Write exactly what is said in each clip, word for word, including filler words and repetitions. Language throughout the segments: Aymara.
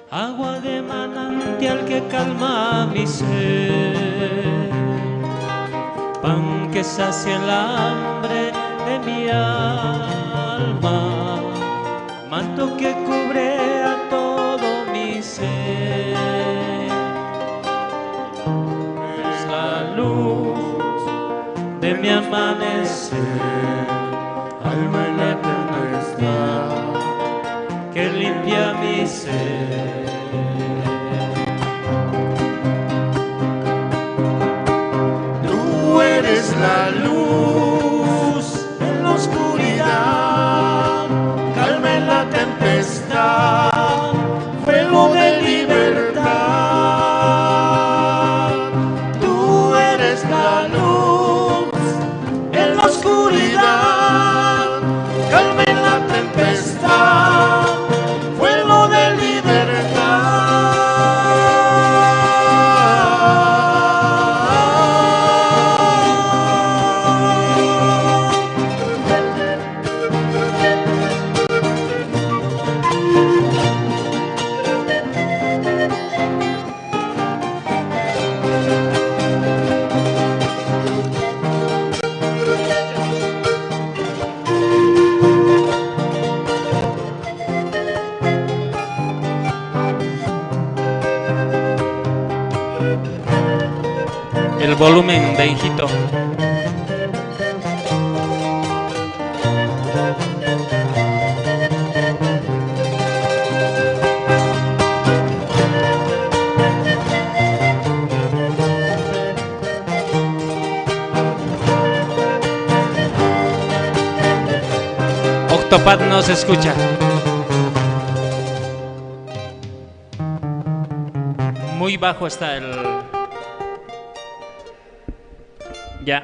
Agua de manantial que calma mi sed, pan que sacia el hambre de mi alma, manto que cubre a todo mi ser. Es la luz de mi amanecer, alma en la tempestad que limpia mi ser. Tú eres la luz en la oscuridad, calma en la tempestad, fuego de libertad. Tú eres la luz en la oscuridad, calma en la tempestad, fuego de libertad. El volumen, Benjito. Octopad no se escucha. Muy bajo está el... Ya.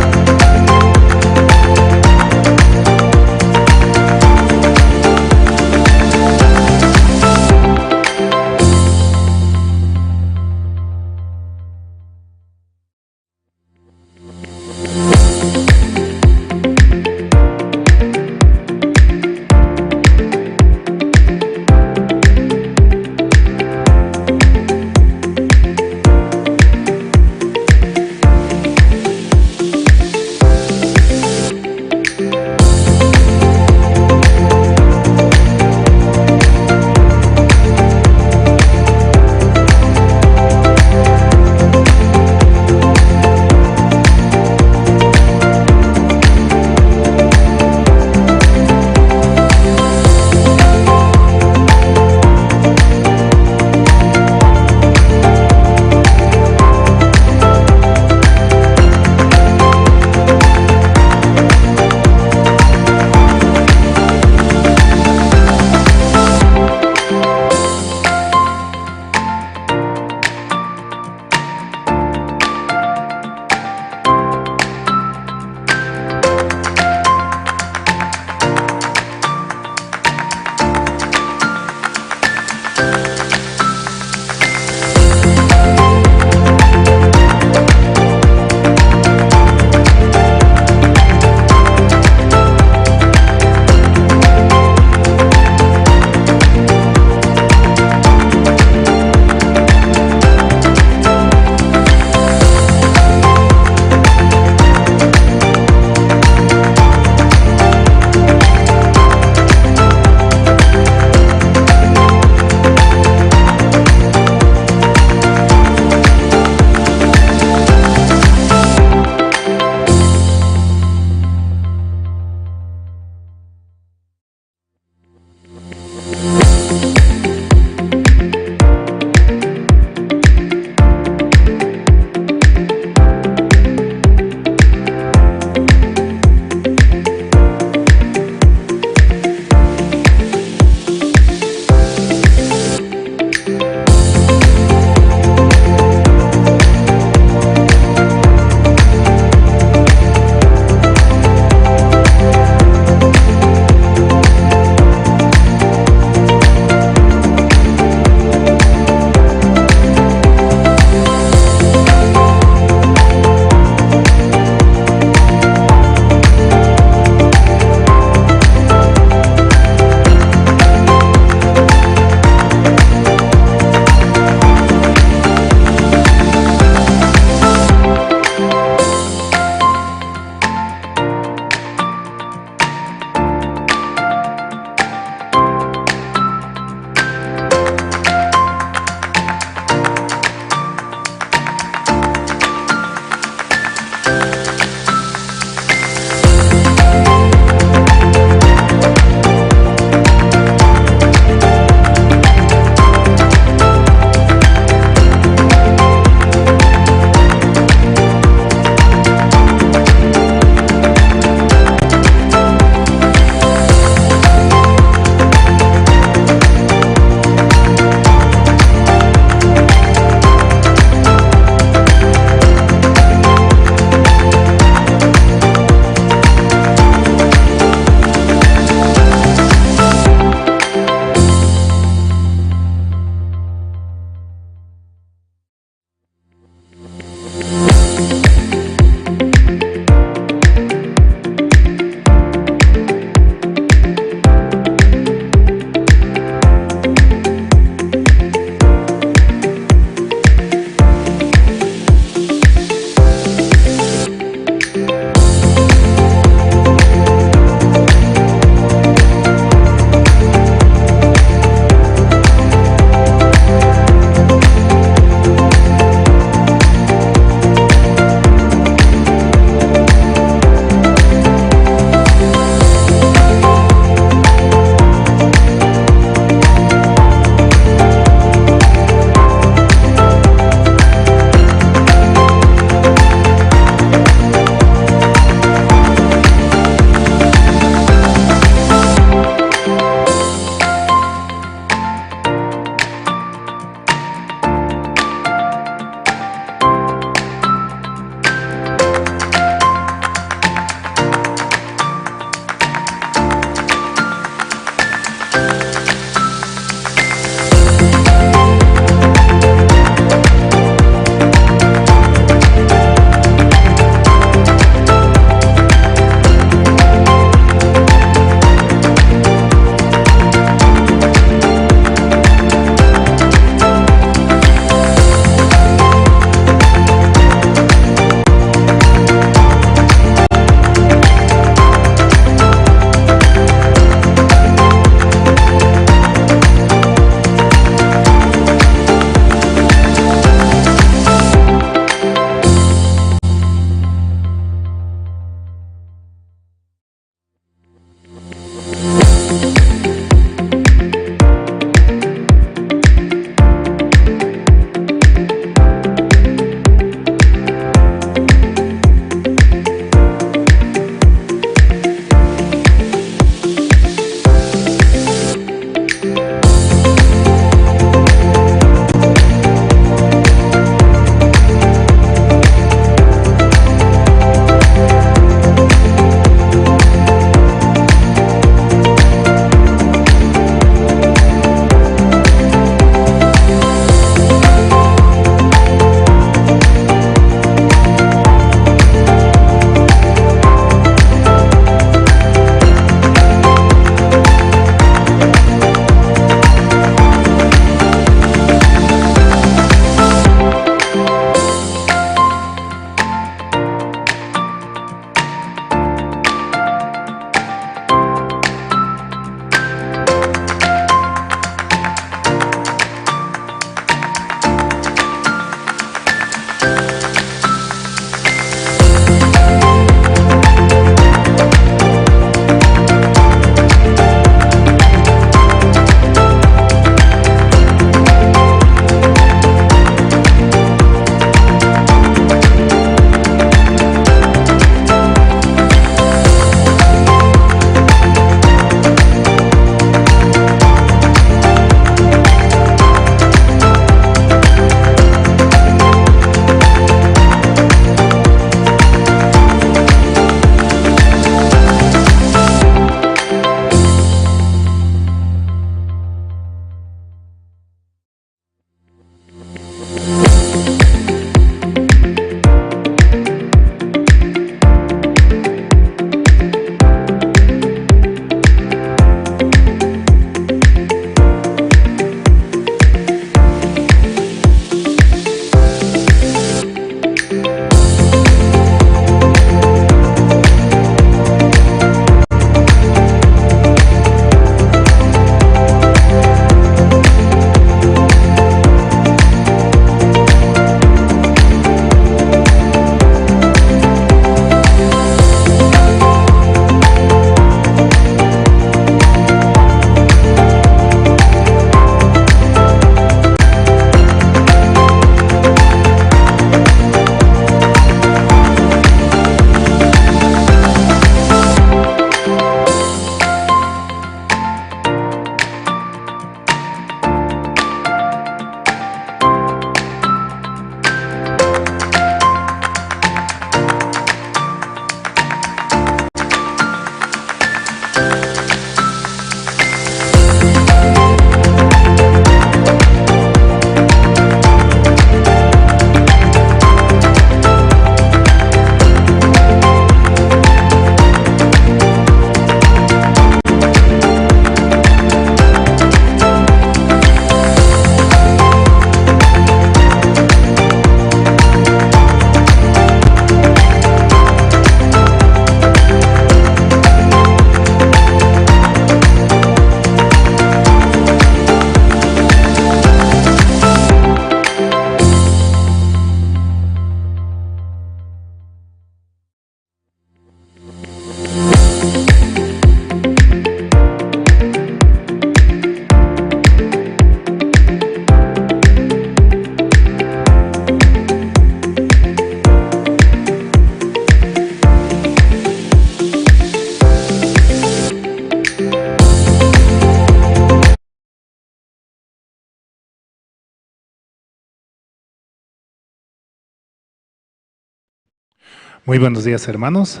Muy buenos días, hermanos.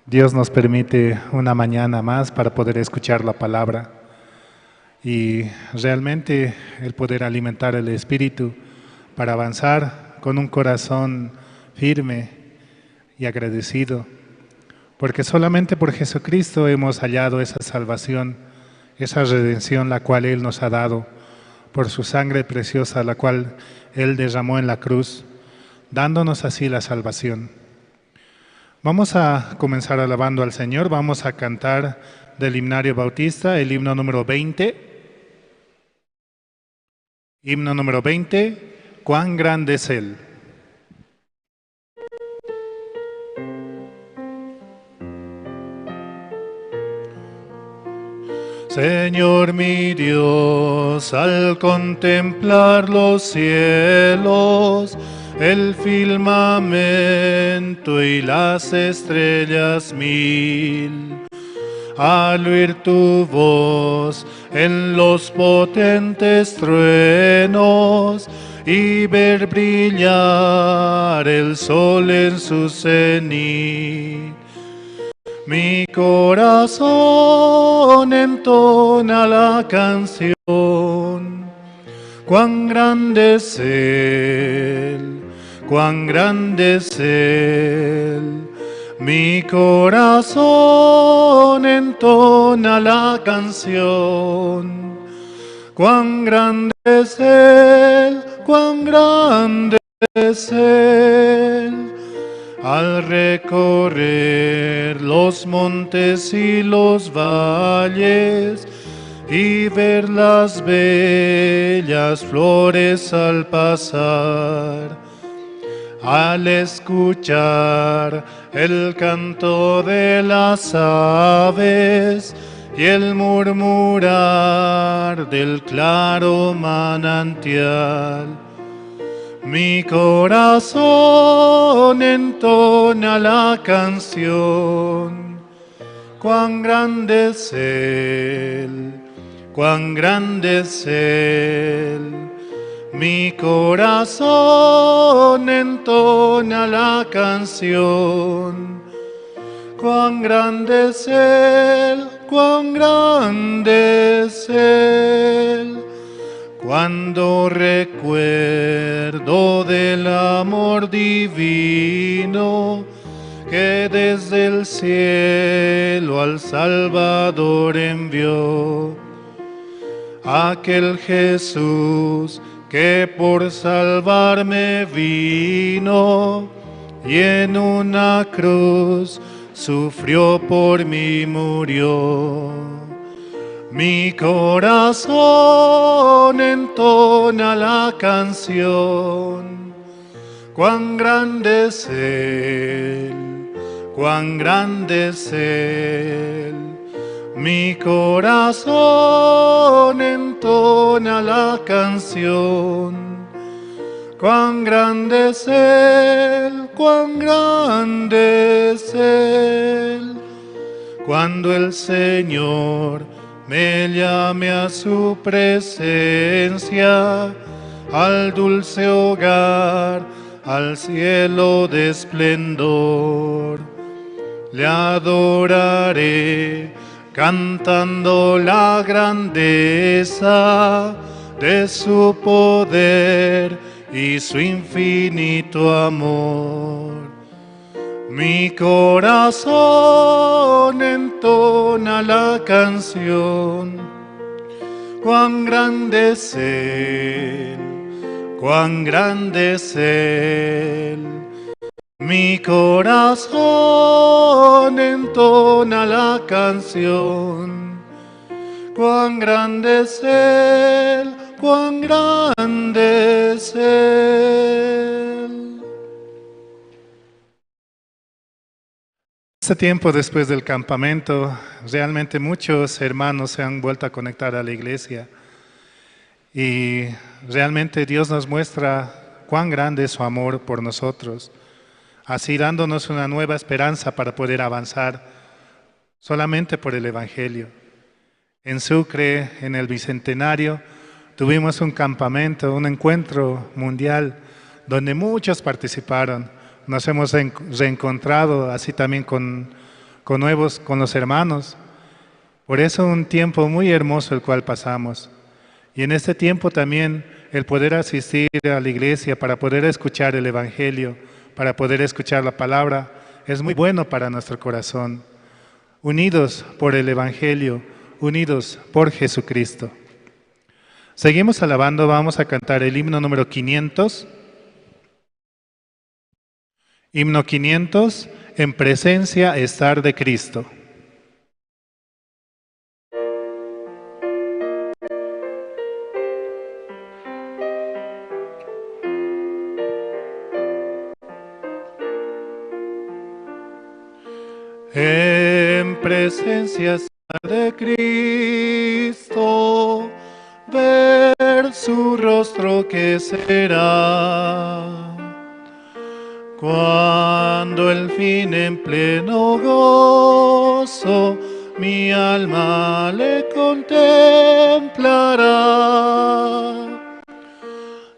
Dios nos permite una mañana más para poder escuchar la palabra y realmente el poder alimentar el espíritu para avanzar con un corazón firme y agradecido, porque solamente por Jesucristo hemos hallado esa salvación, esa redención la cual Él nos ha dado por su sangre preciosa, la cual Él derramó en la cruz, dándonos así la salvación. Vamos a comenzar alabando al Señor, vamos a cantar del himnario bautista el himno número veinte. Himno número veinte, Cuán grande es Él. Señor mi Dios, al contemplar los cielos, el firmamento y las estrellas mil, al oír tu voz en los potentes truenos y ver brillar el sol en su cenit. Mi corazón entona la canción. Cuán grande es Él, cuán grande es Él. Mi corazón entona la canción. Cuán grande es Él, cuán grande es Él. Al recorrer los montes y los valles y ver las bellas flores al pasar, al escuchar el canto de las aves y el murmurar del claro manantial. Mi corazón entona la canción. Cuán grande es Él, cuán grande es Él. Mi corazón entona la canción. Cuán grande es Él, cuán grande es Él. Cuando recuerdo del amor divino que desde el cielo al Salvador envió, aquel Jesús que por salvarme vino y en una cruz sufrió por mí murió. Mi corazón entona la canción. Cuán grande es Él, cuán grande es Él. Mi corazón entona la canción. Cuán grande es Él, cuán grande es Él. Cuando el Señor me llame a su presencia, al dulce hogar, al cielo de esplendor. Le adoraré cantando la grandeza de su poder y su infinito amor. Mi corazón entona la canción. Cuán grande es Él, cuán grande es Él. Mi corazón entona la canción. Cuán grande es Él, cuán grande es Él. Este tiempo después del campamento, realmente muchos hermanos se han vuelto a conectar a la iglesia y realmente Dios nos muestra cuán grande es su amor por nosotros, así dándonos una nueva esperanza para poder avanzar solamente por el Evangelio. En Sucre, en el Bicentenario, tuvimos un campamento, un encuentro mundial, donde muchos participaron, Nos hemos en-, reencontrado así también con, con nuevos, con los hermanos. Por eso un tiempo muy hermoso el cual pasamos. Y en este tiempo también el poder asistir a la iglesia para poder escuchar el evangelio, para poder escuchar la palabra, es muy bueno para nuestro corazón. Unidos por el evangelio, unidos por Jesucristo. Seguimos alabando, vamos a cantar el himno número quinientos. Himno quinientos, en presencia estar de Cristo. En presencia de Cristo, ver su rostro que será. Cuando el fin en pleno gozo mi alma le contemplará.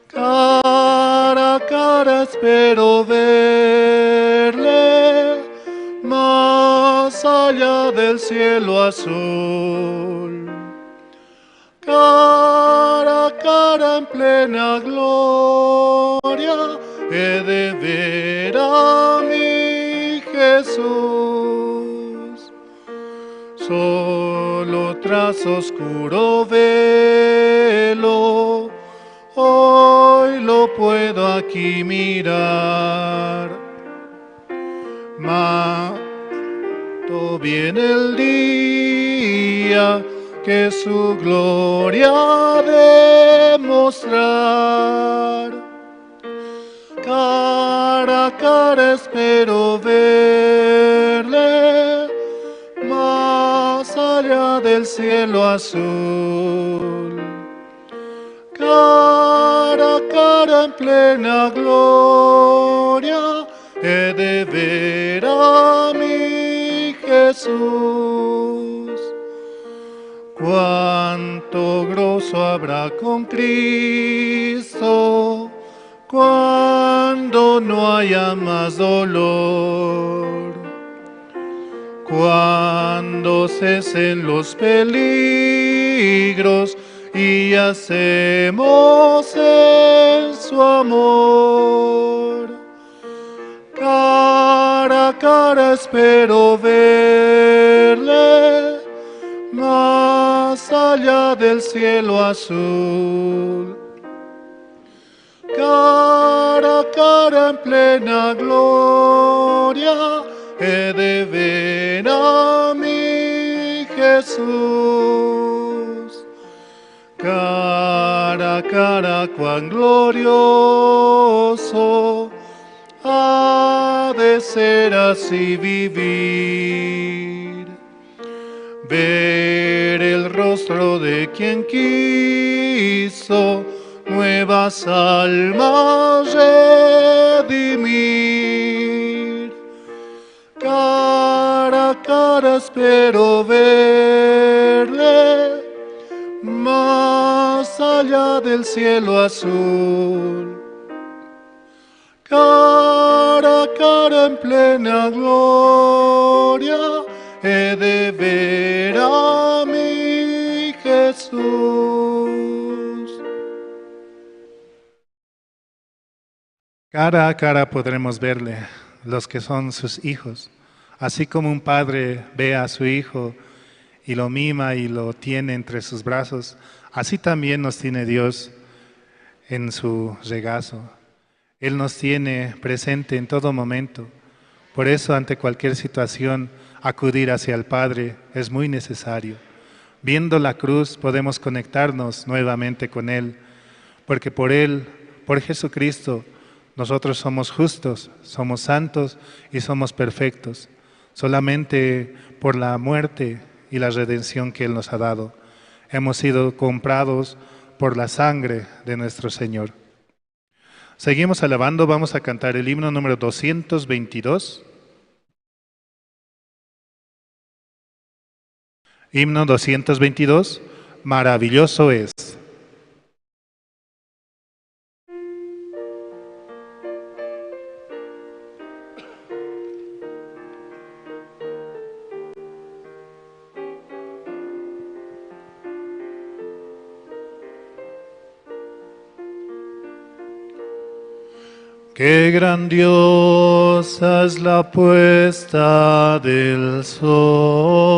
Cara a cara espero verle más allá del cielo azul. Cara a cara en plena gloria he de ver a mi Jesús. Solo tras oscuro velo hoy lo puedo aquí mirar. Mas todo viene el día que su gloria ha de mostrar. Cara a cara espero verle más allá del cielo azul. Cara a cara en plena gloria he de ver a mi Jesús. Cuánto gozo habrá con Cristo cuando no haya más dolor. Cuando cesen los peligros y hacemos en su amor. Cara a cara espero verle más allá del cielo azul. Cara a cara en plena gloria he de ver a mi Jesús. Cara a cara cuán glorioso ha de ser así vivir. Ver el rostro de quien quiso nuevas almas redimir. Cara a cara espero verle más allá del cielo azul. Cara a cara en plena gloria he de ver a mi Jesús. Cara a cara podremos verle, los que son sus hijos. Así como un padre ve a su hijo y lo mima y lo tiene entre sus brazos, así también nos tiene Dios en su regazo. Él nos tiene presente en todo momento. Por eso, ante cualquier situación, acudir hacia el Padre es muy necesario. Viendo la cruz, podemos conectarnos nuevamente con Él, porque por Él, por Jesucristo, nosotros somos justos, somos santos y somos perfectos. Solamente por la muerte y la redención que Él nos ha dado, hemos sido comprados por la sangre de nuestro Señor. Seguimos alabando, vamos a cantar el himno número doscientos veintidós. Himno doscientos veintidós, maravilloso es. Qué grandiosa es la puesta del sol,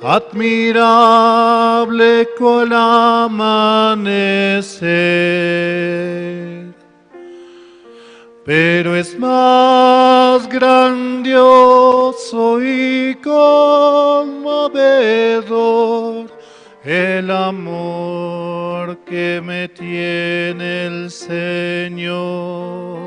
admirable cual amanecer, pero es más grandioso y conmovedor el amor que me tiene el Señor.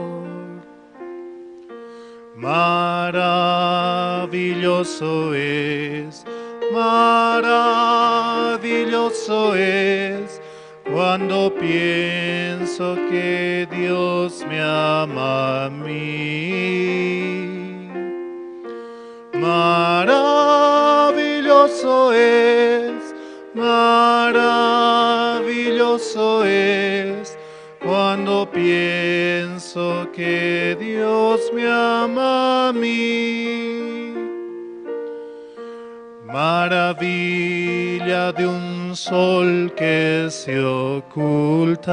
Maravilloso es, maravilloso es, cuando pienso que Dios me ama a mí. Maravilloso es, maravilloso es, cuando pienso que Dios me ama a mí. Maravilla de un sol que se oculta,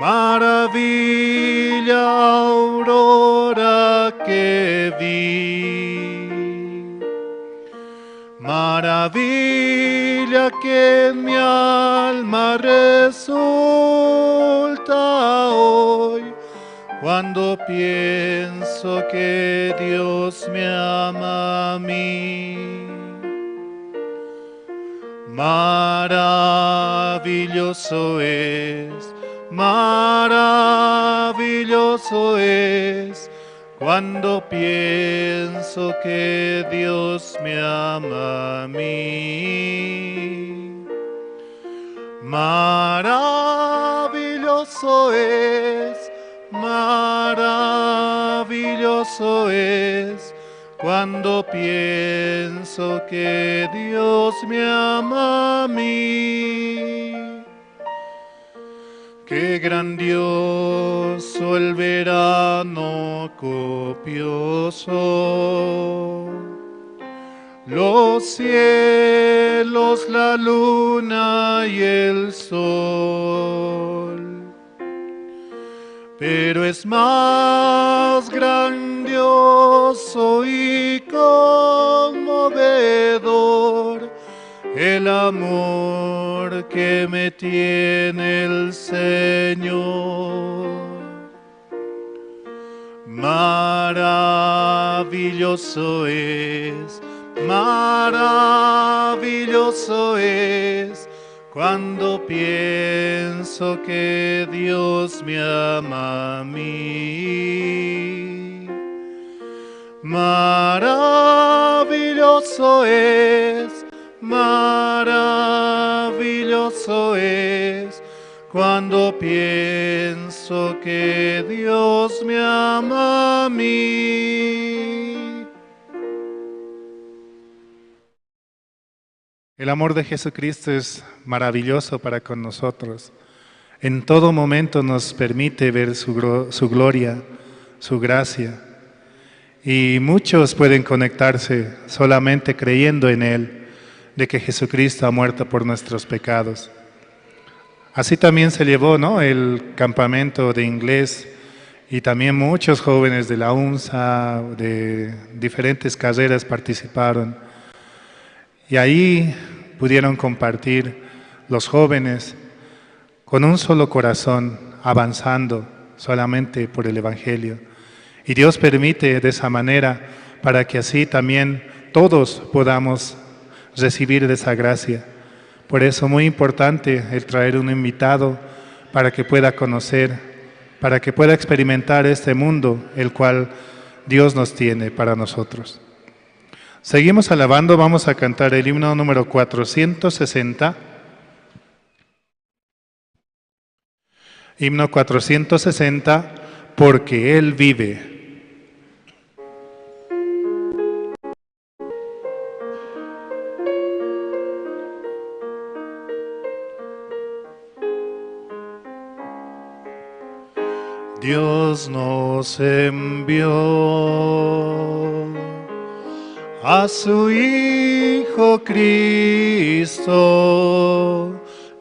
maravilla aurora que vi, maravilla que en mi alma resulta hoy, cuando pienso que Dios me ama a mí. Maravilloso es, maravilloso es, cuando pienso que Dios me ama a mí. Maravilloso es, maravilloso es, cuando pienso que Dios me ama a mí. Qué grandioso el verano copioso, los cielos, la luna y el sol. Pero es más grandioso y conmovedor el amor que me tiene el Señor. Maravilloso es, maravilloso es, cuando pienso que Dios me ama a mí. Maravilloso es, maravilloso es, cuando pienso que Dios me ama a mí. El amor de Jesucristo es maravilloso para con nosotros. En todo momento nos permite ver su glo-, su gloria, su gracia. Y muchos pueden conectarse solamente creyendo en Él, de que Jesucristo ha muerto por nuestros pecados. Así también se llevó, ¿no?, el campamento de inglés, y también muchos jóvenes de la UNSA, de diferentes carreras participaron. Y ahí pudieron compartir los jóvenes con un solo corazón, avanzando solamente por el Evangelio. Y Dios permite de esa manera para que así también todos podamos recibir de esa gracia. Por eso muy importante el traer un invitado para que pueda conocer, para que pueda experimentar este mundo, el cual Dios nos tiene para nosotros. Seguimos alabando, vamos a cantar el himno número cuatrocientos sesenta. Himno cuatrocientos sesenta, Porque Él vive. Dios nos envió a su Hijo Cristo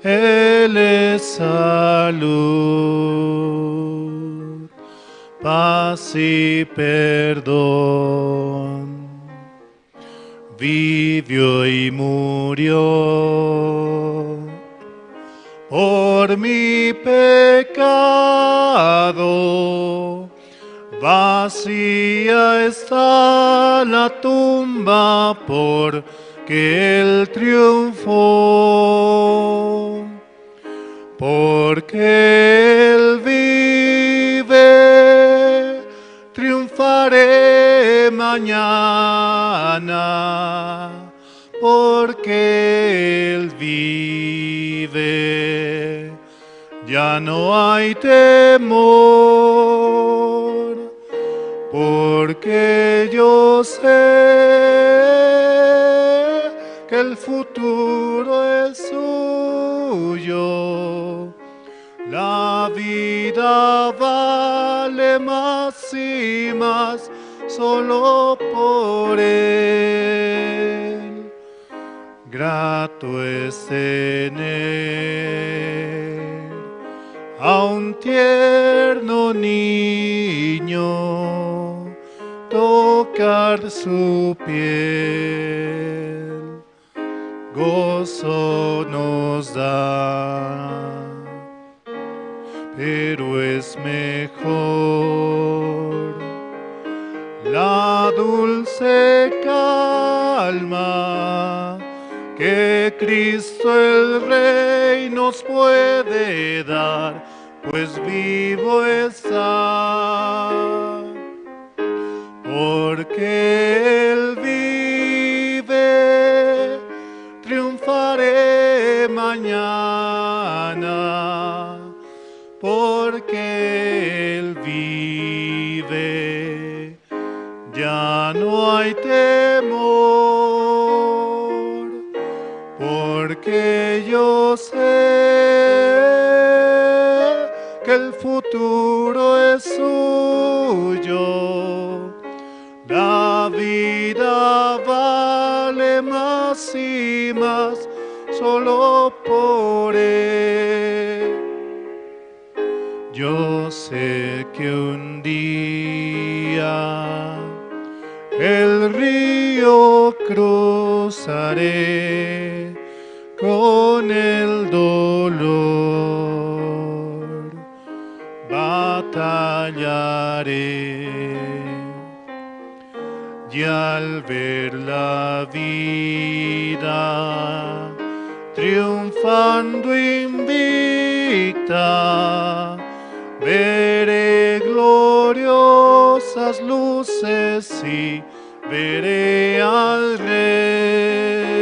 Él es salud, paz y perdón. Vivió y murió por mi pecado. Vacía está la tumba porque Él triunfó. Porque Él vive, triunfaré mañana. Porque Él vive, ya no hay temor. Porque yo sé que el futuro es suyo. La vida vale más y más solo por Él. Grato es tener a un tierno niño, tocar su piel, gozo nos da. Pero es mejor la dulce calma que Cristo el Rey nos puede dar, pues vivo está. Porque Él vive, triunfaré mañana. Porque Él vive, ya no hay temor. Porque yo sé que el futuro es suyo. La vida vale más y más solo por Él. Yo sé que un día el río cruzaré con el dolor. Batallaré. Y al ver la vida triunfando invicta, veré gloriosas luces y veré al Rey.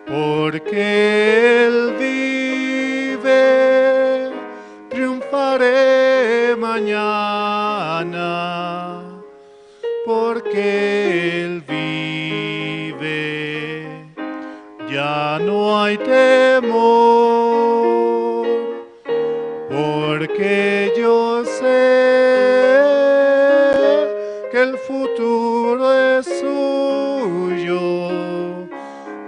Porque Él vive, triunfaré mañana. Porque Él vive, ya no hay temor. Porque yo sé que el futuro es suyo.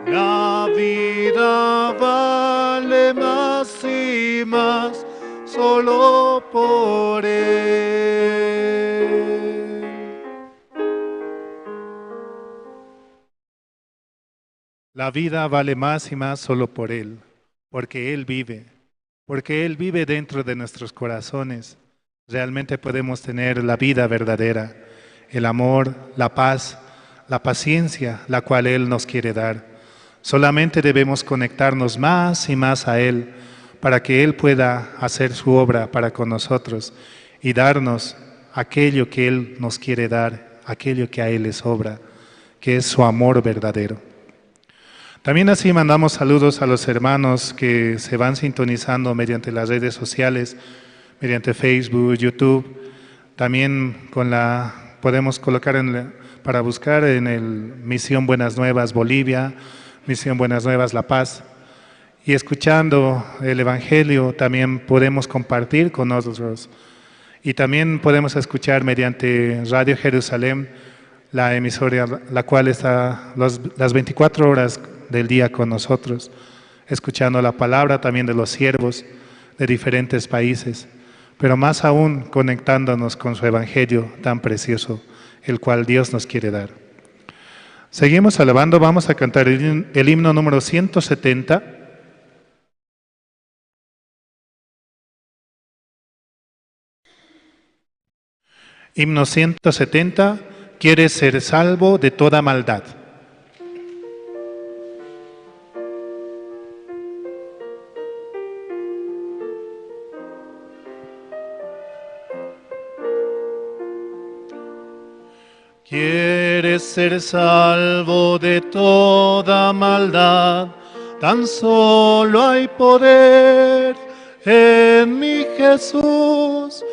La vida vale más y más solo por Él. La vida vale más y más solo por Él, porque Él vive, porque Él vive dentro de nuestros corazones. Realmente podemos tener la vida verdadera, el amor, la paz, la paciencia, la cual Él nos quiere dar. Solamente debemos conectarnos más y más a Él para que Él pueda hacer su obra para con nosotros y darnos aquello que Él nos quiere dar, aquello que a Él le sobra, que es su amor verdadero. También así mandamos saludos a los hermanos que se van sintonizando mediante las redes sociales, mediante Facebook, YouTube. También con la, podemos colocar en la, para buscar en el Misión Buenas Nuevas Bolivia, Misión Buenas Nuevas La Paz. Y escuchando el Evangelio también podemos compartir con otros. Y también podemos escuchar mediante Radio Jerusalén, la emisora, la cual está los, las veinticuatro horas del día con nosotros. escuchando la palabra también de los siervos de diferentes países, pero más aún conectándonos con su evangelio tan precioso, el cual Dios nos quiere dar. Seguimos alabando, vamos a cantar el, el himno número ciento setenta. Himno ciento setenta, Quiere ser salvo de toda maldad. Quieres ser salvo de toda maldad, tan solo hay poder en mi Jesús.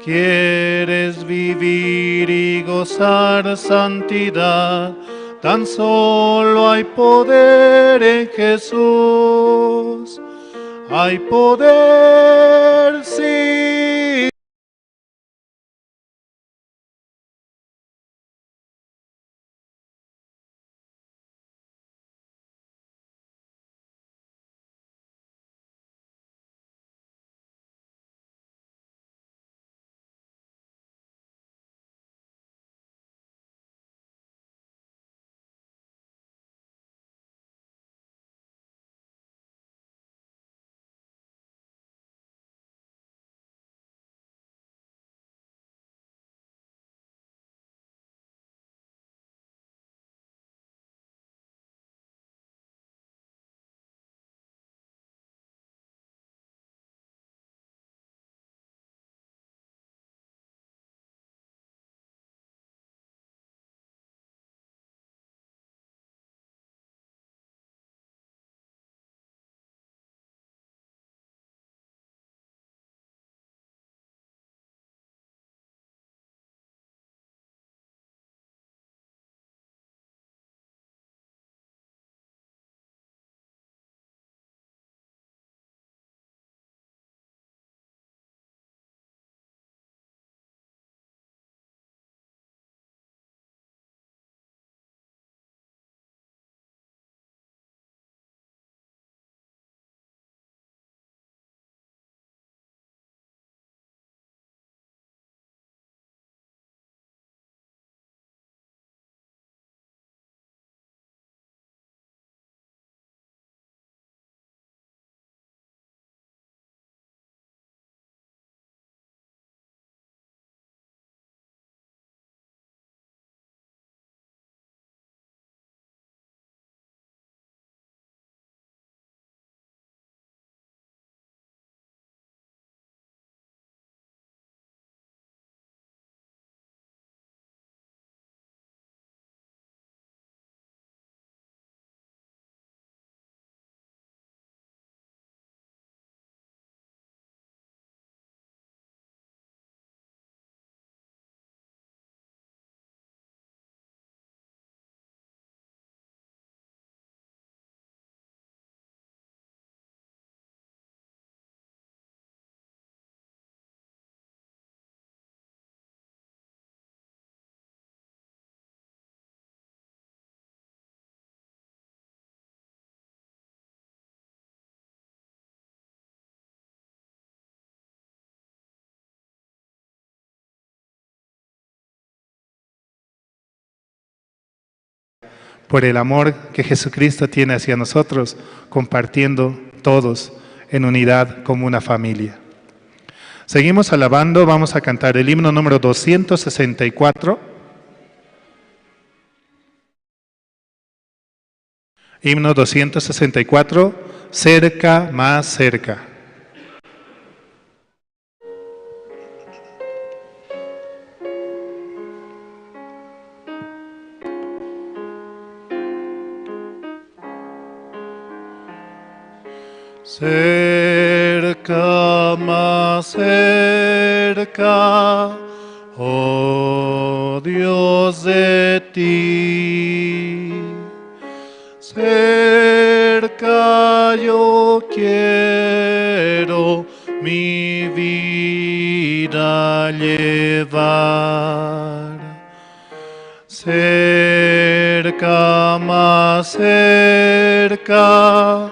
Quieres vivir y gozar santidad, tan solo hay poder en Jesús. Hay poder, sí. Por el amor que Jesucristo tiene hacia nosotros, compartiendo todos en unidad como una familia. Seguimos alabando, vamos a cantar el himno número doscientos sesenta y cuatro. Himno doscientos sesenta y cuatro, Cerca, más cerca. Cerca, más cerca, oh Dios, de ti. Cerca yo quiero mi vida llevar. Cerca, más cerca,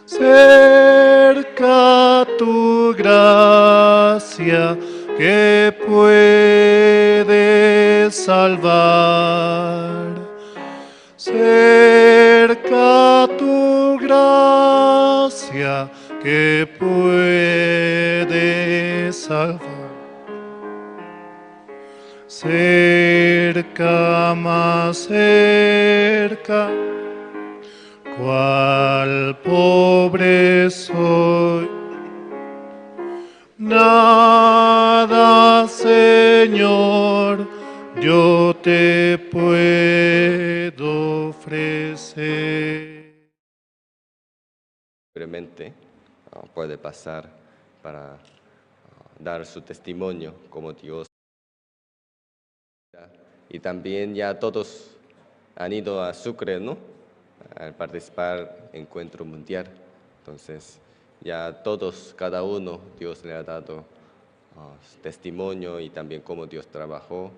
Cerca tu gracia que puede salvar. Cerca tu gracia que puede salvar. Cerca, más cerca, cual pobre soy. Nada, Señor, yo te puedo ofrecer. Libremente, ah, puede pasar para, ah, dar su testimonio como Dios. Y también ya todos han ido a Sucre, ¿no? A participar en encuentro mundial. Entonces, ya todos, cada uno, Dios le ha dado, ah, su testimonio y también cómo Dios trabajó.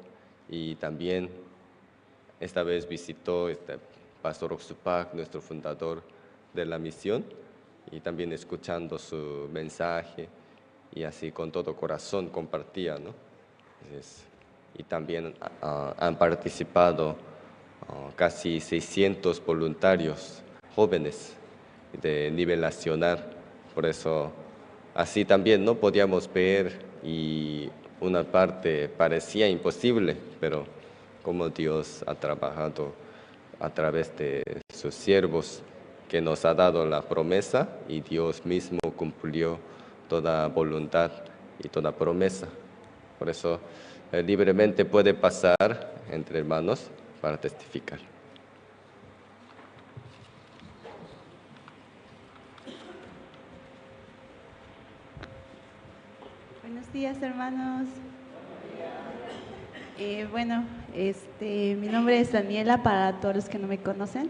Y también esta vez visitó este Pastor Oxupac, nuestro fundador de la misión, y también escuchando su mensaje, y así con todo corazón compartía, ¿no? Entonces, y también, ah, han participado, ah, casi seiscientos voluntarios jóvenes de nivel nacional. Por eso, así también, ¿no? Podíamos ver y una parte parecía imposible, pero como Dios ha trabajado a través de sus siervos, que nos ha dado la promesa y Dios mismo cumplió toda voluntad y toda promesa. Por eso, eh, libremente puede pasar entre hermanos para testificar. Buenos días, hermanos. Eh, bueno, este, mi nombre es Daniela, para todos los que no me conocen.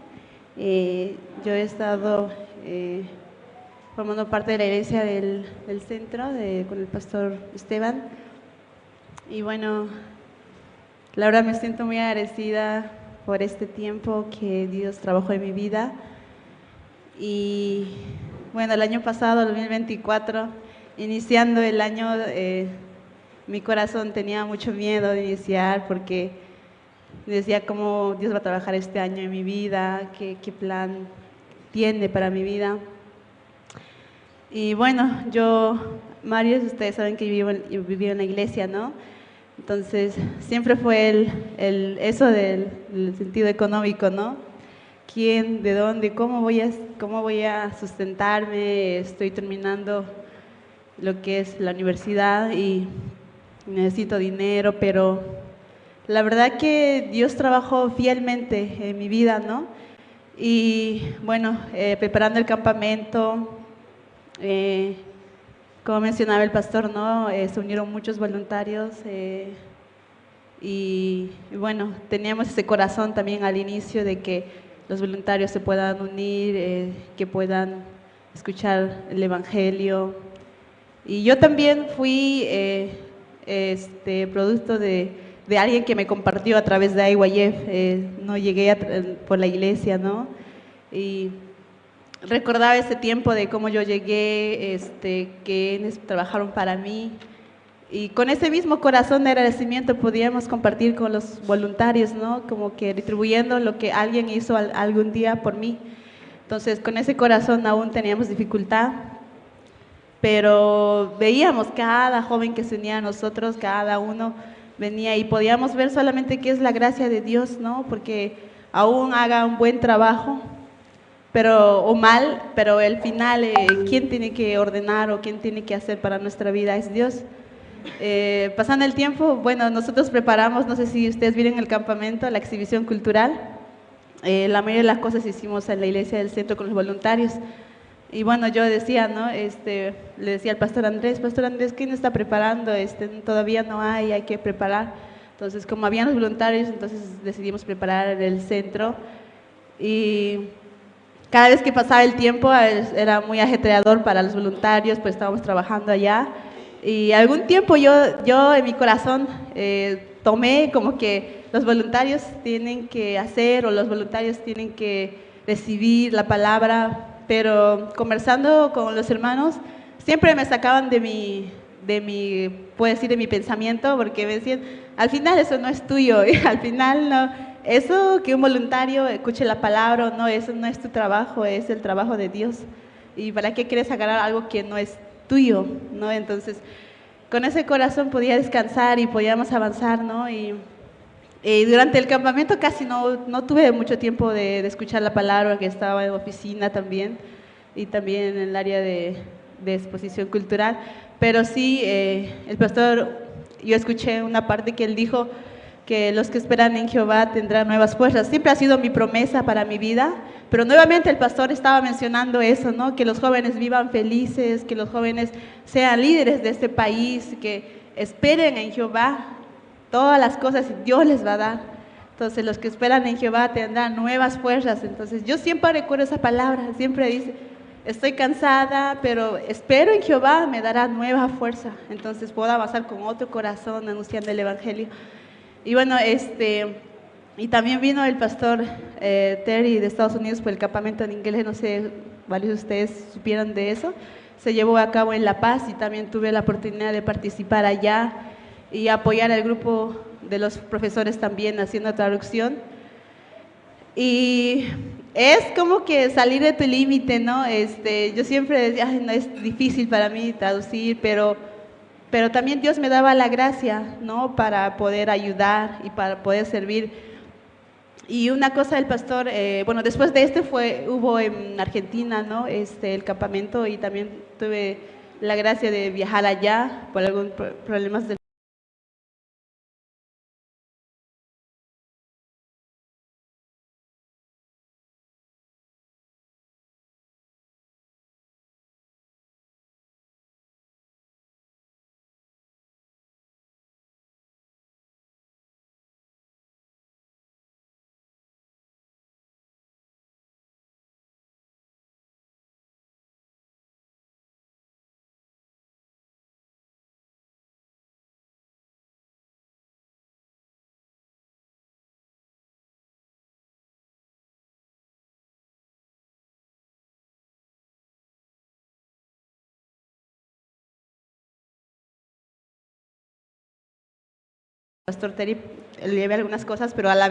Eh, yo he estado, eh, formando parte de la iglesia del, del centro de, con el pastor Esteban. Y bueno, la verdad me siento muy agradecida por este tiempo que Dios trabajó en mi vida. Y bueno, el año pasado, dos mil veinticuatro, iniciando el año, eh, mi corazón tenía mucho miedo de iniciar porque decía cómo Dios va a trabajar este año en mi vida, qué, qué plan tiene para mi vida. Y bueno, yo, Marius, ustedes saben que yo vivo en, yo viví en la iglesia, ¿no? Entonces, siempre fue el, el, eso del, del sentido económico, ¿no? ¿Quién, de dónde, cómo voy a, cómo voy a sustentarme? Estoy terminando lo que es la universidad y necesito dinero, pero la verdad que Dios trabajó fielmente en mi vida, ¿no? Y bueno, eh, preparando el campamento, eh, como mencionaba el pastor, ¿no? Eh, se unieron muchos voluntarios, eh, y, y bueno, teníamos ese corazón también al inicio de que los voluntarios se puedan unir, eh, que puedan escuchar el evangelio. Y yo también fui, eh, este, producto de, de alguien que me compartió a través de I Y F, eh, no llegué a tra-, por la iglesia, ¿no? Y recordaba ese tiempo de cómo yo llegué, este, que ellos trabajaron para mí. Y con ese mismo corazón de agradecimiento podíamos compartir con los voluntarios, ¿no? Como que retribuyendo lo que alguien hizo al-, algún día por mí. Entonces, con ese corazón aún teníamos dificultad, pero veíamos cada joven que se unía a nosotros, cada uno venía y podíamos ver solamente que es la gracia de Dios, ¿no? Porque aún haga un buen trabajo, pero, o mal, pero el final, eh, quien tiene que ordenar o quien tiene que hacer para nuestra vida es Dios. Eh, pasando el tiempo, bueno, nosotros preparamos, no sé si ustedes vieron el campamento, la exhibición cultural. Eh, la mayoría de las cosas hicimos en la iglesia del centro con los voluntarios. Y bueno, yo decía, ¿no? Este, le decía al pastor Andrés: "Pastor Andrés, ¿quién está preparando? Este, todavía no hay, hay que preparar". Entonces, como habían los voluntarios, entonces decidimos preparar el centro. Y cada vez que pasaba el tiempo, es-, era muy ajetreador para los voluntarios, pues estábamos trabajando allá. Y algún tiempo yo, yo en mi corazón, eh, tomé como que los voluntarios tienen que hacer o los voluntarios tienen que recibir la palabra, pero conversando con los hermanos, siempre me sacaban de mi, de mi, puedo decir, de mi pensamiento, porque me decían, al final eso no es tuyo, y al final no, eso que un voluntario escuche la palabra, no, eso no es tu trabajo, es el trabajo de Dios. ¿Y para qué quieres agarrar algo que no es tuyo, ¿no? Entonces, con ese corazón podía descansar y podíamos avanzar, ¿no? Y, eh, durante el campamento casi no, no tuve mucho tiempo de, de escuchar la palabra, que estaba en oficina también, y también en el área de, de exposición cultural. Pero sí, eh, el pastor, yo escuché una parte que él dijo que los que esperan en Jehová tendrán nuevas fuerzas. Siempre ha sido mi promesa para mi vida, pero nuevamente el pastor estaba mencionando eso, ¿no? Que los jóvenes vivan felices, que los jóvenes sean líderes de este país, que esperen en Jehová todas las cosas y Dios les va a dar. Entonces, los que esperan en Jehová tendrán nuevas fuerzas. Entonces, yo siempre recuerdo esa palabra, siempre dice, estoy cansada, pero espero en Jehová, me dará nueva fuerza. Entonces, puedo avanzar con otro corazón anunciando el evangelio. Y bueno, este, y también vino el pastor, eh, Terry de Estados Unidos por el campamento en inglés, no sé, varios de ustedes supieron de eso. Se llevó a cabo en La Paz y también tuve la oportunidad de participar allá y apoyar al grupo de los profesores también haciendo traducción. Y es como que salir de tu límite, ¿no? Este, yo siempre decía, "Ay, no, es difícil para mí traducir", pero, pero también Dios me daba la gracia, ¿no? Para poder ayudar y para poder servir. Y una cosa, el pastor, eh, bueno, después de este fue, hubo en Argentina, ¿no? Este, el campamento y también tuve la gracia de viajar allá por algunos pro-, problemas de Pastor Terry, le llevé algunas cosas, pero a la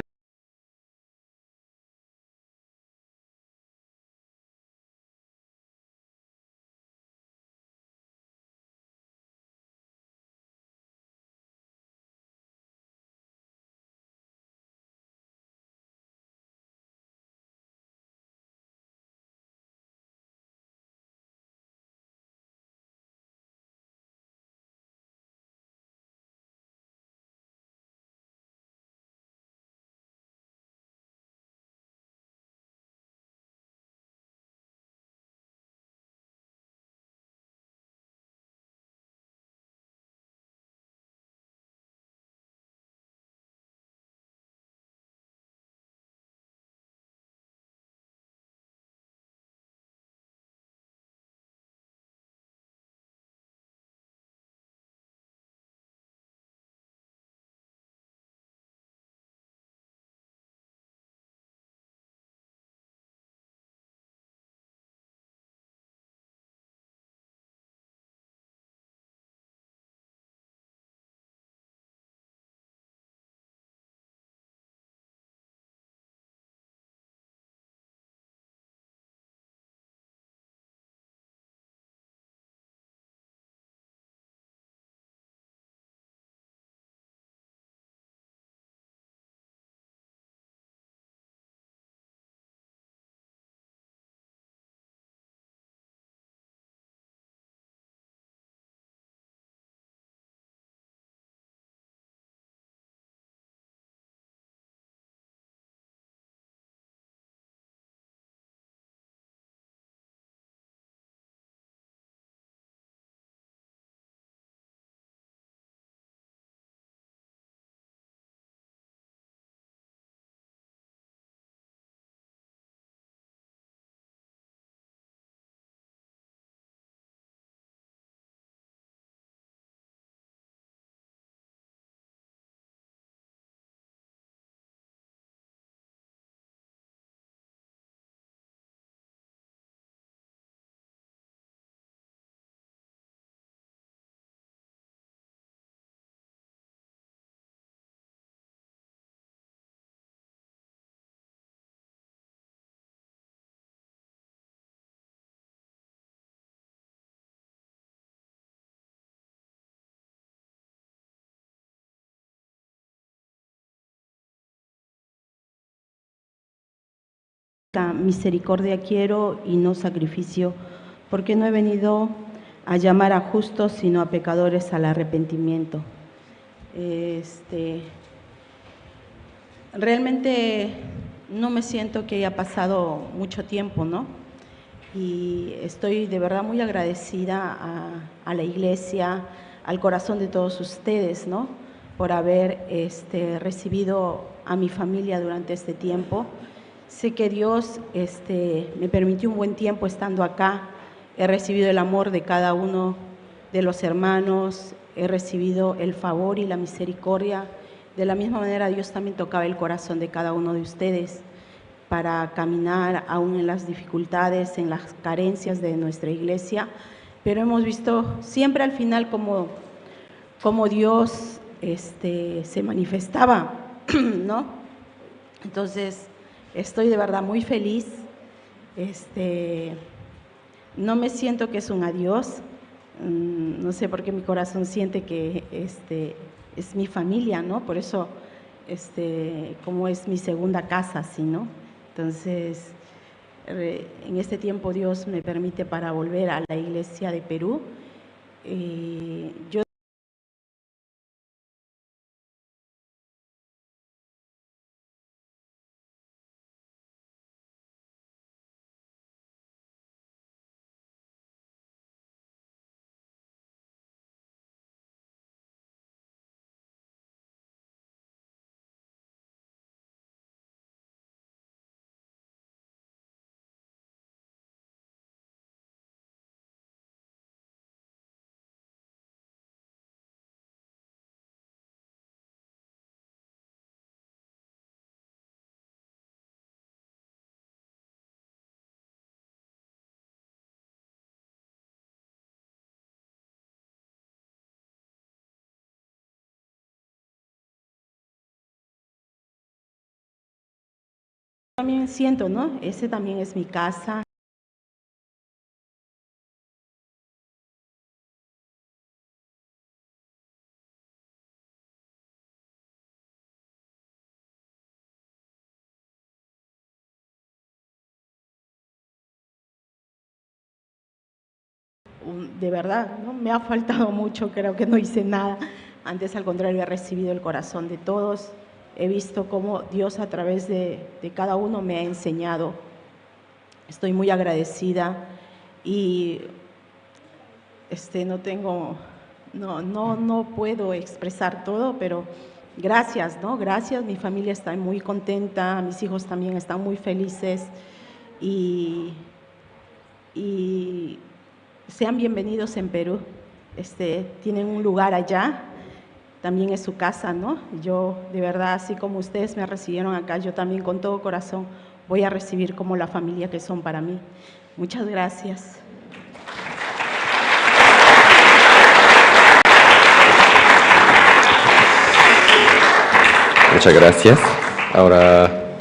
Misericordia quiero y no sacrificio, porque no he venido a llamar a justos, sino a pecadores al arrepentimiento. Este, realmente no me siento que haya pasado mucho tiempo, ¿no? Y estoy de verdad muy agradecida a, a la iglesia, al corazón de todos ustedes, ¿no? Por haber, este, recibido a mi familia durante este tiempo. Sé que Dios, este, me permitió un buen tiempo estando acá. He recibido el amor de cada uno de los hermanos, he recibido el favor y la misericordia. De la misma manera, Dios también tocaba el corazón de cada uno de ustedes para caminar aún en las dificultades, en las carencias de nuestra iglesia. Pero hemos visto siempre al final cómo, cómo Dios, este, se manifestaba, ¿no? Entonces, estoy de verdad muy feliz. Este, no me siento que es un adiós. Mm, no sé por qué mi corazón siente que, este, es mi familia, ¿no? Por eso, este, como es mi segunda casa, ¿sí, no? Entonces, re-, en este tiempo Dios me permite para volver a la iglesia de Perú. Eh, yo También siento, ¿no? Ese también es mi casa. Un, de verdad, ¿no? Me ha faltado mucho, creo que no hice nada. Antes, al contrario, he recibido el corazón de todos. He visto cómo Dios a través de, de cada uno me ha enseñado. Estoy muy agradecida y, este, no tengo, no, no, no puedo expresar todo, pero gracias, ¿no? Gracias, mi familia está muy contenta, mis hijos también están muy felices y, y sean bienvenidos en Perú. Este, tienen un lugar allá, también es su casa, ¿no? Yo, de verdad, así como ustedes me recibieron acá, yo también con todo corazón voy a recibir como la familia que son para mí. Muchas gracias. Muchas gracias. Ahora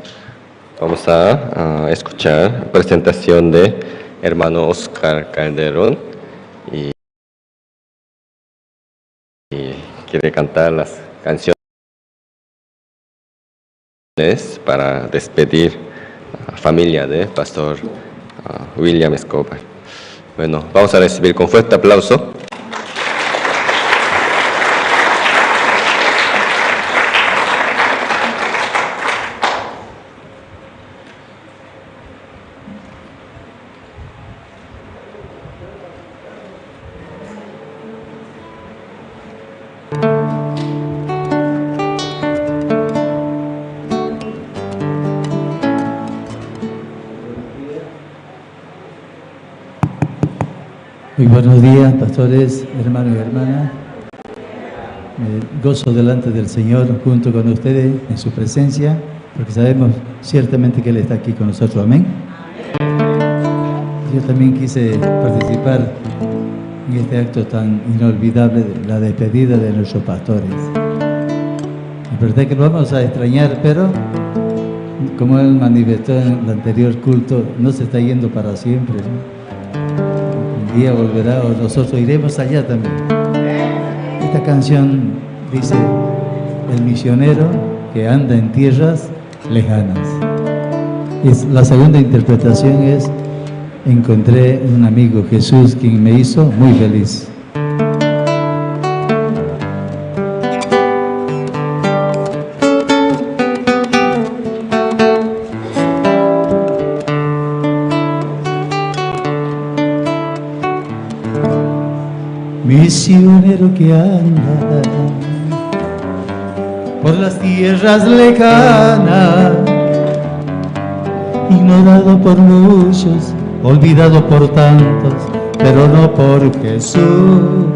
vamos a, a escuchar presentación de hermano Oscar Calderón y, y quiere cantar las canciones para despedir a la familia de Pastor, ah, William Escobar. Bueno, vamos a recibir con fuerte aplauso. Muy buenos días, pastores, hermanos y hermanas. Me gozo delante del Señor junto con ustedes en su presencia, porque sabemos ciertamente que Él está aquí con nosotros. Amén. Yo también quise participar en este acto tan inolvidable de la despedida de nuestros pastores. Es verdad que lo vamos a extrañar, pero como él manifestó en el anterior culto, no se está yendo para siempre, ¿no? Un día volverá o nosotros iremos allá también. Esta canción dice: "El misionero que anda en tierras lejanas". Es, la segunda interpretación es, encontré un amigo Jesús quien me hizo muy feliz. Misionero que anda por las tierras lejanas, ignorado por muchos, olvidado por tantos, pero no por Jesús.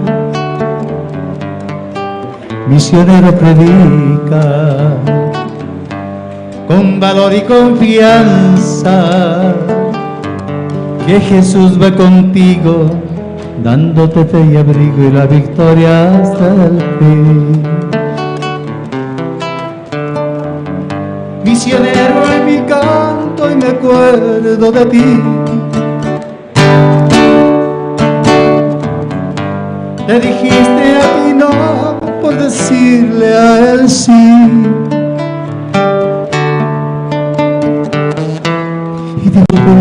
Misionero predica con valor y confianza que Jesús va contigo, dándote fe y abrigo y la victoria hasta el fin. Misionero, en mi canto y me acuerdo de ti. Te dijiste a ti no por decirle a él sí. Y te volví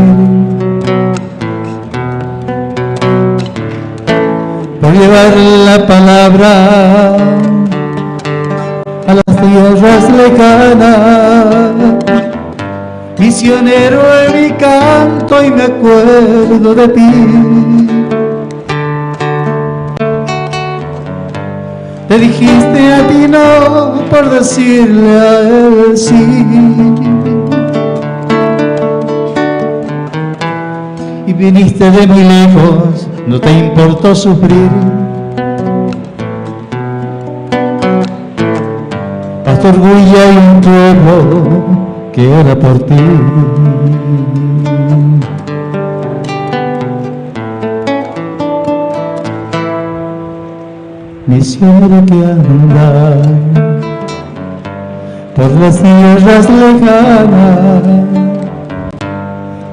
por llevar la palabra a las tierras lejanas. Misionero, en mi canto y me acuerdo de ti. Te dijiste a ti no por decirle a él sí. Y viniste de muy lejos, no te importó sufrir. Pastor Guilla y un pueblo que ora por ti. Misionero que anda por las tierras lejanas,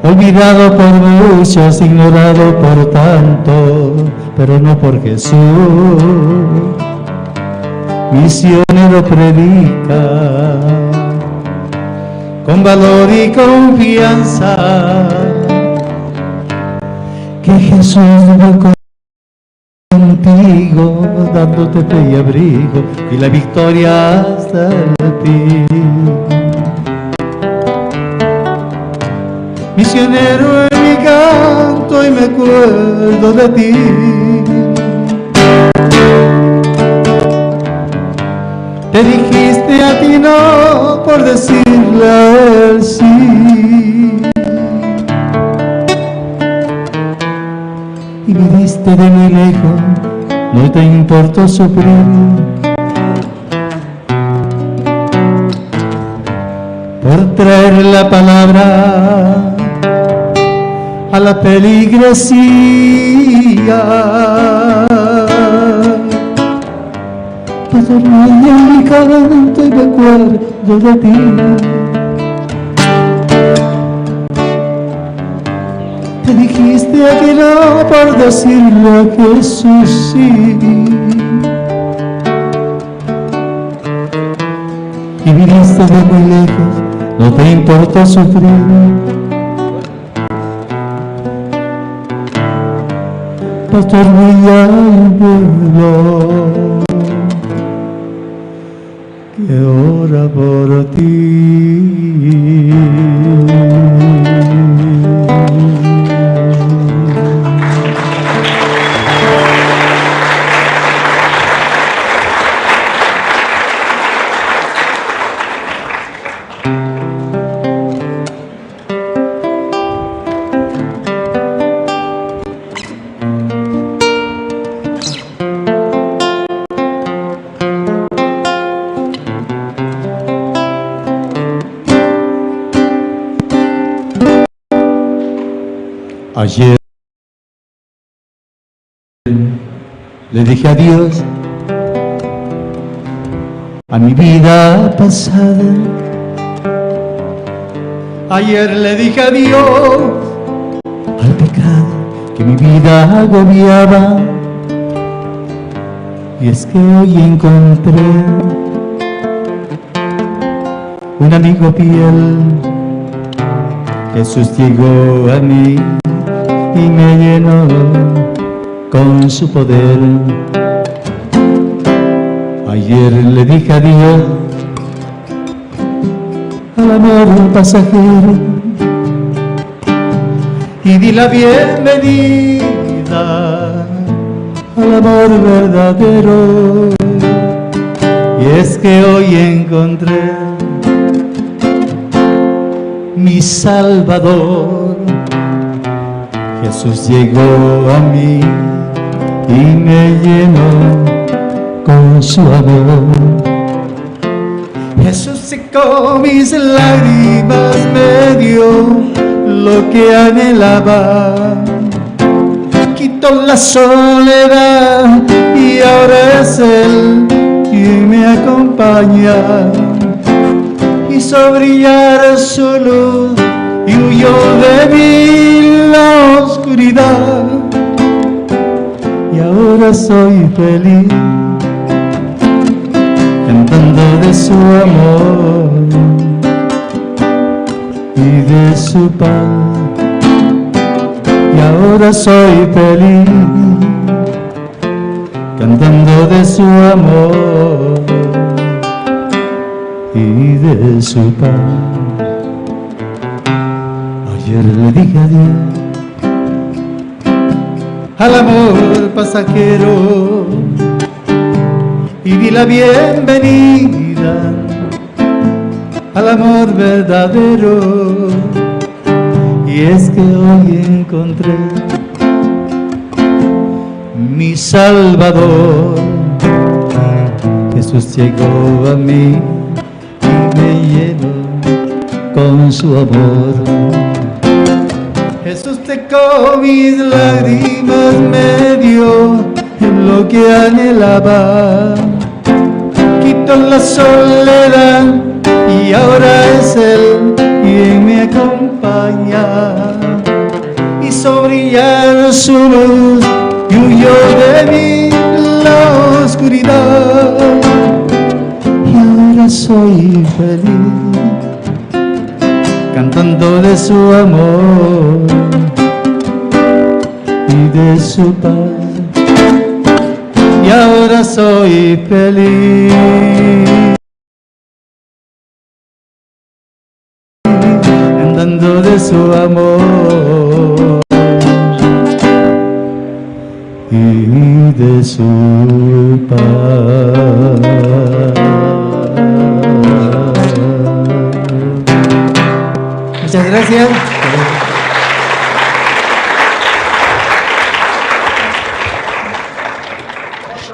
olvidado por muchos, ignorado por tanto, pero no por Jesús. Misionero predica con valor y confianza que Jesús va contigo, dándote fe y abrigo y la victoria hasta ti. Misionero, en mi canto y me acuerdo de ti. Te dijiste a ti no por decirle a él sí. Y viniste de muy lejos, no te importó sufrir. Por traer la palabra a la feligresía. Pastor Guilla, en mi canto y me acuerdo de ti. Te dijiste a ti no por decirle a Jesús sí. Y viniste de muy lejos, no te importó sufrir. Pastor Guilla, un pueblo que ora por ti. Ayer le dije adiós a mi vida pasada. Ayer le dije adiós al pecado que mi vida agobiaba. Y es que hoy encontré un amigo fiel Jesús llegó a mí y me llenó con su poder. Ayer le dije adiós al amor pasajero y di la bienvenida al amor verdadero. Y es que hoy encontré mi Salvador. Jesús llegó a mí y me llenó con su amor. Jesús secó mis lágrimas, me dio lo que anhelaba. Quitó la soledad y ahora es Él quien me acompaña. Hizo brillar su luz y huyó de mí la oscuridad. Y ahora soy feliz cantando de su amor y de su paz. Y ahora soy feliz cantando de su amor y de su paz. Ayer le dije adiós al amor pasajero y di la bienvenida al amor verdadero. Y es que hoy encontré mi Salvador. Jesús llegó a mí y me llenó con su amor. Jesús secó mis lágrimas, me dio lo que anhelaba. Quitó la soledad y ahora es Él quien me acompaña. Hizo brillar su luz y huyó de mí la oscuridad. Y ahora soy feliz cantando de su amor y de su paz. Y ahora soy feliz cantando de su amor y de su paz. Muchas gracias.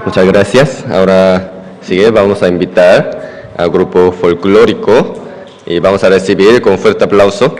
Muchas gracias. Ahora sigue, vamos a invitar al grupo folclórico y vamos a recibir con fuerte aplauso.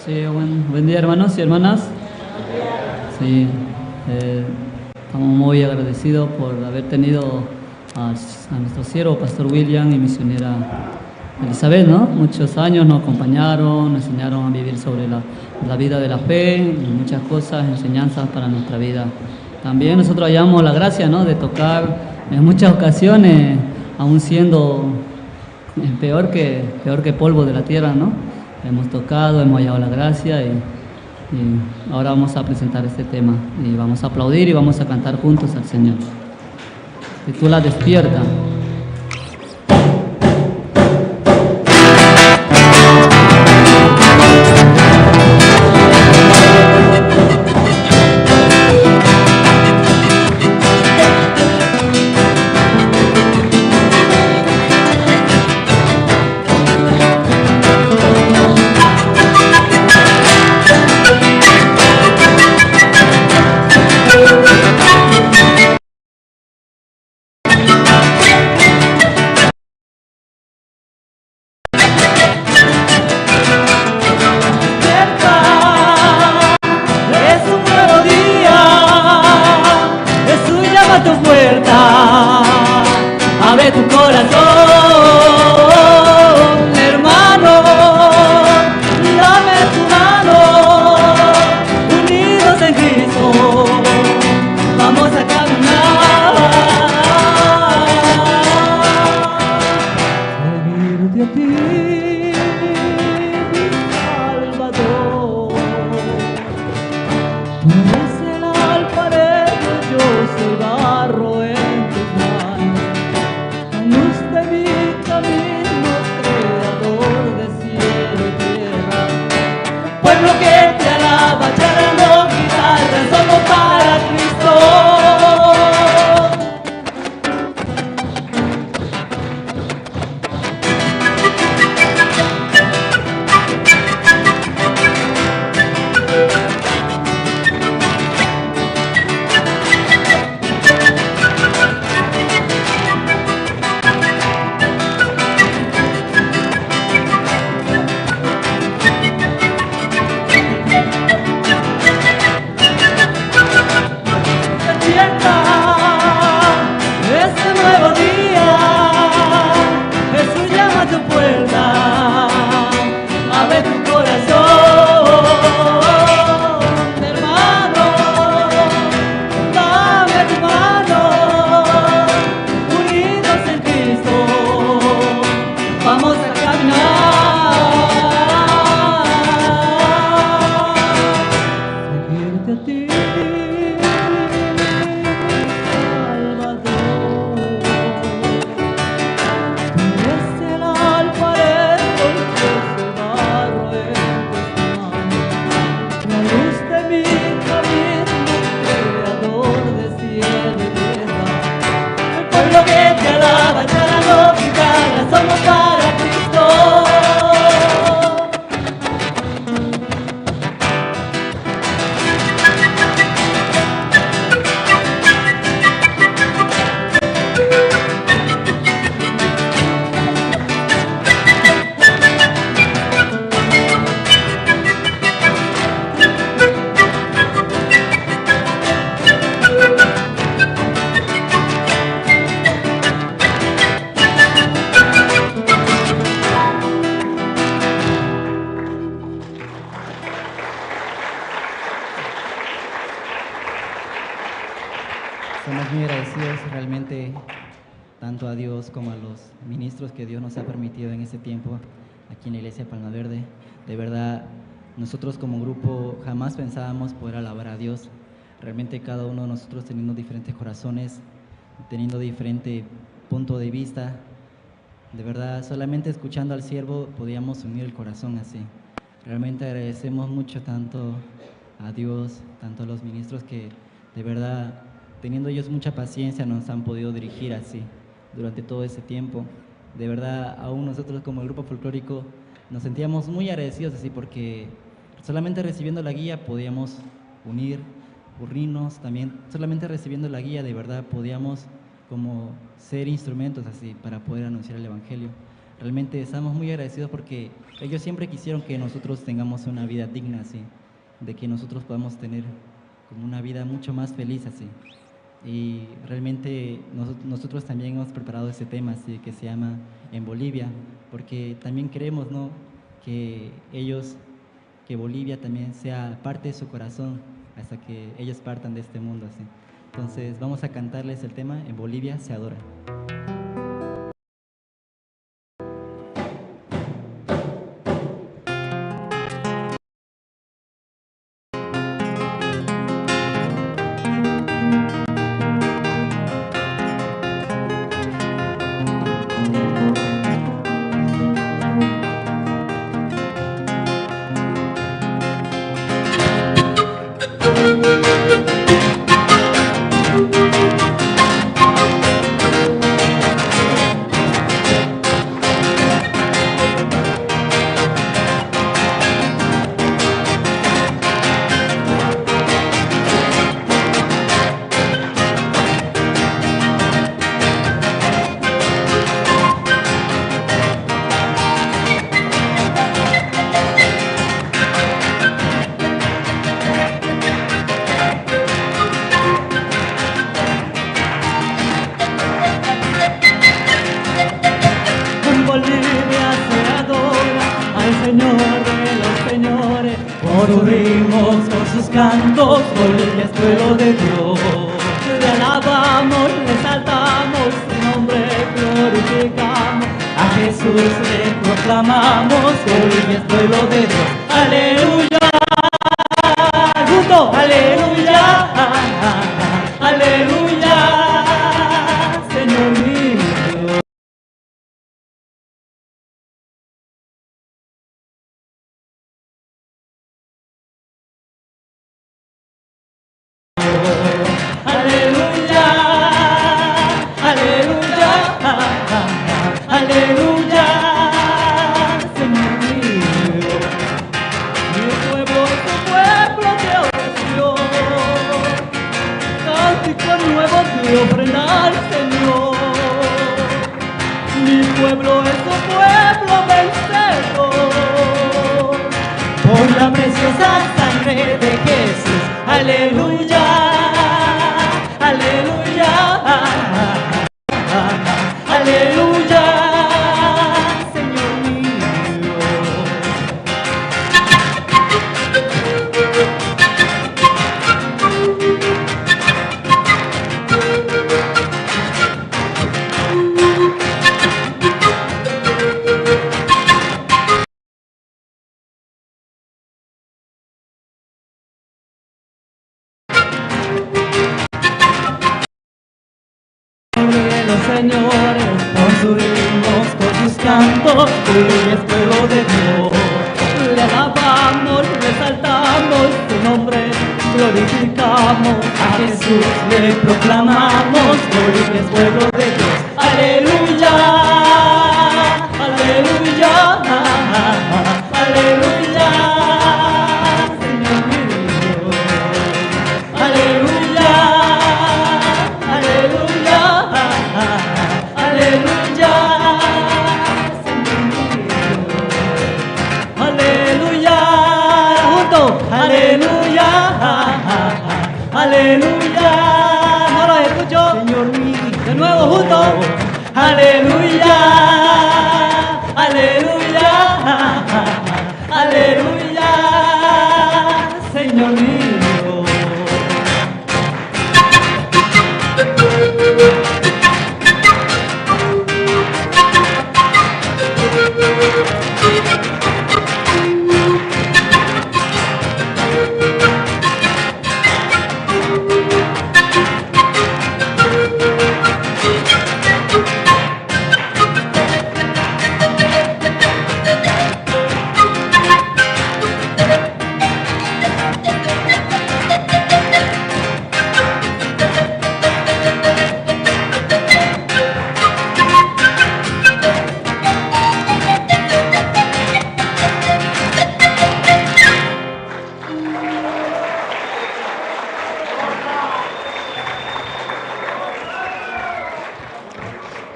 Sí, buen, buen día, hermanos y hermanas. Sí, eh, estamos muy agradecidos por haber tenido a, a nuestro siervo, Pastor William, y misionera Elizabeth, ¿no? Muchos años nos acompañaron, nos enseñaron a vivir sobre la, la vida de la fe y muchas cosas, enseñanzas para nuestra vida. También nosotros hallamos la gracia, ¿no? De tocar en muchas ocasiones, aún siendo eh, peor que, peor que polvo de la tierra, ¿no? Hemos tocado, hemos hallado la gracia y, y ahora vamos a presentar este tema y vamos a aplaudir y vamos a cantar juntos al Señor. Titula Despierta. Despierta, es un nuevo día, Jesús llama a tu puerta, abre tu corazón, hermano, dame tu mano, unidos en Cristo, vamos a caminar. Seguirte a ti, mi Salvador. Tú eres el alfarero, yo soy barro en tus manos. Luz de mi camino, creador de cielo y tierra. Pueblo que te alaba, charrando guitarra, somos para Cristo. Despierta, este nuevo día, Jesús llama a tu puerta, abre tu corazón, hermano, dame tu mano, unidos en Cristo, vamos a caminar. Seguirte a ti, Salvador. Tú eres el alfarero, yo soy barro en tus manos. La luz de mi camino, creador de cielo y tierra. El pueblo que te alaba, charrando guitarra, somos para Cristo. Somos muy agradecidos realmente, tanto a Dios como a los ministros que Dios nos ha permitido en este tiempo aquí en la iglesia de Palma Verde. De verdad, nosotros como grupo jamás pensábamos poder alabar a Dios. Realmente cada uno de nosotros teniendo diferentes corazones, teniendo diferente punto de vista, de verdad, solamente escuchando al siervo podíamos unir el corazón así. Realmente agradecemos mucho tanto a Dios, tanto a los ministros que de verdad, teniendo ellos mucha paciencia, nos han podido dirigir así durante todo ese tiempo. De verdad, aún nosotros como grupo folclórico nos sentíamos muy agradecidos así porque solamente recibiendo la guía podíamos unir, unirnos también, solamente recibiendo la guía de verdad podíamos como ser instrumentos así para poder anunciar el evangelio. Realmente estamos muy agradecidos porque ellos siempre quisieron que nosotros tengamos una vida digna así, de que nosotros podamos tener como una vida mucho más feliz así. Y realmente nos- nosotros también hemos preparado este tema así que se llama En Bolivia, porque también queremos, ¿no? Que ellos, que Bolivia también sea parte de su corazón hasta que ellos partan de este mundo así. Entonces vamos a cantarles el tema En Bolivia se adora. Con sus ritmos, con sus cantos, Bolivia es pueblo de Dios. Le alabamos, le exaltamos, su nombre glorificamos. A Jesús le proclamamos, Bolivia es pueblo de Dios. Aleluya. Junto, aleluya. Aleluya. Señor mío. Aleluya, aleluya, aleluya, Señor mío. Mi pueblo es un pueblo que ofreció cántico nuevo de ofrenda al Señor. Mi pueblo es un pueblo vencedor por la preciosa sangre de Jesús. Aleluya, aleluya, aleluya, Señor mío. De los señores, con sus ritmos, con sus cantos, tú eres pueblo de Dios. Le alabamos, le exaltamos, su nombre glorificamos. A Jesús le proclamamos, tú eres pueblo de Dios. Aleluya, aleluya, aleluya, Señor mío. Aleluya, aleluya, aleluya, Señor mío. Aleluya, junto. Aleluya, aleluya. No los escucho. Señor mío. De nuevo, junto. Aleluya, aleluya, aleluya, Señor mío.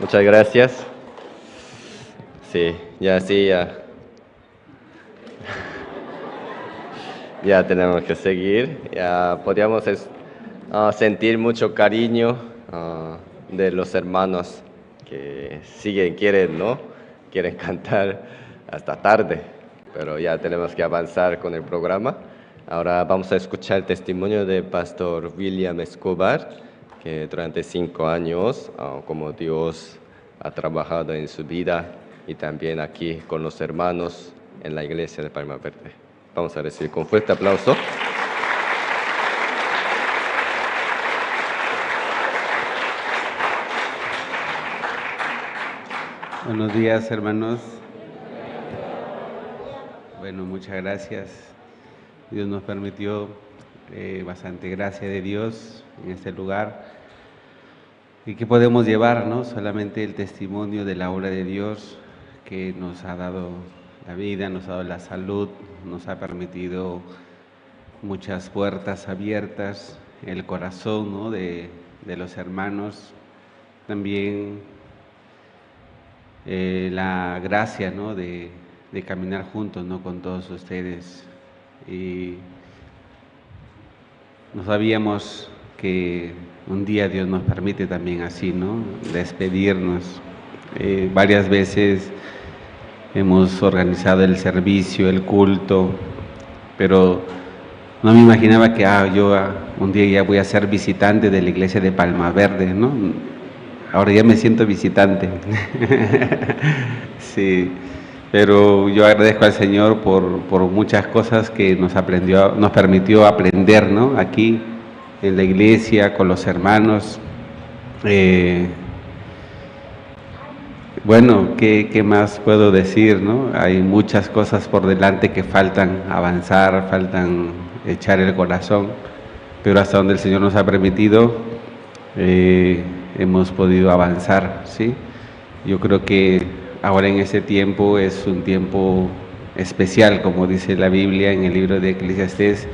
Muchas gracias. Sí, ya, sí, ya. Ya tenemos que seguir. Ya podíamos es-, ah, sentir mucho cariño, ah, de los hermanos que siguen, quieren, ¿no? Quieren cantar hasta tarde, pero ya tenemos que avanzar con el programa. Ahora vamos a escuchar el testimonio del pastor William Escobar, que durante cinco años, ah, como Dios ha trabajado en su vida y también aquí con los hermanos en la iglesia de Palma Verde. Vamos a recibir con fuerte aplauso. Buenos días, hermanos. Bueno, muchas gracias. Dios nos permitió, eh, bastante gracia de Dios en este lugar. ¿Y qué podemos llevar, no? Solamente el testimonio de la obra de Dios que nos ha dado la vida, nos ha dado la salud, nos ha permitido muchas puertas abiertas, el corazón, ¿no? de, de los hermanos. También, eh, la gracia, ¿no? de, de caminar juntos, ¿no? con todos ustedes. Y no sabíamos que un día Dios nos permite también así, ¿no? Despedirnos. Eh, varias veces hemos organizado el servicio, el culto, Pero no me imaginaba que, ah, yo, ah, un día ya voy a ser visitante de la iglesia de Palma Verde, ¿no? Ahora ya me siento visitante. Sí, pero yo agradezco al Señor por, por muchas cosas que nos aprendió, nos permitió aprender, ¿no? Aquí en la iglesia, con los hermanos. Eh, bueno, ¿qué, qué más puedo decir, no? Hay muchas cosas por delante que faltan avanzar, faltan echar el corazón, pero hasta donde el Señor nos ha permitido, eh, hemos podido avanzar, ¿sí? Yo creo que ahora en este tiempo es un tiempo especial, como dice la Biblia en el libro de Eclesiastés,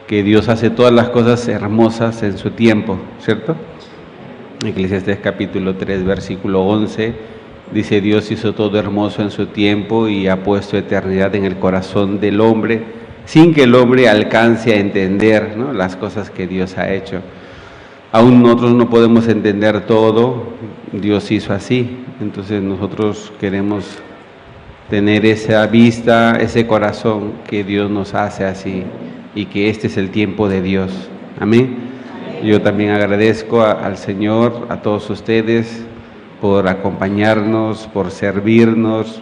que Dios hace todas las cosas hermosas en su tiempo, ¿cierto? Eclesiastés capítulo tres, versículo once, dice: "Dios hizo todo hermoso en su tiempo y ha puesto eternidad en el corazón del hombre, sin que el hombre alcance a entender", ¿no?, las cosas que Dios ha hecho. Aún nosotros no podemos entender todo, Dios hizo así. Entonces nosotros queremos tener esa vista, ese corazón que Dios nos hace así y que este es el tiempo de Dios. Amén. Yo también agradezco a, al Señor, a todos ustedes, por acompañarnos, por servirnos.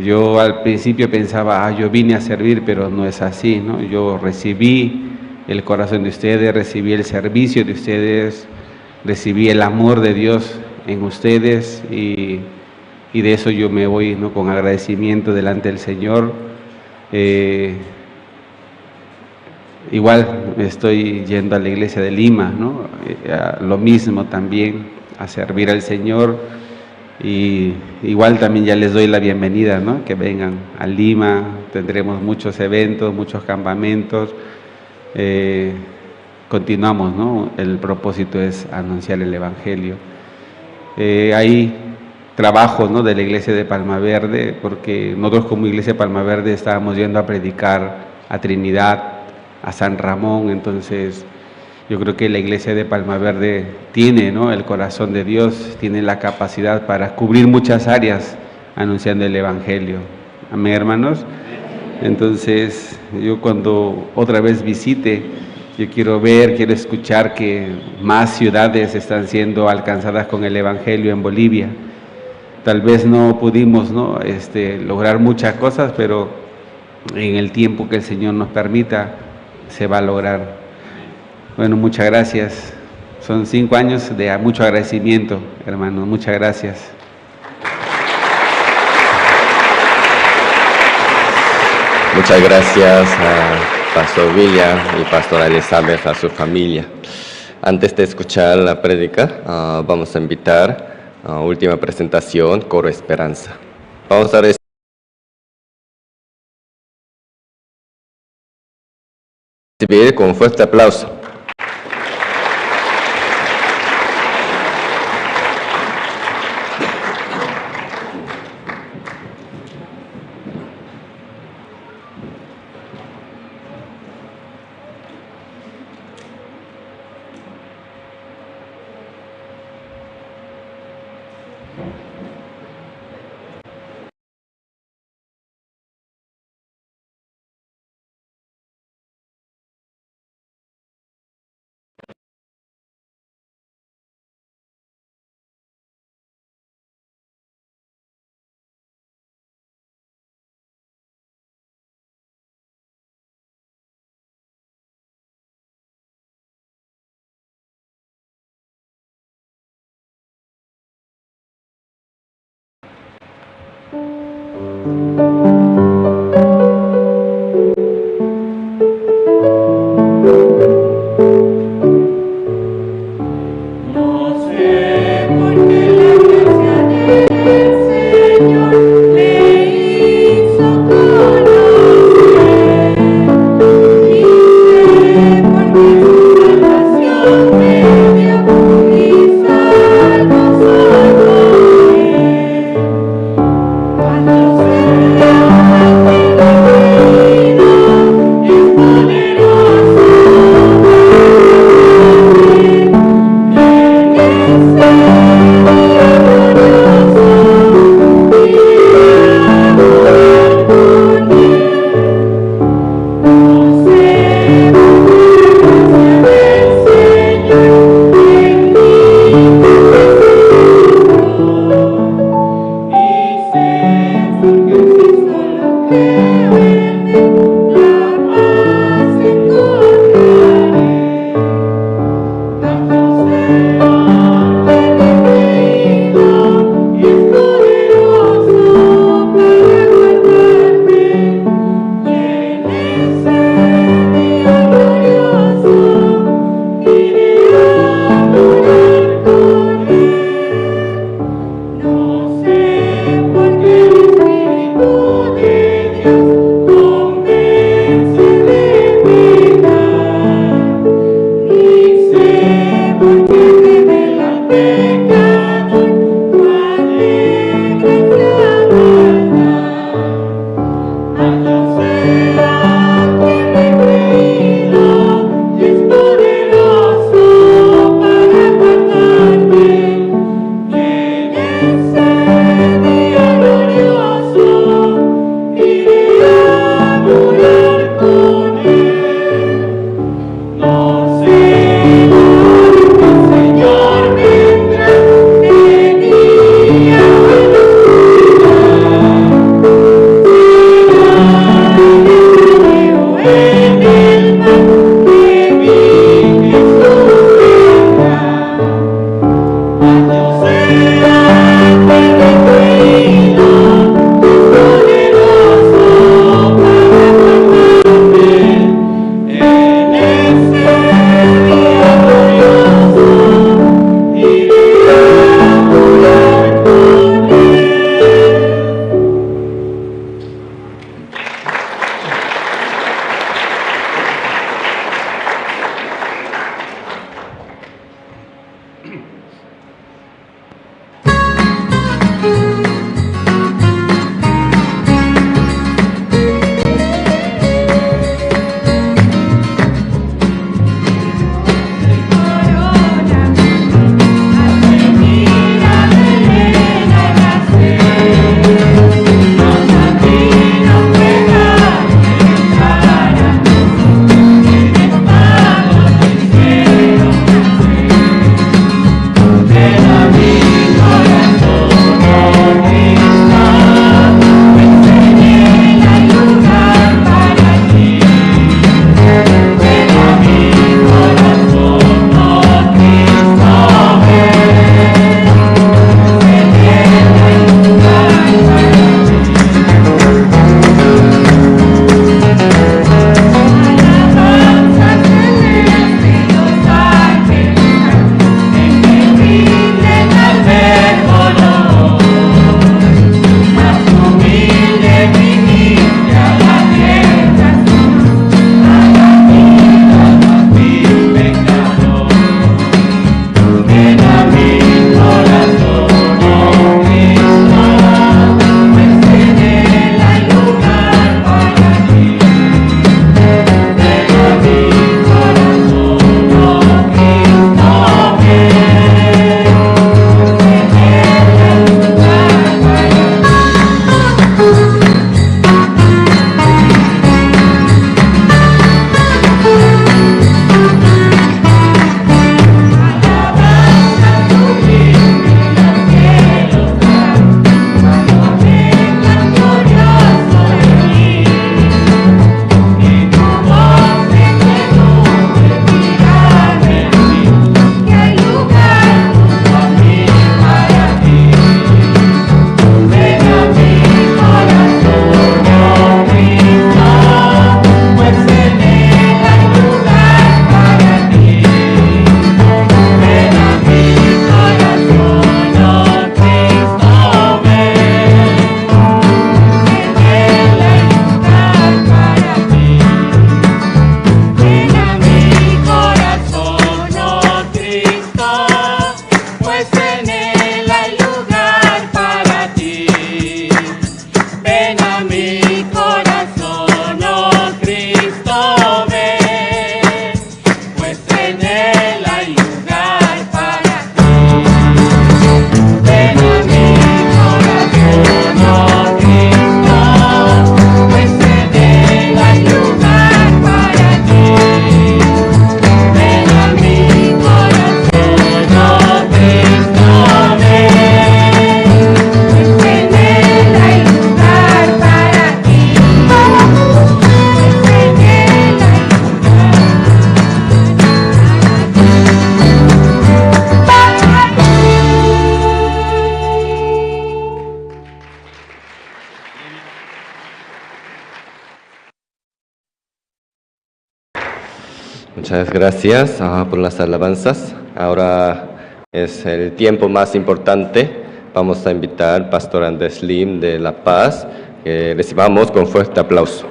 Yo al principio pensaba, ah, yo vine a servir, pero no es así, ¿no? Yo recibí el corazón de ustedes, recibí el servicio de ustedes, recibí el amor de Dios en ustedes y, y de eso yo me voy, ¿no?, con agradecimiento delante del Señor. Eh, Igual estoy yendo a la iglesia de Lima, ¿no? Eh, a lo mismo también, a servir al Señor. Y igual también ya les doy la bienvenida, ¿no? Que vengan a Lima, tendremos muchos eventos, muchos campamentos. Eh, continuamos, ¿no? El propósito es anunciar el evangelio. Eh, hay trabajo, ¿no?, de la iglesia de Palma Verde, porque nosotros como iglesia de Palma Verde estábamos yendo a predicar a Trinidad, a San Ramón, entonces yo creo que la iglesia de Palma Verde tiene, ¿no?, el corazón de Dios, tiene la capacidad para cubrir muchas áreas anunciando el evangelio. Amén, hermanos. Entonces, yo cuando otra vez visite, yo quiero ver, quiero escuchar que más ciudades están siendo alcanzadas con el evangelio en Bolivia. Tal vez no pudimos, ¿no?, este, lograr muchas cosas, pero en el tiempo que el Señor nos permita, se va a lograr. Bueno, muchas gracias. Son cinco años de mucho agradecimiento, hermano. Muchas gracias. Muchas gracias a Pastor William y Pastora Elizabeth, a su familia. Antes de escuchar la prédica, ah, vamos a invitar a última presentación, Coro Esperanza. Vamos a recibir con fuerte aplauso. Muchas gracias, ah, por las alabanzas. Ahora es el tiempo más importante. Vamos a invitar al pastor Andrés Lim de La Paz. Que recibamos con fuerte aplauso.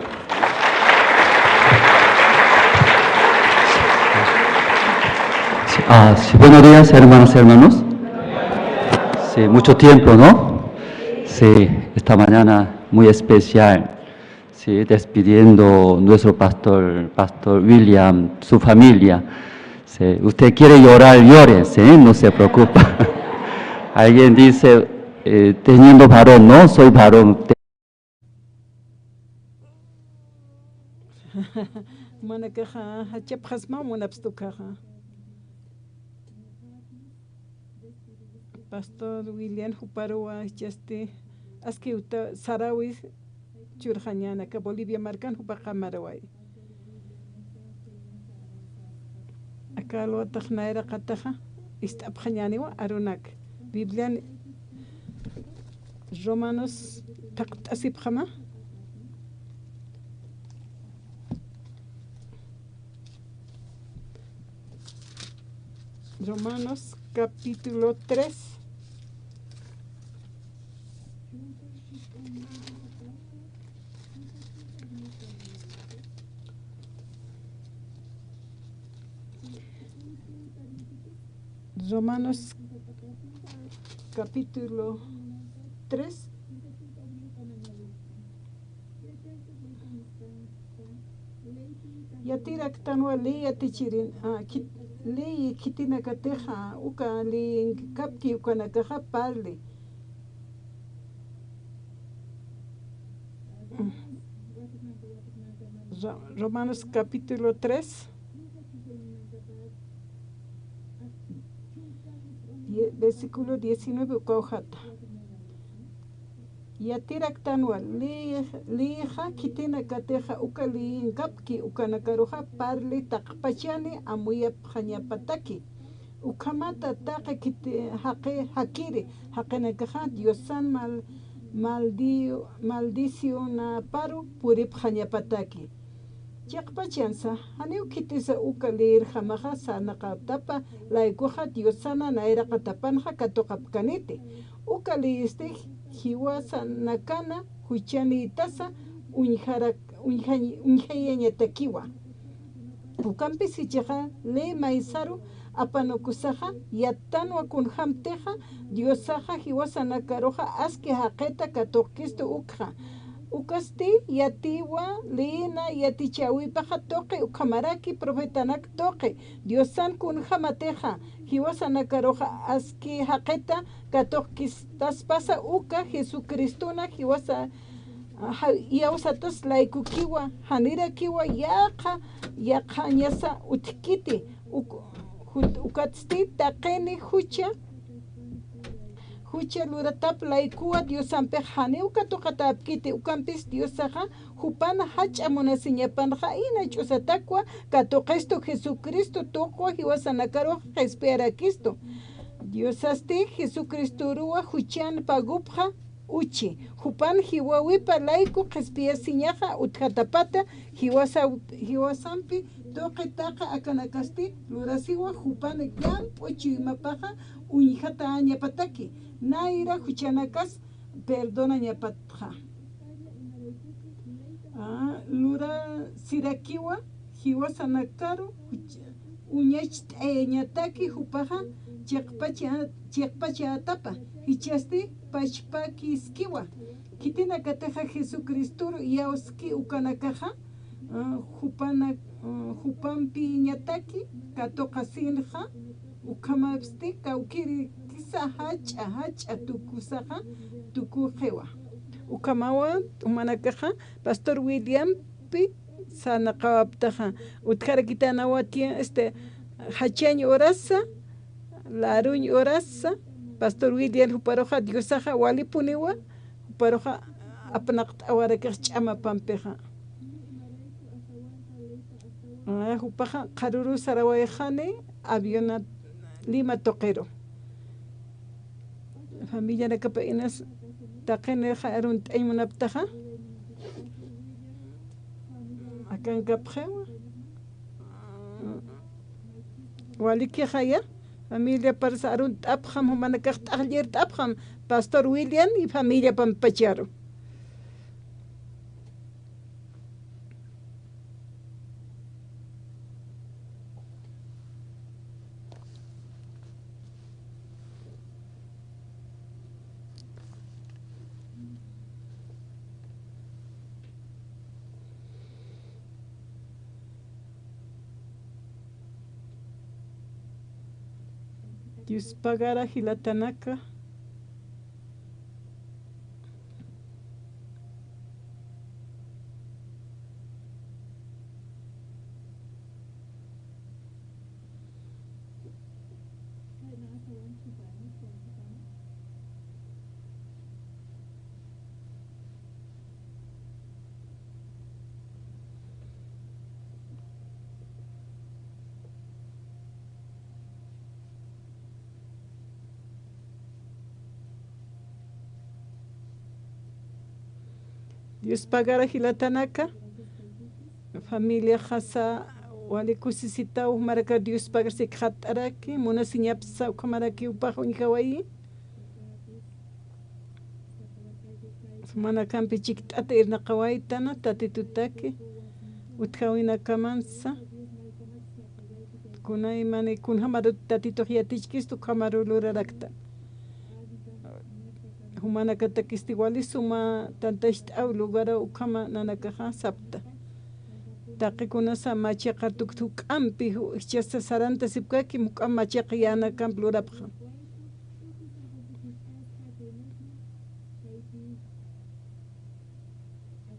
Ah, sí, buenos días, hermanas y hermanos. Sí, mucho tiempo, ¿no? Sí, esta mañana muy especial. Sí, despidiendo nuestro pastor, pastor William, su familia. Sí, usted quiere llorar, llore, sí, no se preocupa. Alguien dice, eh, teniendo varón, no, soy varón. Manakaxa jachapxasma munapstukaxa. Pastor William juparuwa chasti aski uta sarawi churxañanaka Bolivia markan jupa qamaruway. Aka alwatax nayraqataxa ist'apxañäniwa arunak. Biblian Romanos thaqt'asipxama. Romanos capítulo tres. Romanos capítulo tres. Yatiraktanwa ley yatichirin, ah, khit-, ley khitinakatixa, uka ley kapki ukanakaxa parli. Ro-, Romanos capítulo tres, die-, versículo diecinueve uka ujata. Yatiraktanwa ley-, leyxa khitinakatixa uka leyinkapki ukanakaruxa parli taqpachani amuyapxañapataki. Ukhamata taqi khiti-, jaqi-, jakiri jaqinakaxa Diosan mal-, maldi-, maldicionaparu puripxañapataki. Chiqpachansa, janiw khitisa uka leyirjamaxa sarnaqatapa laykuxa Diosana nayraqatapanxa katuqapkaniti. Uka leyisti jiwasanakana juchanïtasa uñjarak-, uñjañ-, uñjayañatakiwa. Ukampis jichhaxa ley maysaru apanukusaxa yattanwa kunjämtixa Diosaxa jiwasanakaruxa aski jaqita katuqkistu ukxa. Ukasti yatiywa leyina yatichäwipaxa tuqi ukhamaraki profetanak tuqi Diosan kunjämatixa jiwasanakaruxa aski jaqita katuqkistaspasa uka Jesucristona jiwasa ja-, iyawsatas laykukiwa, janirakiwa yaqha, yaqhañasa utjkiti, uk-, jut-, ukatsti taqini jucha, jucha luratap laykuwa Diosampix janiw katuqatäpkiti, ukampis Diosaxa jupan jach'a munasiñapanxa ina ch'usatakwa katuqistu Jesucristo tuqwa jiwasanakarux qhispiyarakistu. Diosasti Jesucristoruwa juchan pagupxa uchi, jupan jiwawipa layku qhispiyasiñaxa utjatapata, jiwasa-, jiwasampi tuqi taqi akanakasti lurasiwa, jupan llamp'u chuymapaxa uñjatäñapataki, nayra juchanakas perdonañapatxa. Ah, lurasirakiwa jiwasanakaru juch-, uñacht'ayañataki jupaxa chiqpacha-, chiqpachätapa, jichhasti pachpakiskiwa. Khitinakatixa Jesucristoru iyawski ukanakaxa, ah, jupana-, ah, jupampiñataki katuqasinxa, ukhamapsti kawkïrikisa jach'a, jach'a tukusaxa tukuxiwa. Ukhamawa t'umanakaxa Pastor Williampi sarnaqawaptaxa, utjarakitanawa tien-, este, jachañ urasa, laruñ urasa, Pastor William juparuxa Diosaxa walipuniwa, juparuxa apnaqt'awarakix ch'amapampixa. Ah, jupaxa qharürus sarawayxani aviona Lima tuqiru. Familianakapa inas taqinixa arunt'añ munaptaxa. Akankapxiwa. Walikixaya, familiaparsa arunt'apxam, jumanakax t'aqllirt'apxam, Pastor William y familia pampacharu. Dios pagara jilatanaka. Dios pagara jilatanaka. Familia jasa wali kusisitaw, jumarakar Dios pagar sikxat'araki, munasiñapsa ukhamaraki upax uñjawayi. Jumanakampi chikt'ata irnaqawaytana, Tatitutaki utjawinakamansa. Kunaymani kunjamaru Tatitux yatichkistu, ukhamaru lurarakta. Jumanakatakisti wali suma tantacht'aw lugaraw ukhama nanakaxa sapta. Taqikunasa machiqa tukt juk'ampi, ju-, jichhasa sarantasipkakim, juk'am machiqa yänakamp lurapxam.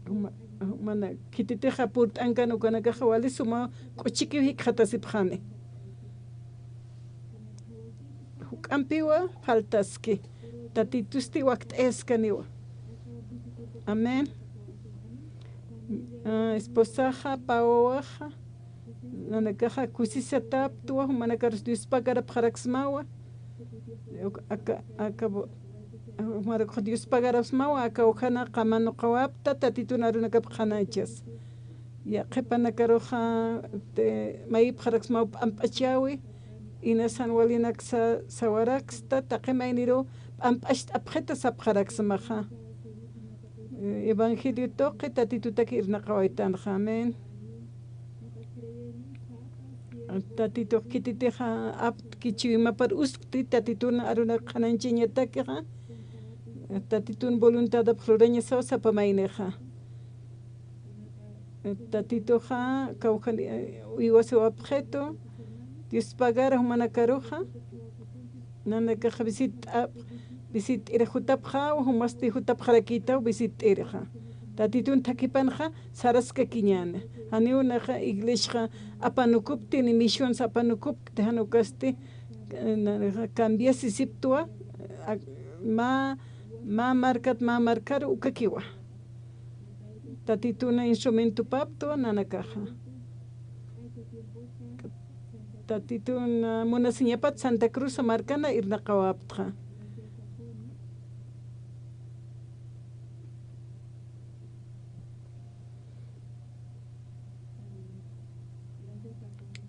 Juma-, jumana khititixa purt'ankan ukanakaxa wali suma k'uchikiw jikxatasipxani. Juk'ampiwa faltaski, Tatitusti wakt'ayaskaniwa. Amén. Ah, esposaxa, pä wawaxa, nanakaxa kusisataptwa, jumanakarus Dios pagarapxaraksmawa. Uk-, aka, aka, jumarakux Dios pagarapxsmawa, aka ukana qamanuqawapta, Tatitun arunakap qhananchas. Ya, qhipanakaruxa, te, mayipxaraksmaw p'amp'achawi, inasan walinaksa sawaraksta, taqi mayniru p'amp'acht'apxita sapxaraksmaxa. Eh, evangelio tuqi Tatitutaki irnaqawaytanxa. Amén. Tatitux khititixa aptki chuymapar uskti, Tatitun arunak qhananchañatakixa. Tatitun voluntadap lurañasaw sapa maynixa. Tatituxa kawkhan, eh, uywasiwapxitu, Dios pagara jumanakaruxa, nanakax visit'ap-, visitt'ir jutapxaw, jumasti jutapxarakïtaw visitt'irxa. Tatitun thakhipanxa saraskakiñäni. Janiw naxa iglesiaxa apanukupti, ni misions apanukupti, jan ukasti, eh, na-, cambiasisiptwa, a-, mä, mä markat, mä markaru ukakiwa. Tatitun instrumentopaptwa nanakaxa. Tatitun, ah, munasiñapat Santa Cruz markana irnaqawaptxa.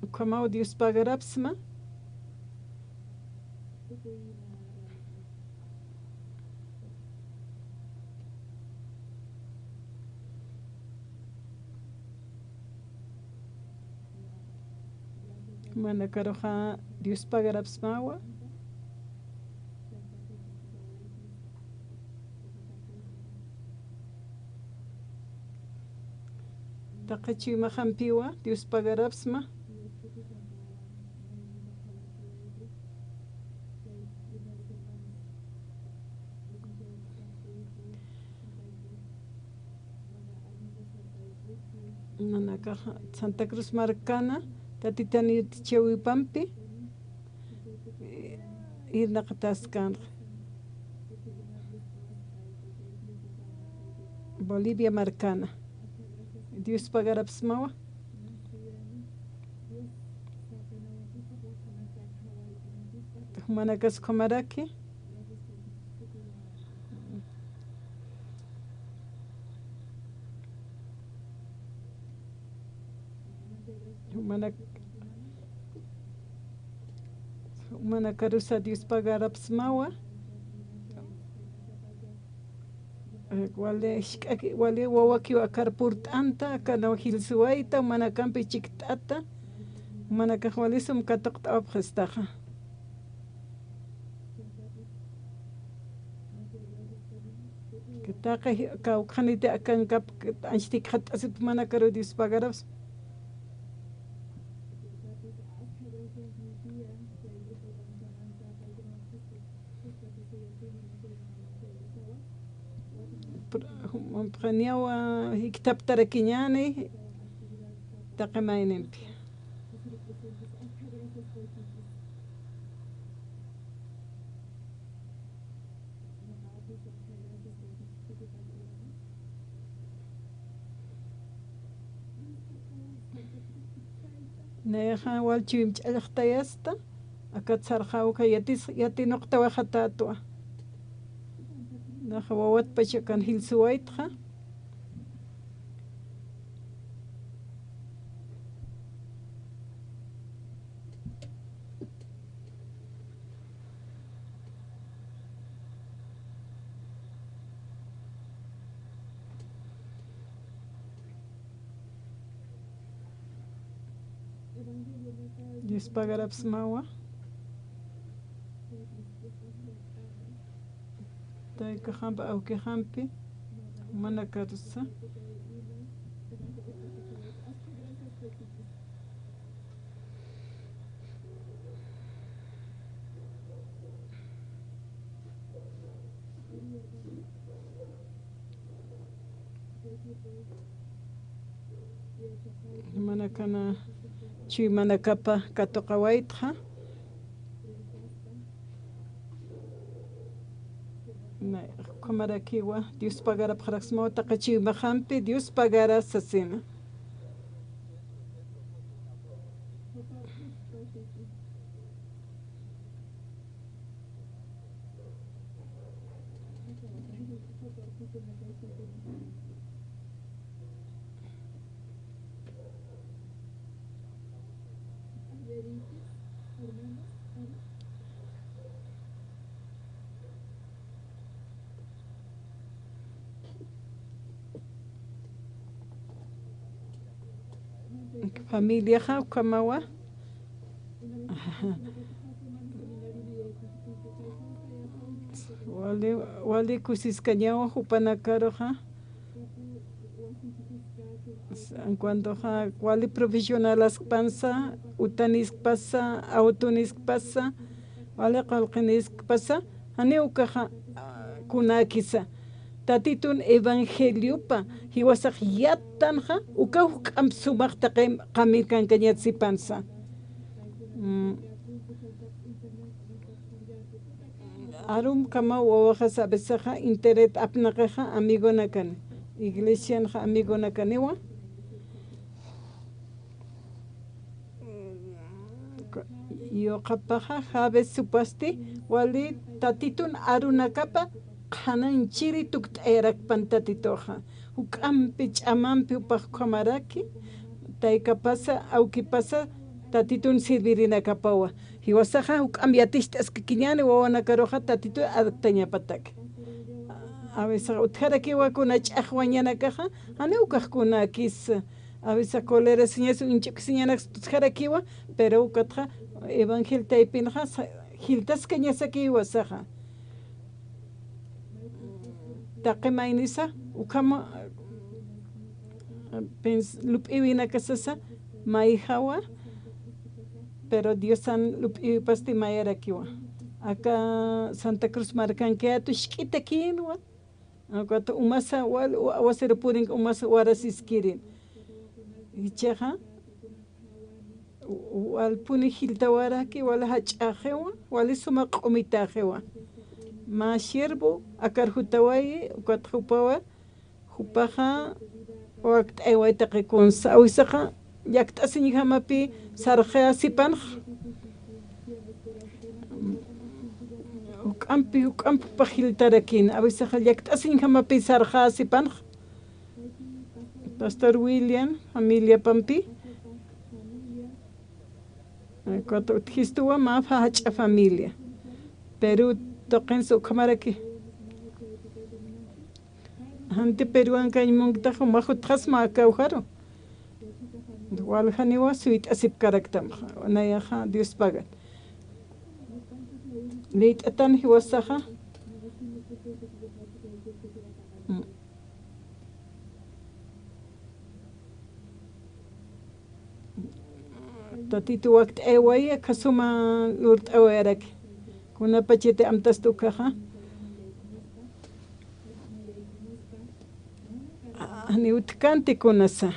Ukhamaw Dios pagarapxsma. Jumanakaruxa Dios pagarapxsmawa. Taqi chuymaxampiwa Dios pagarapxsma. Nanakaxa Santa Cruz markana, Tatitan yutichäwipampi, eh, irnaqataskanxa. Bolivia markana. Dios pagarapxsmawa. Jumanakas ukhamaraki. Jumanak Jumanakarusa Dios pagarapxsmawa. Eh, wali, jisk'aki, wali wawakiw akar purt'anta, akanaw jilsuwayta, jumanakampi chikt'ata, jumanakax wali sum katuqt'awapxistaxa. Taqi kawkhaniti akankap, anchhiti jikxatt'asipxi jumanakaru Dios pagarapxsma. Pr-, jum-, jumanaw jikt'aptarakiñäni, taqi maynimpi. Nayaxa wal chuymch'allxtayasta, akat sarxawka yatis, yatinuqtawayxatätwa. Naxa wawatpach akan jilsuwaytxa. Dios pagarapxsmawa. Taykaxampi, awkixampi, jumanakarusa. Jumanakana, chuymanakapa katuqawaytxa. Na, ukhamarakiwa, Dios pagarapxaraksmaw taqi chuymaxampi, Dios pagara sasina. Familiaxa ukhamawa. Wali, wali kusiskañawa jupanakaruxa. Cuandoxa wali profesionalaskpansa, utaniskpasa, autoniskpasa, wali qullqiniskpasa, janiw ukaxa, ah, kunäkisa. Tatitun evangeliopa jiwasax yattanxa, ukaw juk'amp sumax taqi qamirkankañät sipansa. Mm. Arumkamaw wawaxas a vecesaxa internet apnaqixa amigonakani, iglesianxa amigonakaniwa. Yuqapaxa, Jabez supasti, wali Tatitun arunakapa qhanan chiri tukt'ayarakpan Tatituxa. Juk'ampi ch'amampi jupax ukhamaraki, taykapasa, awkipasa, Tatitun sirvirinakapawa. Jiwasaxa juk'amp yaticht'askakiñäni wawanakaruxa Tatitun adoptañapataki. A veces utjarakiwa kuna ch'axwañanakaxa, janiw ukax kunäkis. A veces colerasiñas, uñch'uksiñanaks utjarakiwa, pero ukatxa evangel taypinxa sa-, jiltaskañasakiwa saxa. Taqi maynisa, ukhama, pens-, lup'iwinakasasa, mayjawa, pero Diosan lup'iwipasti mayarakiwa. Aka Santa Cruz markankayätu jisk'itakïnwa. Ukat umasa wal, u-, aguacero purinka umasa warasiskirin. Jichhaxa, u-, u-, walpuni jiltawaraki, wal jach'axiwa, wali suma q'umitaxiwa. Mä siervo akar jutawayi, ukat jupawa, jupaxa wakt'ayway taqi kunsa, awisaxa, llakt'asiñjamapi sarxäsipanx. Juk'ampi, juk'ampi jupax jiltarakïn, awisaxa llakt'asiñjamapi sarxäsipanx. Pastor William, familiapampi. Ukat utjistuwa mä jach'a familia. Perú tuqinsa ukhamaraki. Janti Peruwan kañ munktax jumax utjasma aka ujaru. Waljaniwa suyt'asipkaraktam. Nayaxa Dios pagan. Liyt'atan jiwasaxa. Tatitu wakt'ayawayi, aka suma lurt'awayaraki. Kunapachati amtasta ukaxa. Janiw utjkanti kunasa.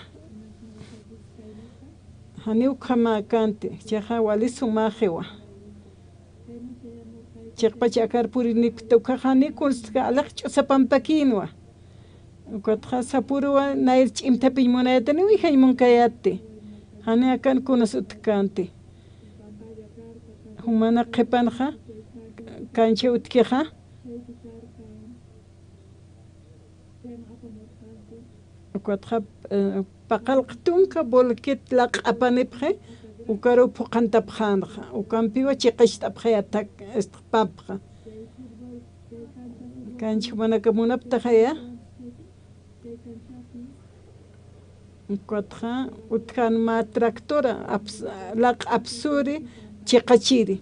Janiw ukhamäkänti. Chiqa wali sumäxiwa. Chiqpach akar purinipkta ukaxa janiw kunsa alix ch'usapampakïnwa. Ukatxa sapüruwa nayr ch'imthapiñ munayätaniw ijañ munkayätti. Jani akan kunas utjkänti. Jumanak qhipanxa, kancha utjkixa. Ukatxa, eh, paqallq tunka bolquet laq'apanipxi, ukaruw phuqhantapxänxa, ukampiwa chiqicht'apxayät, este, papxa. Kancha jumanaka munaptaxaya. Ukatxa utjän mä tractora, aps-, laq'a apsuri, chiqachiri.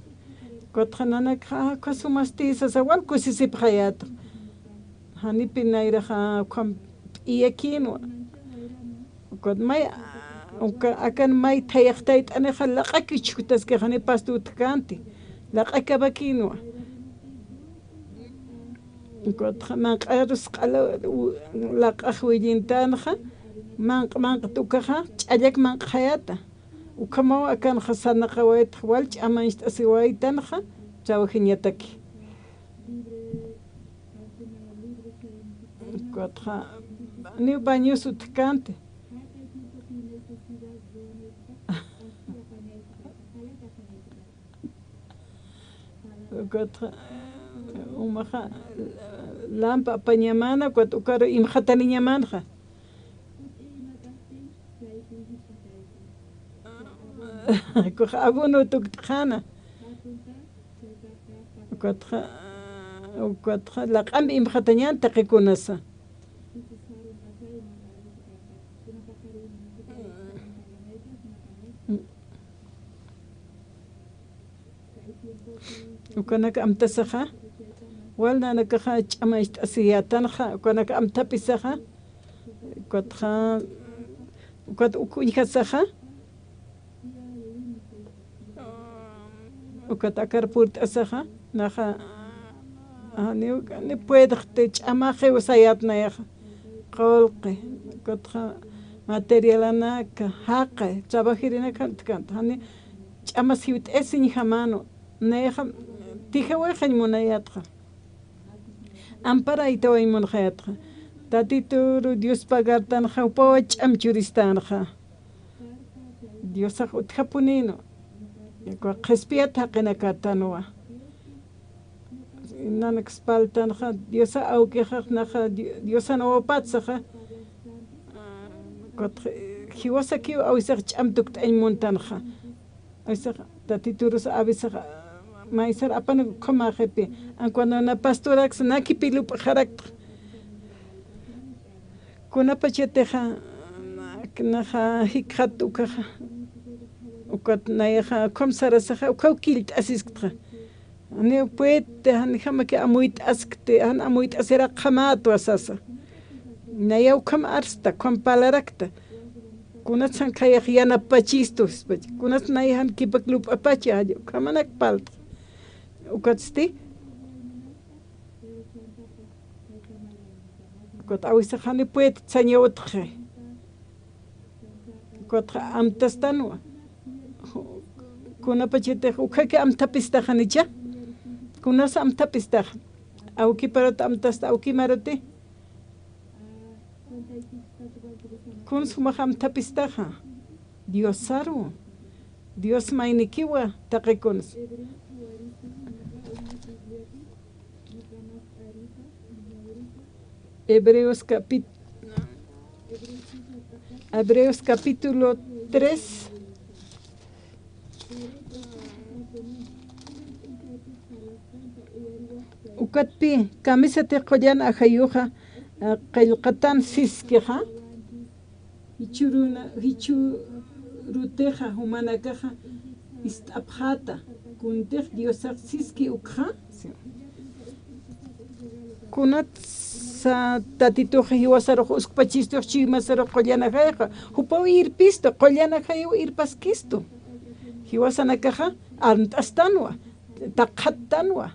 Ukatxa nanakxa, "Ah, uka sumasti" sasa, wal kusisipxayäta. Janipi nayraxa ukham p'iyakïnwa. Ukat may, uka, akan may thayaqtayt'anixa laq'ak ichhuktaski, jani past utjkänti. Laq'ak apakïnwa. Ukatxa manq'arus q'ala, u-, laq'ax willintanxa, manq', manq't ukaxa, ch'allak manq'xayäta. Ukhamaw akanxa sarnaqawaytxa, wal ch'amañcht'asiwaytanxa, trabajiñataki. Ukatxa, niw bañus utjkänti. Ukatxa, umaxa, lampa apañamäna, ukat ukaru imxataniñamänxa. Ukax abono tukt'xäna. Ukatxa, ukatxa, laq'amp imxatañän taqi kunasa. Ukanak amtasaxa, wal nanakaxa ch'amacht'asiyätanxa, ukanak amthapisaxa, ukatxa, ukat uk uñjasaxa, ukat akar purt'asaxa, naxa, ah, ni, ni puedxti, ch'amaxiw sayät nayaxa. Qullqi, ukatxa materialanaka, jaqi, trabajirinak jant'känti, jani ch'amas jiwt'asiñjamänu, nayaxa tijawayxañ munayätxa. Amparaytawañ munxayätxa. Tatituru Dios pagartanxa, jupawa ch'am churistänxa. Diosax utjapunïnu. Qhispiyat jaqinakätanwa. Nanaks parltanxa, Diosa awkixax naxa, Di-, Diosan wawapatsaxa. Jiwasakiw awisax ch'am tukt'añ muntanxa. Awisax, Tatiturus awisax, maysar apanak ukhamäxipi. An cuando na pastoraksa, nakipi lup'xaraktxa. Kunapachatixa, naxa jikxat ukaxa, ukat nayaxa ukham sarasaxa, ukhaw killt'asisktxa. Janiw puedti, janjamaki amuyt'askti, jan amuyt'asiraqxamätwa sasa. Nayaw ukham arsta, ukham parlarakta. Kunats jan khayax yanapachistu, kunats nay jan kipak lup'apachi, jall-, ukhamanak parltxa. Ukatsti, ukat awisax jani puedti saña utxi. Ukatxa amtastanwa. Kunapachatix ukhaki amthapistaxa janicha. Kunas amthapistaxa. Awkiparut amtasta, awkimaruti. Kun sumax amthapistaxa. Diosaru. Dios maynikiwa taqi kuns. Hebreos capi-, Hebreos capítulo tres. Ukatpi, kamisatix qullan ajayuxa, eh, qillqatan siskixa, jichhüruna, jichhürutixa jumanakaxa ist'apxäta, kuntix Diosax siski ukxa. Kunatsa Tatitux jiwasarux uskpachistux chuymasarux qullan ajayxa, jupaw irpistu, qullan ajayiw irpaskistu. Jiwasanakaxa armt'astanwa, taqxattanwa.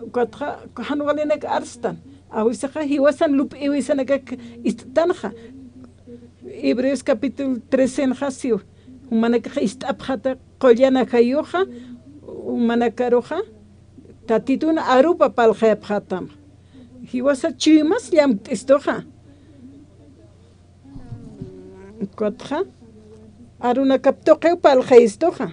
Ukatxa jan walinak arstan. Awisaxa jiwasan lup'iwisanakak ist'tanxa. Hebreos capítulo trece nxa siw. Jumanakaxa ist'apxäta qullan ajayuxa, jumanakaruxa Tatitun arupa parlxayapxätam. Jiwasa chuymas llamkt'istuxa. Ukatxa arunakap tuqiw parlxayistuxa.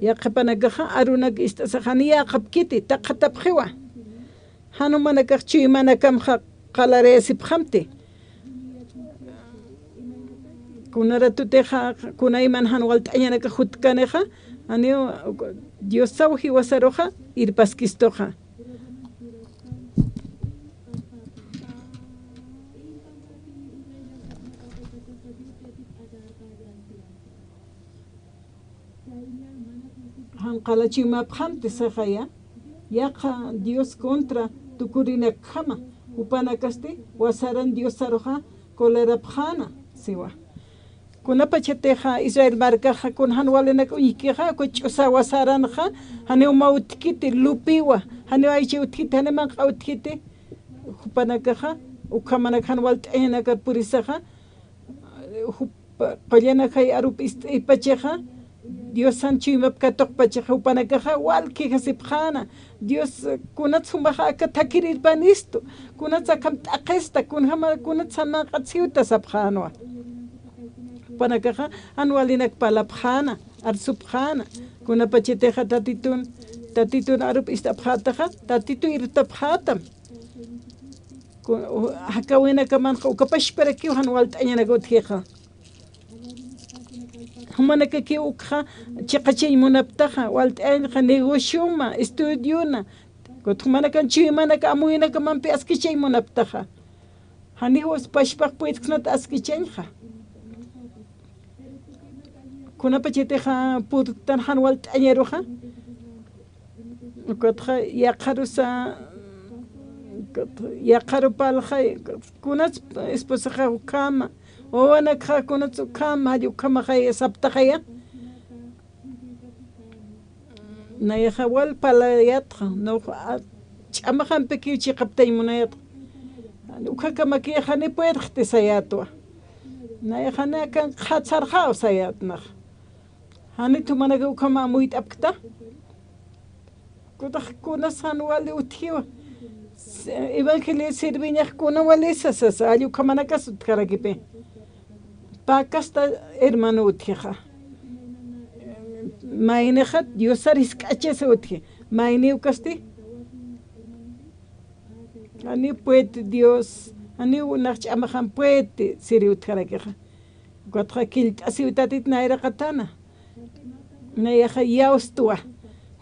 Yaqhipanakaxa arunak ist'asaxa jani yäqapkiti, taqhatapxiwa. Jan jumanakax chuymanakamxa qalarayasipxamti. Kuna ratutixa, kunayman jan walt'añanakax jutkanixa, janiw Diosaw jiwasaruxa irpaskistuxa. Jan qala chuymapxamti sixaya, yaqha Dios contra tukurinakjama, jupanakasti wasaran Diosaruxa colerapxäna, siwa. Kunapachatixa Israel markaxa, kun jan walinak uñjkixa, uka ch'usa wasaranxa, janiw mä utjkiti, lupiwa, janiw aychi utjkiti, janiw manq'a utjkiti, jupanakaxa, ukhamanak jan walt'añanakar purisaxa, jup-, qullan ajay arup ist'aypachaxa, Diosan chuymap katuqpachaxa, jupanakaxa walki jasipxäna, Dios, kunats jumaxa aka thakhirirpanistu, kunats akham t'aqhista, kunjama, kunats jan manq'at siwta sapxänwa. Jupanakaxa jan walinak parlapxäna, arsupxäna, kunapachatixa Tatitun, Tatitun arup ist'apxätaxa, Tatitu irptapxätam. Ku-, u-, jakawinakamanxa uka pachparakiw jan walt'añanak utjixa. Jumanakakiw ukxa chiqachañ munaptaxa, walt'añxa, negocioma, estudiona. Kut jumanakan chuymanak amuynakamampi askichañ munaptaxa. Janiw pachpax puytksnat askichañxa. Kunapachatixa purktan jan walt'añaruxa. Ukatxa yaqharusa, yaqharu parlxay, kunats esposaxa ukhama, wawanakxa kunats ukhama, jall ukhamaxay saptaxaya. Nayaxa wal parlayatxa, no, a, ch'amaxampikiw chiqaptañ munayatxa. Ukhakamaki jani puedxti sayätwa. Nayaxa jani akan qhat sarxäw sayät nax. Janit jumanakax ukham amuyt'apkta. Kutax kunas jan wali utjiwa. Evangelio sirviñax kuna walisa sasa, jall ukhamanak utjarakipi. Pä kasta hermano utjixa. Maynixa Diosar jisk'achasa utji. Mayniw kasti. Janiw puedti Dios. Janiw nax ch'amaxam puedti siri utjarakixa. Ukatxa killt'asiw Tatit nayraqatana. Nayaxa iyawstwa.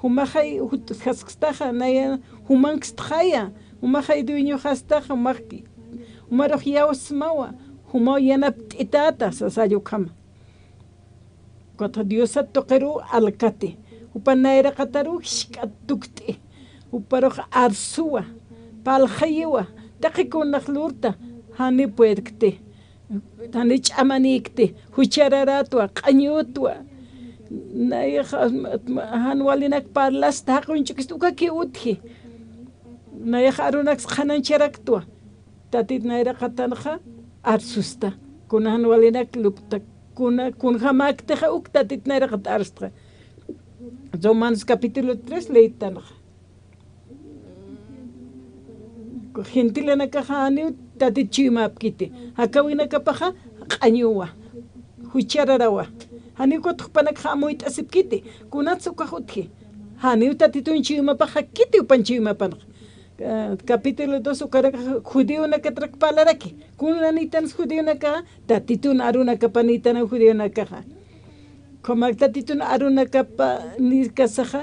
Jumaxay jut'uskstaxa, naya jumankstxaya. Jumaxay dueñoxastaxa, jumax, jumarux iyawsmawa. Jumaw yanapt'itäta, sasa jall ukhama. Ukatxa Diosat tuqiruw alkati. Jupan nayraqataruw jisk'at tukt'i. Juparux arsuwa. Parlxayiwa. Taqi kunax lurta. Jani puedkti. Jani ch'amanïkti, juchararätwa, q'añütwa. Nayax jan walinak parlasta, jaqi uñch'ukisti, ukakiw utji. Nayax arunaks qhanañcharaktwa. Tatit nayraqatanxa arsusta. Kuna jan walinak lupta, kuna, kunjamäktixa uk Tatit nayraqat arstxa. Romanos capítulo tres leytanxa. Gentilenakaxa janiw Tatit chuymäpkiti. Jakawinakapaxa q'añuwa. Juchararawa. Janiw kut jupanakxa amuyt'asipkiti. Kunats ukax utji. Janiw Tatitun chuymapax jakiti, jupan chuymapanxa. Ah, capítulo dos ukarakax judionakatrak parlaraki. Kunanitansa judionakaxa, Tatitun arunakapanïtan judionakaxa. Ukhamarak Tatitun arunakapanïkasaxa,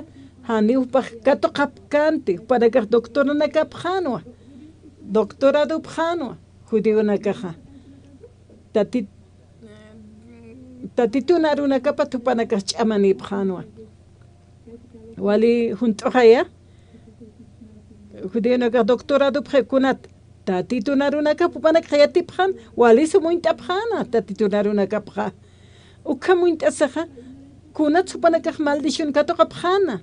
janiw jupax katuqapkänti, jupanakax doctoranakapxänwa, doctoradopxänwa judionakaxa. Tatit-, Tatitun arunakapat jupanakax ch'amanïpxänwa. Wali junt'uxaya, judionakax doctoradopxi kunat, Tatitun arunakap jupanakax yatipxän, walisu muñt'apxäna Tatitun arunakapxa. Ukha muñt'asaxa, kunat jupanakax maldición katuqapxäna.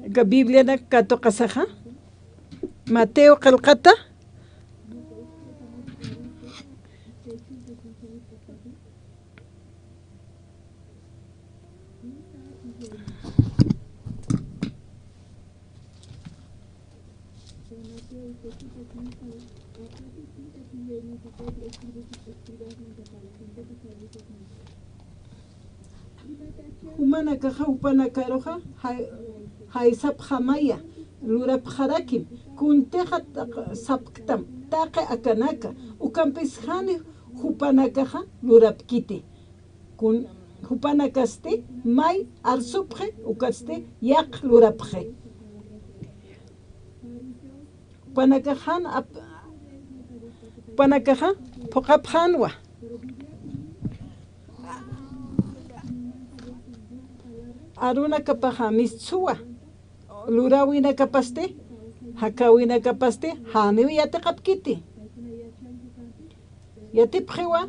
Aka Biblianak katuqasaxa, Mateo qillqata, Jumanakaxa jupanakaruxa jay-, jaysapxamaya, lurapxarakim, kuntixa taq-, sapktam, taqi akanaka, ukampis jani jupanakaxa lurapkiti. Kun-, jupanakasti may arsupxi, ukatsti yaqha lurapxi. Jupanakax jan ap-, jupanakaxa phuqapxänwa. Arunakapaxa mistsuwa, luräwinakapasti, jakäwinakapasti, janiw yatiqapkiti. Yatipxiwa,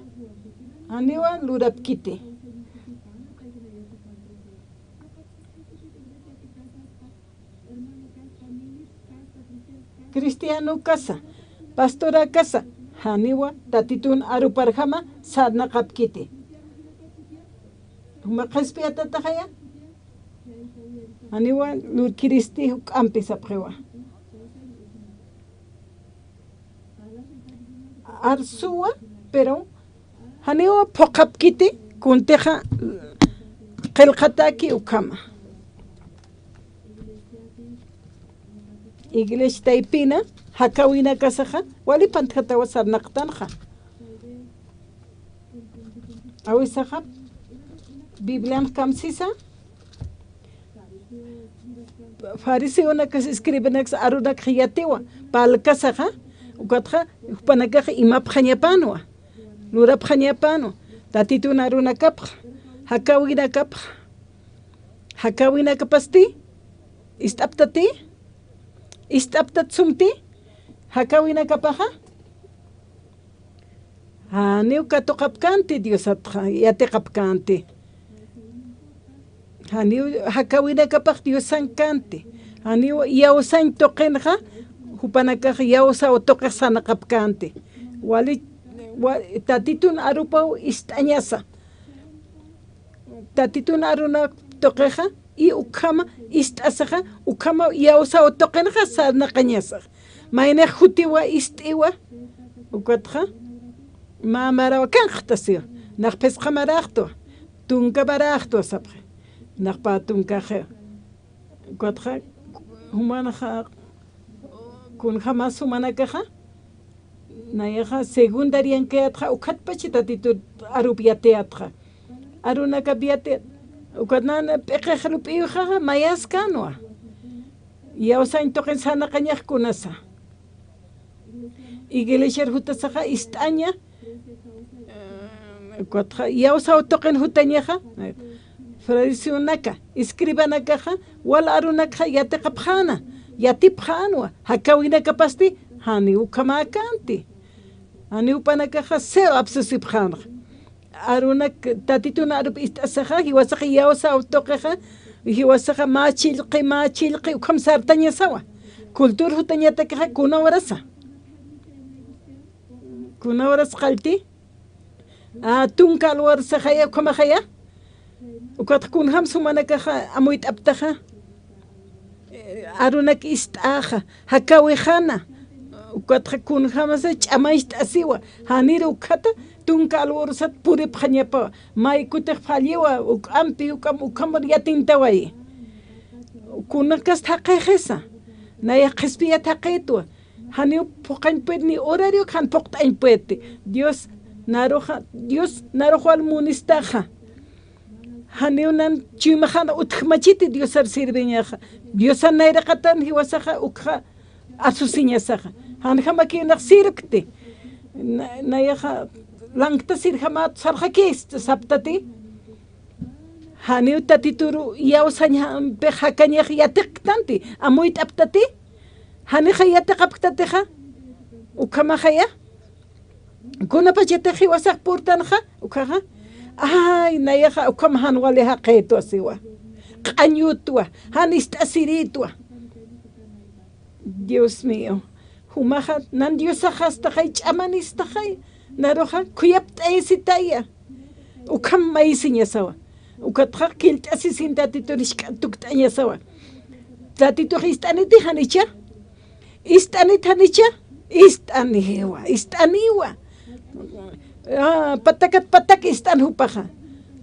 janiwa lurapkiti. Cristiano kasa, pastora kasa, janiwa Tatitun aruparjama sarnaqapkiti. Juma qhispiyatataxaya, janiwa lurkiristi juk'ampi sapxiwa. Arsuwa, pero janiwa phuqapkiti, kuntixa qillqataki ukhama. Iglesia taypina, jakäwinakasaxa, wali pantjatawa sarnaqtanxa. Awisaxa, Biblian kamsisa, fariseonakas, escribanaksa, arunakxa yatiwa, parlkasaxa, ukatxa, jupanakaxa imapxañapanwa, lurapxañapanwa, Tatitun arunakapxa, jakäwinakapxa, jakäwinakapasti, ist'aptati, ist'aptat sumti, jakäwinakapaxa, janiw katuqapkänti Diosat, yatiqapkänti. Janiw jakäwinakapax Diosankänti. Janiw iyawsañ tuqinxa, jupanakax iyawsaw tuqix sarnaqapkänti. Wali, wa-, Tatitun arupaw ist'añasa. Tatitun arunak tuqixa, i ukhama ist'asaxa, ukhama iyawsaw tuqinxa sarnaqañasax. Maynix jutiwa ist'iwa, ukatxa, mä maraw kanqtasiwa, nax phisqa maraxtwa, tunka maraxtwa sapxi, nax pä tunkaxiwa. Ukatxa, jumanxa, kunjamas jumanakaxa, nayaxa secundariankayatxa, ukhatpachi Tatitut arup yatiyatxa. Arunakap yati, ukat nan p'iqix lup'iyuxaxa, mayaskänwa. Iyawsañ tuqin sarnaqañax kunasa. Iglesiar jutasaxa ist'aña, eh, ukatxa iyawsaw tuqin jutañaxa, eh, fariseonaka, escribanakaxa, wal arunakxa yatiqapxäna, yatipxänwa, jakäwinakapasti, janiw ukhamäkänti. Janiw jupanakaxa cero apsusipxänxa. Arunak Tatitun arup ist'asaxa, jiwasaxa iyawsaw tuqixa, jiwasaxa mä chillqi, mä chillqi, ukham sartañasawa. Cultura jutañatakixa, kuna urasa. Kuna uras qallti. A, tunka alwarsaxaya, ukhamaxaya. Ukatxa kunjams jumanakaxa amuyt'aptaxa. Arunak ist'axa, jakäwixana. Ukatxa kunjamasa ch'amacht'asiwa. Janir ukhata tunka alwarusat puripxañapawa. May kutix falliwa, juk'ampi, juk'am, ukhamar yatintawayi. Kunakast jaqixisa, nayax qhispiyat jaqitwa, janiw phuqañ pued ni horario jan phuqt'añ puedti. Dios naruxa, Dios narux wal munistaxa. Janiw nan chuymaxan utjmachiti Diosar sirviñaxa. Diosan nayraqatan jiwasaxa ukxa asusiñasaxa. Janjamakïnax sirvkti. Na-, nayaxa lankta sirjamät sarxakïsti saptati. Janiw Tatituru iyawsañjampix jakañax yatiqktanti, amuyt'aptati. Janixa yatiqapktatixa, ukhamaxaya. Kunapachatix jiwasax purtanxa, ukhaxa. Ay, nayaxa ukham jan wali jaqitwa siwa. Q'añutwa, jan ist'asirïtwa. Dios mío, jumaxa nan Diosaxastaxay, ch'amanistaxay, naruxa khuyapt'ayasitaya. Ukham mayisiñasawa. Ukatxa killt'asisin Tatitur jisk'atukt'añasawa. Tatitux ist'aniti janicha. Ist'anit janicha. Ist'aniwa, ist'aniwa. Ah, patakat patak ist'an jupaxa.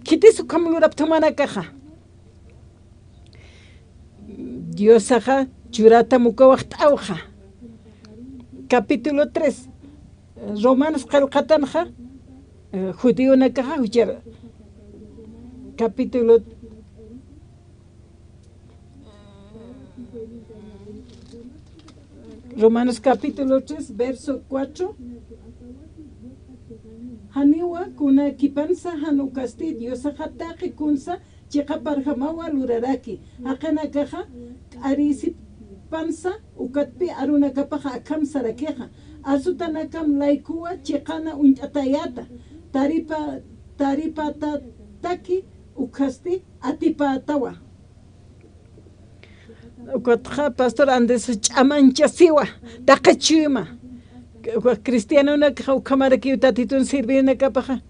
Khitis ukham lurapta jumanakaxa. Diosaxa churata mukawaxt'awxa. Capítulo tres. Romanos qillqatanxa, eh, judionakaxa juchar. Capítulo, Romanos capítulo tres, verso cuatro. Janiwa kunakipansa jan ukasti Diosaxa taqi kunsa chiqaparjamawa luraraki. Jaqinakaxa k'arisipansa, ukatpï arunakapaxa akham sarakixa. Arsutanakam laykuwa chiqana uñt'atayäta. Taripa-, taripatätaki ukhasti atipätawa. Ukatxa Pastor Andrés ch'amañchasiwa, taqi chuyma. Uka cristianonakaxa ukhamarakiw Tatitun sirvirinakapaxa.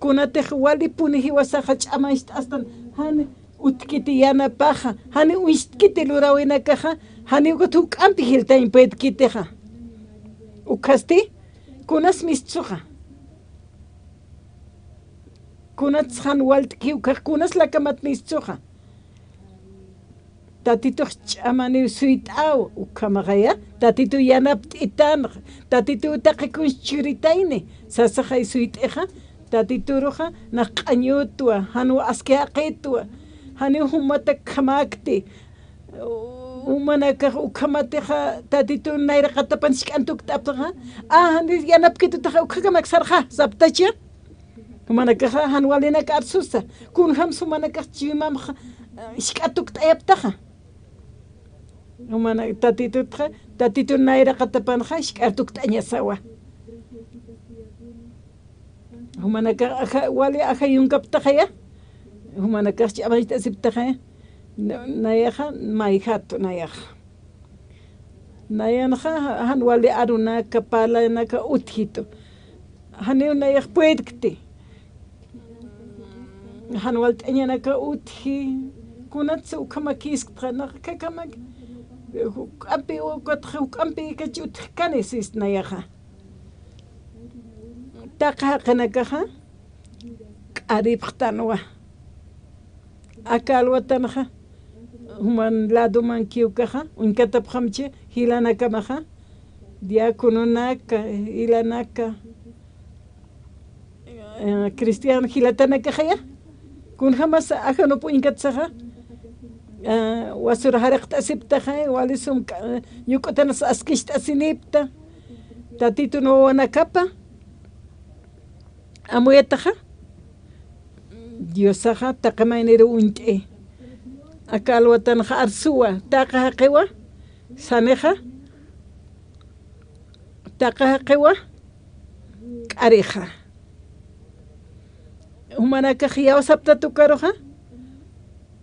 Kunatix walipuni jiwasaxa ch'amañcht'astan, jani utjkiti yanapaxa, jani uñstkiti luräwinakaxa, jani ukat juk'ampi jiltañ puedkitixa. Ukhasti, kunas mistsuxa. Kunats jan walt'ki ukhax, kunas lakamat mistsuxa. Tatitux ch'amaniw suyt'aw, ukhamaxaya, Tatitu yanapt'itanx, Tatitu taqi kuns churitayni, sasaxay suyt'ixa, Tatituruxa, nax q'añutwa, janwa aski jaqitwa, janiw jumata khamäkti, jumanakax ukhamatixa, Tatitu nayraqatapan jisk'antukt'aptaxa, a, jani yanapkitutaxa, ukhakamak sarxa, saptacha. Jumanakaxa jan walinak arsusa, kunjams jumanakax chuymamxa, eh, jisk'atukt'ayaptaxa. Jumana Tatitutxa, Tatitun nayraqatapanxa jisk'atukt'añasawa. Jumanakax aja, wali aja yunkaptaxaya, jumanakax ch'amañcht'asiptaxaya, na-, nayaxa mayjatu nayaxa. Nayanxa, jan wali arunaka, parlanaka utjitu. Janiw nayax puedkti. Jan walt'añanaka utji. Kunatsa ukhamakïsktxa, nax khakhamak. Juk'ampi, ukatxa juk'ampi kach utjkani sist nayaxa. Taqi jaqinakaxa k'aripxtanwa. Aka alwatanxa, juman ladomankiw ukaxa, uñkatapxamchi jilanakamaxa, diacononaka, jilanaka, eh, cristiano jilatanakaxaya, kunjamas ajanup uñkatsaxa, eh, wasur jariqt'asiptaxa, wali sum k'a-, yuk'utanas askicht'asinipta, Tatitun wawanakapa, amuyataxa, Diosaxa taqi mayniru uñt'i. Aka alwatanxa arsuwa, taqi jaqiwa, sanixa, taqi jaqiwa, k'arixa. Jumanakax iyawsaptati ukaruxa,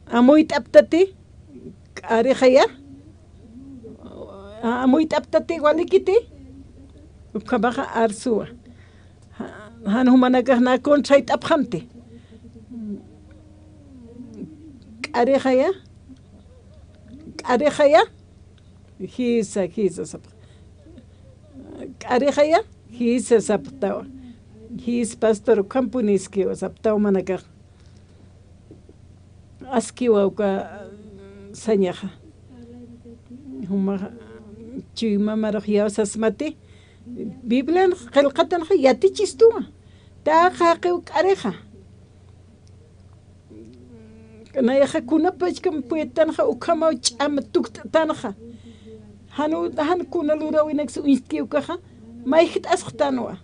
amuyt'aptati, k'arixaya, amuyt'aptati walikiti, ukhamaxa arsuwa. Jan jumanakax na contrayt'apxamti. K'arixaya, k'arixaya, jisa, jisa sapx. K'arixaya, jisa sapxtawa. Jis pastor, ukhampuniskiwa sapxtawa jumanakax. Askiwa uka, Sañaxa. Jumax chuymamarux yawsasmati. Biblian qillqatanxa yatichistuwa. Taqaqiw k'arixa. Nayaxa kunapachkam puytanxa ukhamaw ch'am tukt'tanxa. Jan, jan kuna lurawinaks uñstki ukaxa, mayjt'asxtanwa.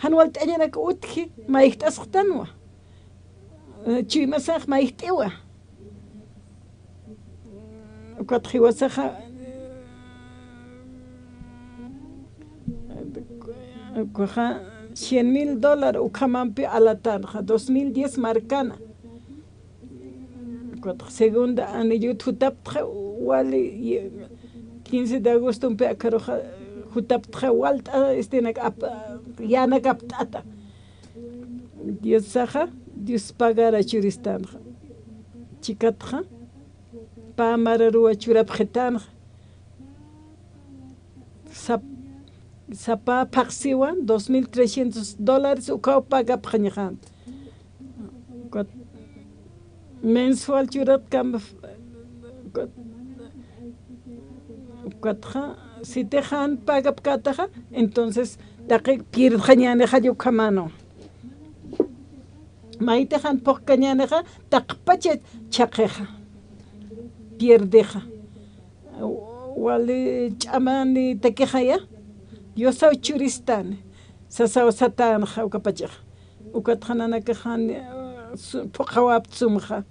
Jan walt'añanak utji, mayjt'asxtanwa. Eh, chuymasax mayjt'iwa. Ukat jiwasaxa, ukaxa cien mil dólar ukhamampi alatanxa, dos mil diez markana. Ukat segunda anillot jutaptxa, wali, quince de agostompi akaruxa jutaptxa, walt'a, estenak ap-, yanak apt'ata. Diosaxa, Dios pagara churistanxa. Chikatxa, pä mararuwa churapxitanxa. Sap-, sapa phaxsiwan, dos mil trescientos dólares ukaw pagapxañaxan. Ukat mensual churatkam, ukat, ukatxa, sitix jan pagapkätaxa, entonces, taqi pierdxañänixa ukhamanwa. Maytix jan phuqkañänixa, taqpacha chhaqixa, pierdixa. Wali ch'amanïtakixaya, Diosaw churistani, sasaw satänxa ukapachaxa. Ukatxa nanakax jan, eh, su-, phuqhawapta sumxa.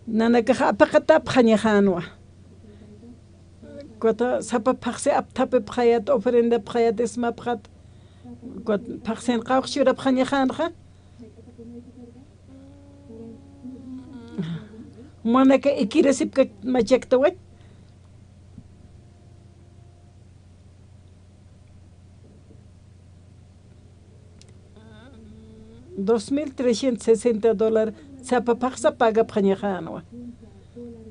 Nanakax apaqatapxañaxänwa. Ukat sapa phaxsi apthapipxayät, ofrendapxayät, diezmapxät. Ukat phaxsin qawqh churapxañaxänxa. Manaka ikirasipka machaktaway. Dos mil trescientos sesenta dólar sapa phaxsa pagapxañaxänwa.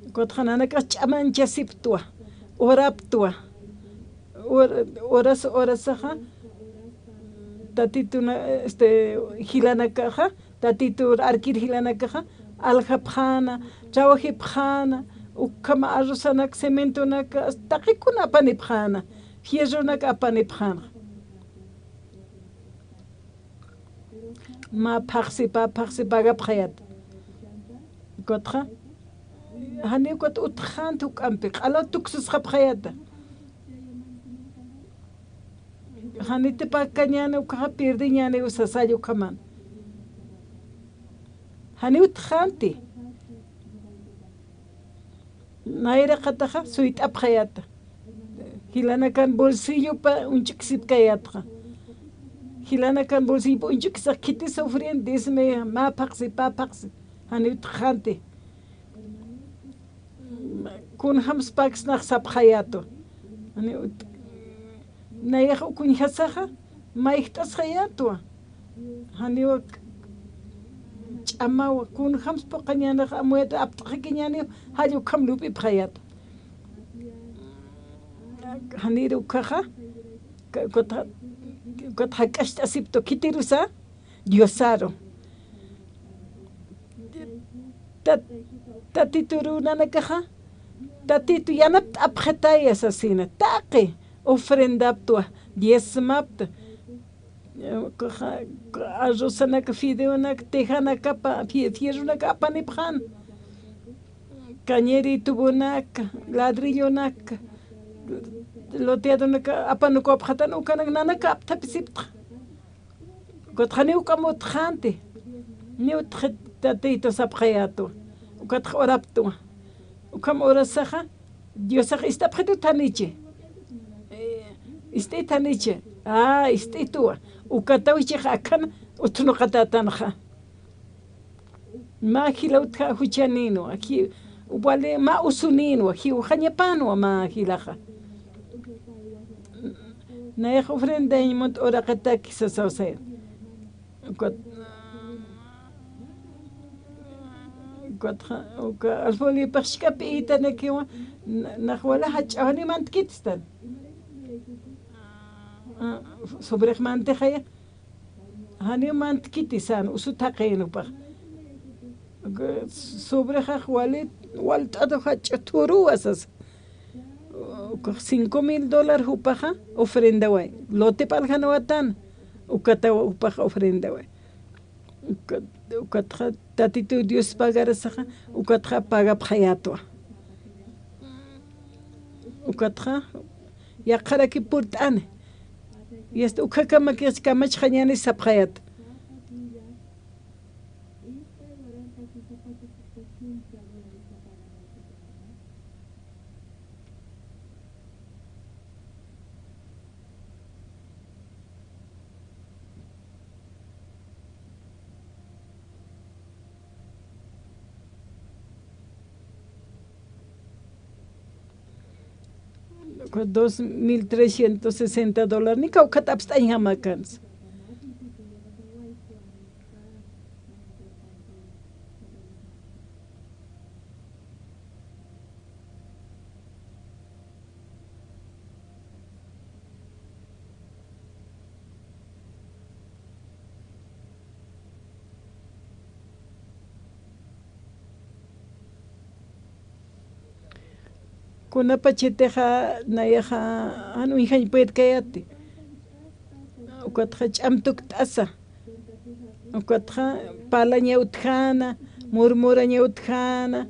Ukatxa nanakax ch'amanchasiptwa, oraptwa. Or-, horas, horasaxa, Tatituna, este, jilanakaxa, Tatitur arkir jilanakaxa, aljapxäna, trabajipxäna, ukham arrozanak, cementonak, taqikuna apanipxäna, fierronak apanipxäna. Mä phaxsi, pä phaxsi pagapxayät. Ukatxa, janiw ukat utxänti juk'ampi, q'ala tuksusxapxayäta. Janiti pagkañäni ukaxa, pierdiñäniw sasalla ukhaman. Janiw utxänti. Nayraqataxa suyt'apxayäta. Jilanakan bolsillopa uñch'ksipkayätxa. Jilanakan bolsillopa uñch'ksax khiti sufriendo, diezme, mä phaxsi, pä phaxsi. Janiw utxänti. Kunjams pagsnax sapxayätwa. Janiw ut-, nayax uka uñjasaxa, mayjt'asxayätwa. Janiw ak-, ch'amawa, kunjams phuqañänixa, amuyat apt'xikiñäniw, jall ukham lup'ipxayät. Janir ukaxa, ka-, ukat ja-, ukat jak'acht'asiptu, khitirusa, Diosaru. Tat-, Tatituru nanakaxa, Tatitu yanapt'apxataya sasina, taqi ofrendaptwa, diezmapta, eh, arrozanaka, fideonaka, tejanakapa, fie-, fierronaka apanipxän, cañeritubunaka, ladrillonaka, loteadonaka apanukapxatan, ukanak nanaka apthapisiptxa. Ukat janiw ukham utxänti, niw utxit Tatitu sapxayätwa. Ukatxa oraptwa. Ukham orasaxa, Diosax ist'apxitu janichi. Eh, ist'it janichi. Ah, ist'itwa. Ukataw jichhax akhan utjnuqatätanxa. Mä jila utja juchanïnwa, ji-, wali mä usunïnwa, jiwxañapänwa mä jilaxa. Nayax ofrendañ munt uraqitaki sasaw sayan. Ukat, ukat, uka alfoliopax ch'apïtanakiwa, na-, nax wala jach'a janiw mantkiti stan. Ah, sobrex mantixaya. Janiw mantkiti sän, usu thaqïn jupax. Sobrexax walit, walt'atu jach'u thuruwa sasa. Ukax cinco mil dólar jupaxa ofrendawayi. Lote p'aljanawatana. Ukatawa jupaxa ofrendawayi. Ukat-, ukatxa Tatitu Dios pagarasaxa, ukatxa pagapxayätwa. Ukatxa yaqharaki purt'ani. Y hasta ukhakamakix kamachxañäni sapxayät. Dos mil trescientos sesenta dólares, ni kawkhat apst'añjamakansa. Kunapachatixa nayaxa jan uñjañ puedkayäti. Ukatxa ch'am tukt'asa. Ukatxa parlaña utjäna, murmuraña utjäna,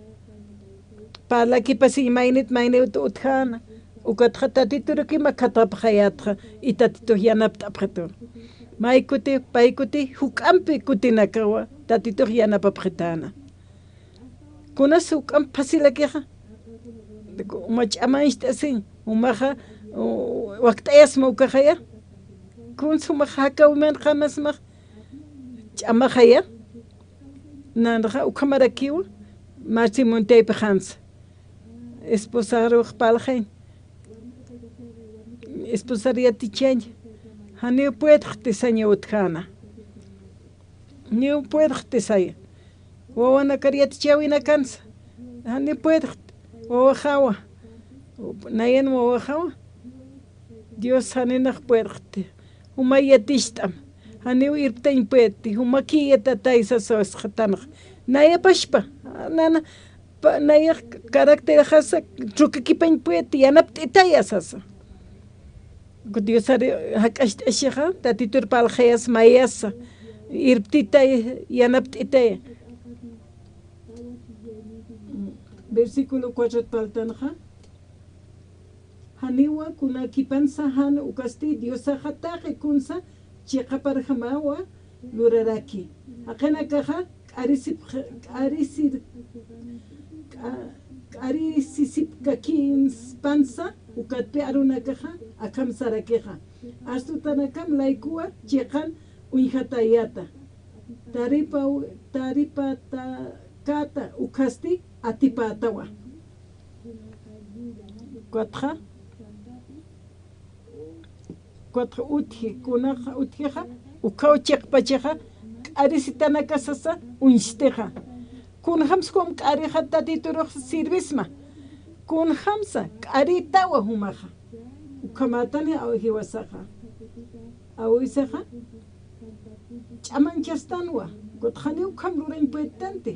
parlakipasiñ maynit maynit utjäna. Ukatxa Tatiturukim akhatapxayätxa, y Tatitux yanapt'apxitu. Maykuti, paykuti, juk'ampi kutinakawa, Tatitux yanapapxitäna. Kunas juk'amp fácilakixa, uma ch'amancht'asiñ, umaxa, u-, wakt'ayasma ukaxaya. Kuns umaxa jakawiman qamasmax ch'amaxaya. Nanxa ukhamarakiwa, marsimun taypixansa. Esposarux parlaxañ. Esposar yatichañ. Janiw puedxti saña utjäna. Niw puedxti saya. Wawanakar yatichäwinakansa. Janiw puedxti. Wawaxawa. Nayan wawaxawa. Dios janinax puedxti. Juma yaticht'am. Janiw irptañ puedti. Jumakï yatatay sasa sasxatanxa. Naya pachpa. Nana, pa-, nayax caracterxasa trukakipañ puedti. Yanapt'itaya sasa. Diosar jak'acht'asixa, Tatitur parlaxayasa, mayasa, irptitay, yanapt'itay. Versículo cuatro parltanxa, janiwa kunakipansa jan ukasti Diosaxa taqi kunsa chiqaparjamawa luraraki. Jaqinakaxa k'arisip-, k'arisir-, k'a-, k'arisisipkakinspansa, ukatpi arunakaxa akham sarakixa. Astutanakam laykuwa chiqan uñjatayäta. Taripaw-, taripatäkäta ukhasti atipätawa. Ukatxa, Ukatxa utji, kunaxa utjixa, ukaw chiqpachixa, k'arisitanakasasa uñstixa. Kunjamsa kum k'arixa Tatiturux sirvisma. Kunjamsa k'aritawa jumaxa. Ukhamätani aw jiwasaxa. Awisaxa, ch'amanchastanwa. Ukatxa janiw ukham lurañ puedtanti.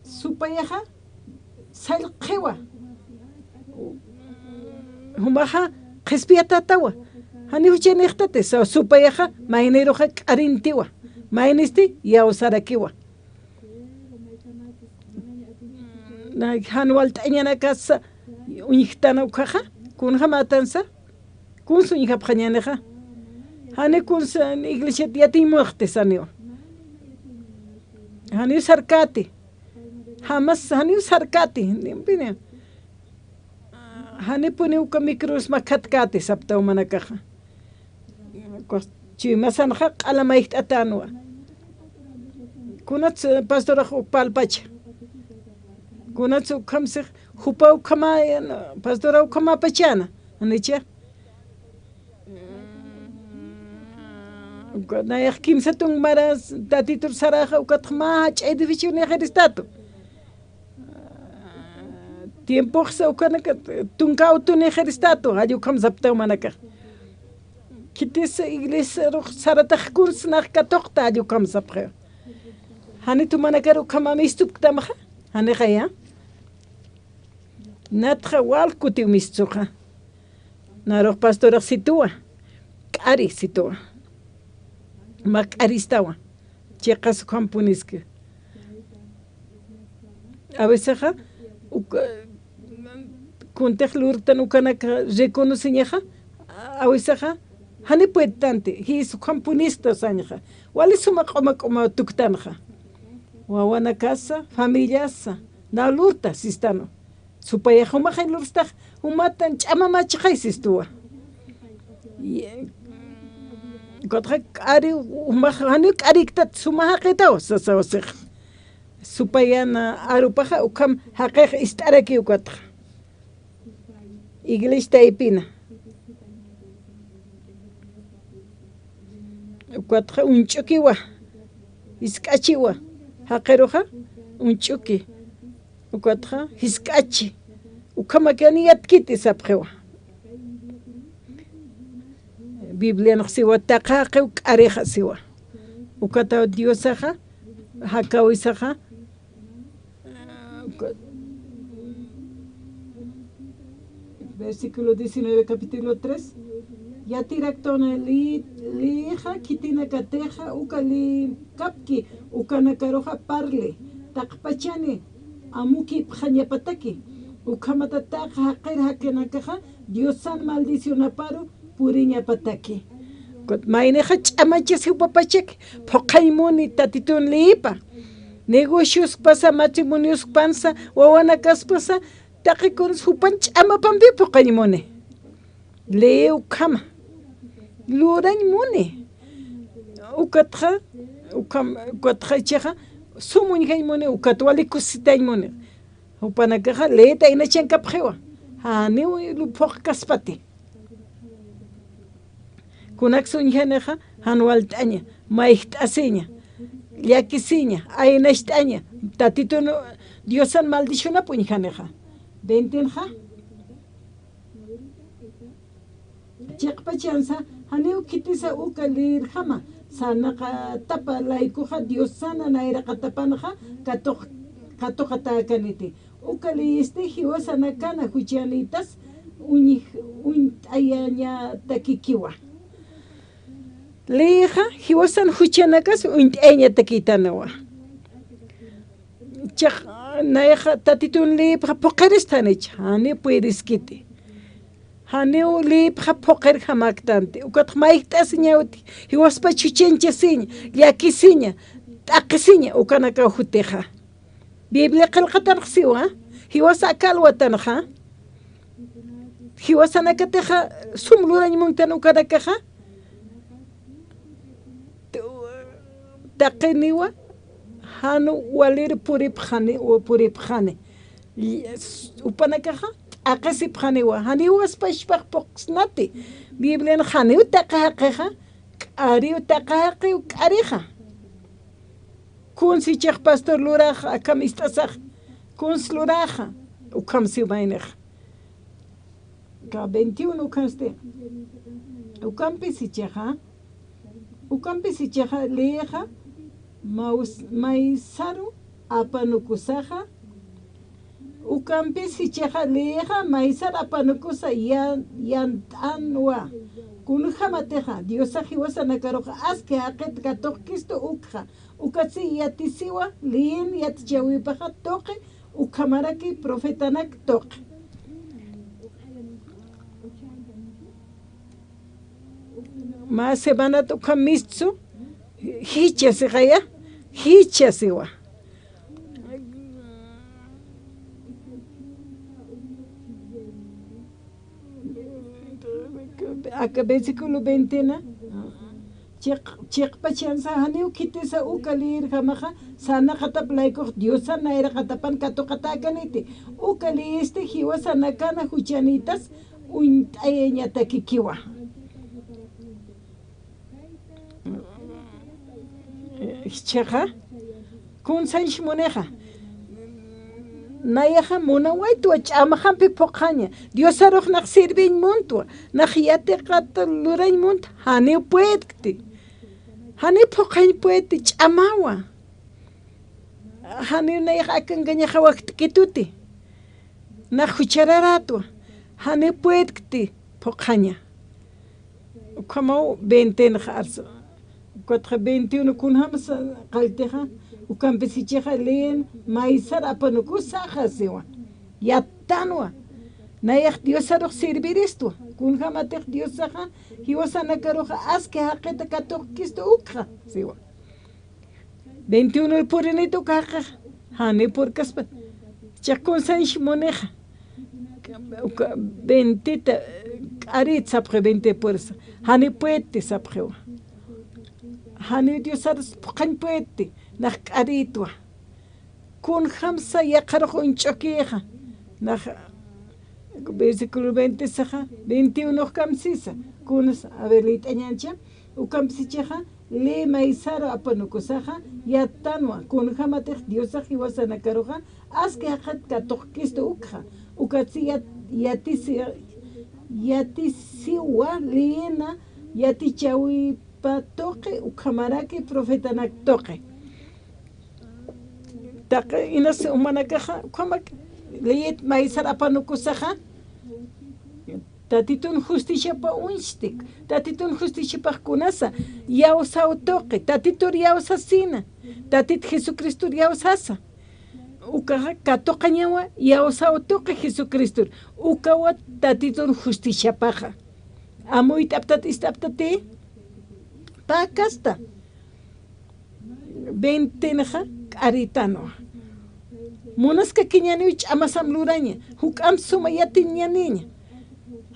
Supayaxa sallqiwa. Jumaxa qhispiyatätawa. Janiw juchanïxtati, sa-, supayaxa mayniruxa k'arintiwa. Maynisti iyawsarakiwa. Na, jan walt'añanakasa uñjtana ukaxa, kunjamätansa. Kunsa uñjapxañänixa. Jani kunsa iglesiat yatiñ muxti saniwa. Janiw sarkäti. Jamas janiw sarkäti. Nimpini. Janipuni uka micros makhatkäti saptaw manakaxa. Chuymasanxa q'alamayjt'atänwa. Kunats pastorax uk parlpacha. Kunats ukhamsix jupa ukhamäyan, pastora ukhamäpachäna. Janicha. Nayax kimsa tunk mara Tatitur saraxa ukatxa mä jach'a edificio nixiristatu. Tiempoxsa ukanaka tunka auto nixiristatu, jall ukham saptaw manakax. Khitis iglesiarux saratax kuns nax katuqta alli ukham sapxiwa. Jani tumanakar ukhama mistupktamxa, janixaya. Natxa wal kutiw mistuxa. Narux pastorax situwa. K'ari situwa. Mä k'aristawa. Chiqas ukhampuniski. A vecesaxa, uka, kuntix lurtan ukanaka reconociñaxa, a vecesaxa, jani puedtanti, jis ukhampunista sañxa. Wali suma q'uma q'uma tuktanxa. Wawanakasa, familiasa, na lurta sistanu. Supayax jumaxañ lurstax, jumatan ch'amamachixay sistuwa. Y, mm, ukatxa k'ari, jumax, janiw k'ariktat suma jaqitaw, sasawasix. Supayan arupaxa, ukham jaqix ist'araki ukatxa. Iglesia taypina. Ukatxa uñch'ukiwa, jisk'achiwa, jaqiruxa uñch'uki, ukatxa jisk'achi, ukhamakani yatkiti sapxiwa. Biblianx siwa, taqa jaqiw k'arixa siwa. Ukataw Diosaxa, jakawisaxa, Versículo diecinueve, capítulo tres. Yatiraktaw na li, lixa khitinakatixa uka li kapki, ukanakaruxa parli, taqpachani amukipxañapataki, ukhamatatax jaqir jaqinakaxa Diosan maldicionaparu puriñapataki. Maynixa ch'amachasiw pachak, phuqhañ muni Tatitun liyipa. Negociospasa, matrimoniospasa, wawanakaspasa, taqi kuns jupan ch'amapampi phuqhañ muni. Liyi ukhama. Lurañ muni. Ukatxa, ukham, ukatxa ichaxa, sum uñjañ muni, ukat wali kusitañ muni. Jupanakaxa, liyita aynachankapxiwa. Janiw lu phuqkaspati. Kunaks uñjanixa, jan walt'aña, mayjt'asiña, llakisiña, aynacht'aña, Tatitun Diosan maldicionap uñjanixa. Veintenxa. Chiqpachansa, janiw khitisa uka liyirjama, sarnaqatapa laykuxa Diosana nayraqatapanxa katuq-, katuqatäkaniti. Uka liyisti jiwasanakana juchanïtas uñ-, uñt'ayañatakikiwa. Liyixa jiwasan juchanakas uñt'ayañatakïtaniwa. Chiq, nayaxa Tatitun liyipxa phuqiristanicha, janiw puediskiti. Janiw liyipxa phuqirjamäktanti. Ukatxa mayjt'asiñawti, jiwaspach juchañchasiña, llakisiña, t'aqhisiña, ukanakaw jutixa. Biblia qillqatanx siwa, jiwas aka alwatanxa, jiwasanakatixa sum lurañ munktan ukanakaxa, taqiniwa, jan walir puripxani, puripxani. Jupanakaxa, t'aqhisipxaniwa, janiw jiwaspachpax phuqsnati. Biblian janiw taqi jaqixa, k'ariw taqi jaqiw k'arixa. Kuns ichax pastor luraxa, akham ist'asax, kuns luraxa, ukham siw maynixa. Ka veintiuno ukhamsti. Ukampis ichaxa, ukampis ichaxa liyixa, maus-, maysaru apanukusaxa, ukampis ichaxa liyixa, maysar apanukusa yan-, yant'anwa. Kunjamatixa, Diosax jiwasanakaruxa aski jaqit katuqkistu ukxa. Ukatsi yatisiwa, liyin yatichäwipaxa tuqi, ukhamaraki profetanak tuqi. Mä semanat ukham mistsu, jichha sixaya, jichha siwa. Aka versículo veintena, chiq-, chiqpachansa janiw khitisa uka liyirjamaxa, sarnaqatap laykux Diosan nayraqatapan katuqatäkaniti. Uka liyisti jiwasanakana juchanïtas uñt'ayañatakikiwa. Jichhaxa, kunsañch munixa. Nayaxa munawaytwa ch'amaxampi phuqhaña. Diosarux nax sirviñ muntwa. Nax yatiqat lurañ munt, janiw puedkti. Janiw phuqhañ puedti, ch'amawa. Janiw nayax akankañaxa wakt'kituti. Nax juchararätwa. Janiw puedkti phuqhaña. Ukhamaw veintenxa arsa. Ukatxa veintiuno kunjamsa qalltixa, ukampisichixa leen maysar apanukusaxa siwa. Yattanwa. Nayax Diosarux sirviristwa. Kunjamatix Diosaxa jiwasanakaruxa aski jaqita katuqkistu ukxa siwa. Veintiuno purinit uka jaqix, jani purkaspa. Chiqkunsanch munixa. Uka veintita k'arit sapxi, veinte pursa. Jani puedti sapxiwa. Jani Diosar phuqhañ puedti, nax k'aritwa. Kunjamsa yaqharux uñch'ukixa. Nax Versículo veinte saxa, veintiuno kamsisa. Kunas, a ver, liyt'añancha. Ukampisichixa, lee maysaru apanukusaxa, yattanwa. Kunjamatix Diosax jiwasanakaruxa, aski jaqit katuqkistu ukxa. Ukatsi yat-, yatisi-, yatisiwa, leena, yatichawipa tuqi, ukhamaraki profetanak tuqi. Taqi inas jumanakaxa, ukhamak leyit maysar apanukusaxa, Tatitun justiciapa uñchtik, Tatitun justiciapax kunasa, yawsaw tuqi, Tatitur yawsasina, Tatit Jesucristur yawsasa. Ukaxa katuqañawa, yawsaw tuqi Jesucristur, ukawa Tatitun justiciapaxa. Amuyt'aptat ist'aptati, pakasta. Veintenxa k'aritanwa. Munaskakiñaniw ch'amasam luraña, juk'amp suma yatiñaniña.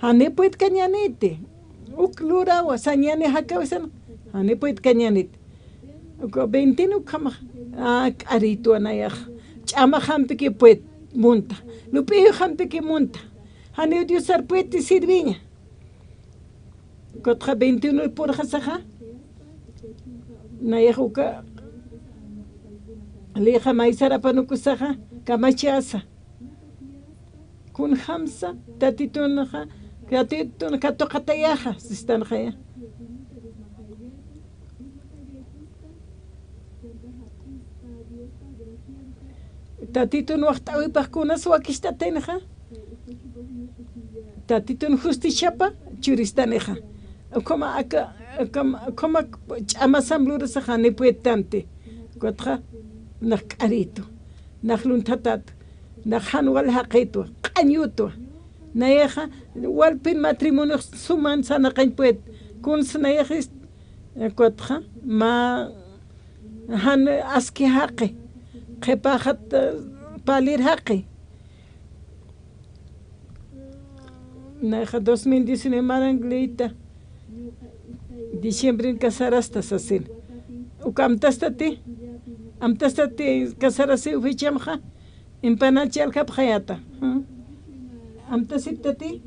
Jani puedkañaniti. Uk lurawa, sañani jakawisan, jani puedkañaniti. Uka veinten ukhamax, a, k'aritwa nayax. Ch'amaxampiki pued munta. Lup'iyuxampiki munta. Janiw Diosar puedti sirviña. Ukatxa veintiuno purxasaxa, nayax uka, lixa maysar apanukusaxa, kamachasa. Kunjamsa, Tatitunxa, Tatitun katuqatayaxa, sistanxaya. Tatitun waxt'äwipax kunas wakicht'atinxa. Tatitun justiciapa churistanixa. Ukhama aka, ukhama, ukhama ch'amasam lurasaxa jani puedtanti. Ukatxa nax k'aritu, nax lunthatatu, nax jan wal jaqitwa, q'añutwa. Nayaxa walpin matrimoniox suman sarnaqañ pued. Kuns nayaxis, ukatxa mä jan aski jaqi, qhipaxat, eh, palir jaqi. Nayaxa dos mil diecinueve maranglita, diciembren casarasta sasin. Uka amtastati, amtastati casarasiw fechamxa, empanachi alkapxayata. ¿Mm? Amtasiptati.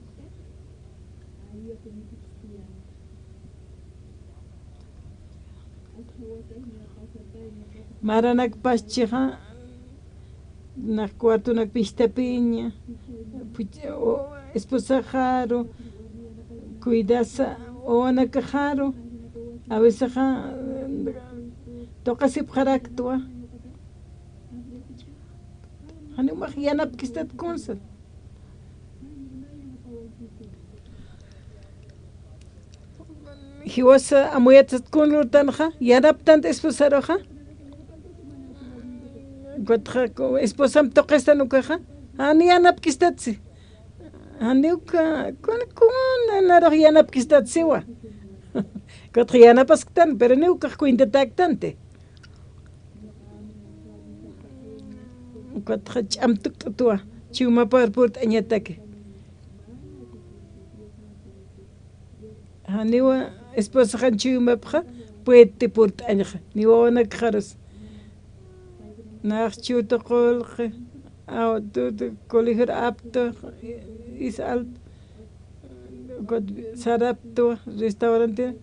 Maranakpaschixa, nax cuartonak pistapiña, puch-, o, esposaxaru, cuidasa, wawanakaxaru, a vecesaxa, tuqisipxaraktwa. Janiw umax yanapkistat kunsa. Jiwasa amuyatsat kun lurtanxa, yanaptant esposaruxa. Ukatxa, esposam tuqistan ukaxa, jani yanapkistatsi. Jani uka, kun, kun, narux yanapkistatsiwa. Ukatxa yanapasktan, pero ni ukax cuentatäktanti. Ukatxa ch'am tukt'utwa, chiwmapar purt'añataki. Janiwa esposaxan chiwmapxa puedti purt'añxa, ni wawanakxarus. Nax chutu qullqi, aw, tu, tu, colegior apto, is alto, ukat saraptwa, restaurante.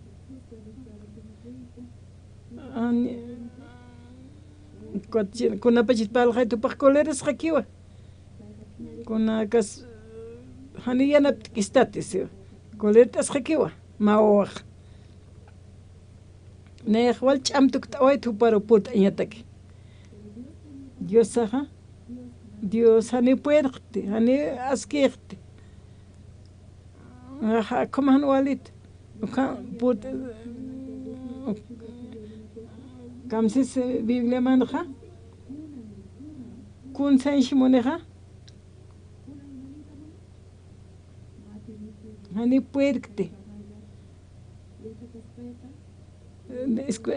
Ani, ukat chin, kunapachit parlxaytupax coleras jakiwa. Kunakas jani yanapt'kistati, siwa. Kulirt'asxakiwa, mä wawax. Nayax wal ch'am tukt'awayt juparu purt'añataki. Diosaxa, Dios jani puerqti, jani askixti. Axa, akhum jan walit. Uka put-, kamsis Bibliamanxa. Kun sañshi munixa. Jani puerqti. Escu-,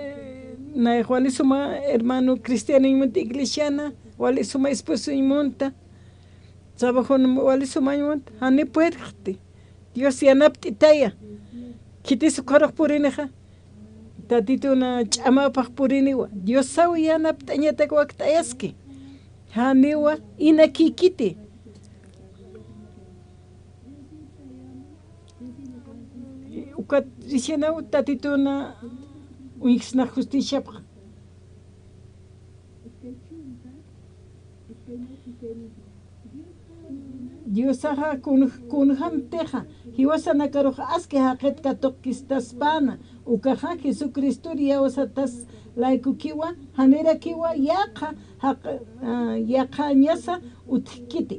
nayax wali suma hermano cristianoñ munta, iglesiana, wali suma esposoñ munta, trabajona wali sumañ munta, jani puerqti. Dios yanapt'itaya. Khitis ukharux purinixa. Tatituna ch'amapax puriniwa. Diosaw yanapt'añatak wakt'ayaski. Janiwa inakïkiti. Ukat risinaw Tatituna uñjsnax justiciapxa. Diosaxa kun-, kunjämtixa, jiwasanakarux aski jaqit katuqkistaspäna, ukaxa Jesucristor iyawsatas laykukiwa, janirakiwa yaqha jaq-, ah, yaqhañasa utjkiti.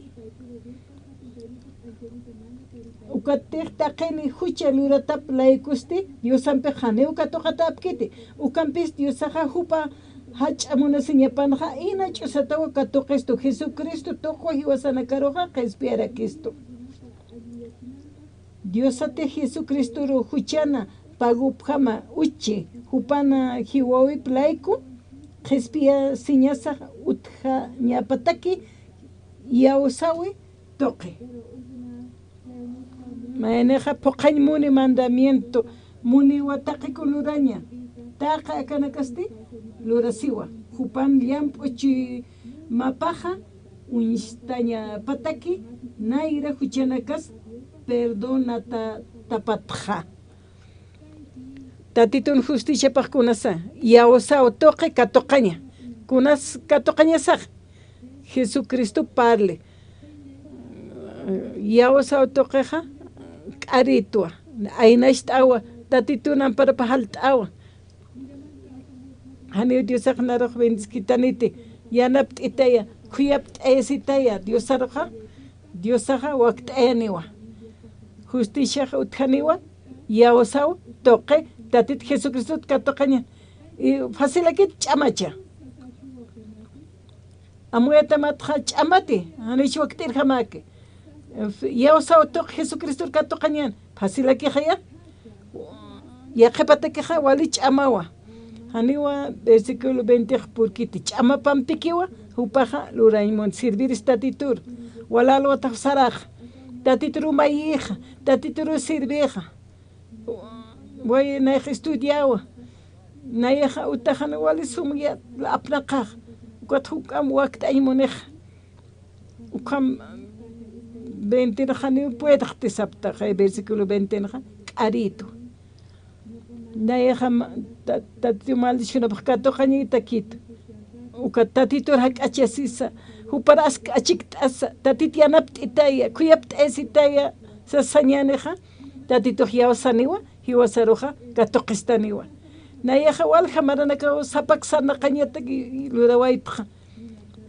Ukatix taqini jucha luratap laykusti, Diosampix janiw katuqatäpkiti. Ukampis Diosaxa jupa jach'a munasiñapanxa ina ch'usataw katuqistu, Jesucristo tuqu jiwasanakaruxa qhispiyarakistu. Diosatix Jesucristoru juchana pagupjama uchi, jupana jiwawip layku, qhispiyasiñasax utjañapataki, iyawsawi tuqi. Maynixa phuqhañ muni mandamiento, muniwa taqi kun luraña, taqi akanakasti lurasiwa, jupan llamp'u chuymapaxa uñstañapataki, nayra juchanakas perdonatapatxa. Tatitun justiciapax kunasa, iyawsaw tuqi katuqaña. Kunas katuqañasax, Jesucristo parli. Iyawsaw tuqixa, k'aritwa, aynacht'awa, Tatitun amparup jalt'awa. Janiw Diosax narux bendiskitaniti, yanapt'itaya, khuyapt'ayasitaya, Diosaruxa, Diosaxa wakt'ayaniwa. Justiciax utjaniwa, iyawsaw tuqi, Tatit Jesucristot katuqañan. Y facilakit ch'amacha. Amuyatamatxa ch'amati, janich wakt'irjamaki. Iyawsaw tuqi Jesucristor katuqañan, facilakixaya. Yaqhipatakixa wali ch'amawa. Janiwa versículo veinte purkiti, ch'amapampikiwa, jupaxa lurañ mun, servir Tatitur. Wal alwatax sarax, Tatitur umayixa, Tatitur servixa. Way nayax estudiawa. Nayaxa utaxan wali sum ya apnaqax. Ukat juk'am wakt'añ munixa. Ukham veinte naxa ni puedxti saptaxa, versículo veinte naxa, k'aritu. Nayaxa ma-, ta-, Tatitu maldicionapax katuqañitakitu. Uka Tatitur jak'achasisa, jupar ask'a achikt'asa, Tatit yanapt'itaya, khuyapt'ayasitaya, sasañänixa, Tatitux iyawsaniwa, jiwasaruxa katuqistaniwa. Nayaxa walja maranakaw sapak sarnaqañatak lurawaytxa.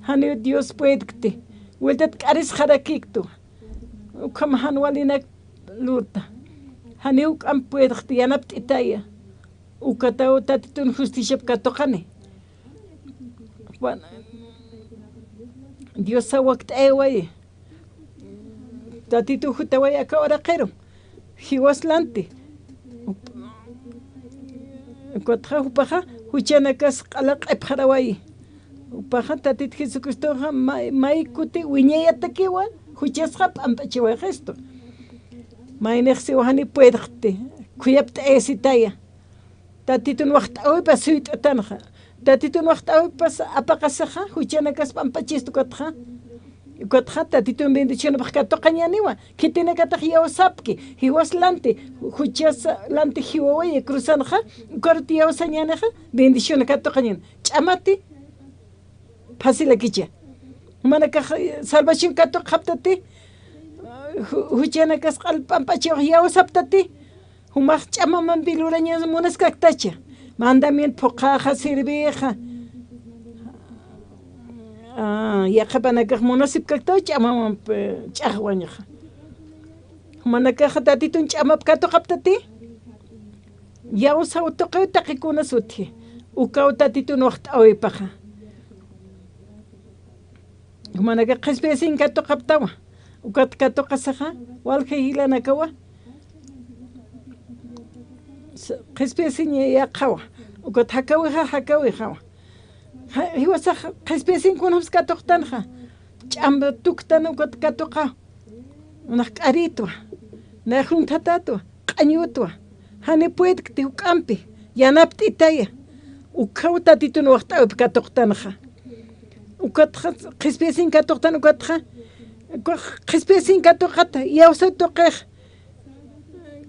Janiw Dios puedkti. Wiltat k'arisxarakiktu. Ukham jan walinak lurta. Janiw k'am puedxti yanapt'itaya. Ukataw Tatitun justiciap katuqani. Juan, Diosa wakt'ayawayi. Tatitu jutaway aka uraqiru. Jiwas lanti. Ukatxa jupaxa juchanakas q'ala q'ipxarawayi. Jupaxa Tatit Jesucristoxa may, may kuti wiñayatakiwa, juchasxa p'amp'achiwayistu. Maynix siwa jani puedxti, khuyapt'ayasitaya. Tatitun waxt'äwipas suyt'atanxa. Tatitun waxt'äwipas apaqasixa, juchanakas p'ampachistu ukatxa. Ukatxa Tatitun bendicionapax katuqañäniwa. Khitinakatax iyawsapki, jiwas lanti, juchas lanti jiwawayi cruzanxa, ukarut iyawsañänixa, bendición katuqañän. Ch'amati, fácilakicha. Jumanakax, eh, salvación katuqxaptati, ju-, juchanakas q'alp'ampachiw yawsaptati, jumax ch'amamampi lurañas munaskaktacha. Mandamiento phuqhaxa, sirvixa. Ah, yaqhipanakax munasipkaktaw ch'amamampi ch'axwañaxa. Jumanakaxa Tatitun ch'amap katuqaptati, yawsaw tuqiw taqikunas utji, ukaw Tatitun waxt'äwipaxa. Jumanakax qhispiyasin katuqaptawa, ukat katuqasaxa, walja jilanakawa, s-, qhispiyasiñ yaqhawa, ukat jakäwixa, jakäwixawa. Ja-, jiwasax qhispiyasiñ kunjams katuqtanxa, ch'amp tuktan ukat katuqa, nax k'aritwa, nax junthatätwa, q'añütwa, jani puedkti juk'ampi, yanapt'itaya, ukhaw Tatitun waxt'äwip katuqtanxa. Ukatxa, qhispiyasiñ katuqtan ukatxa, ukax qhispiyasiñ katuqata, yawsaw tuqix,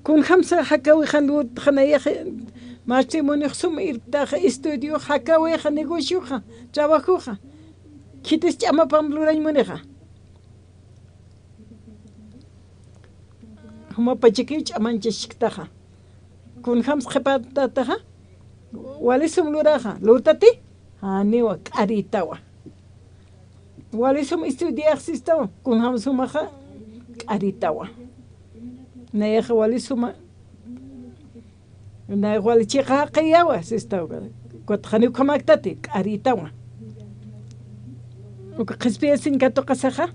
kunjamsa jakäwixan lurtxa nayax, matrimoniox sum irptaxa, estudiox, jakäwixa, negocioxa, trabajoxa, khitis ch'amapam lurañ munixa. Jumapachakiw ch'amañchachktaxa. Kunjams qhipatätaxa, wali sum luraxa, lurtati, janiwa, k'arïtawa. Wali sum estudiax sistawa, kunjams jumaxa, k'arïtawa. Nayaxa wali suma, nayax wali chiqa jaqiyawa sistawa. Ukat janiw ukhamaktati, k'arïtawa. Uka qhispiyasiñ katuqasaxa,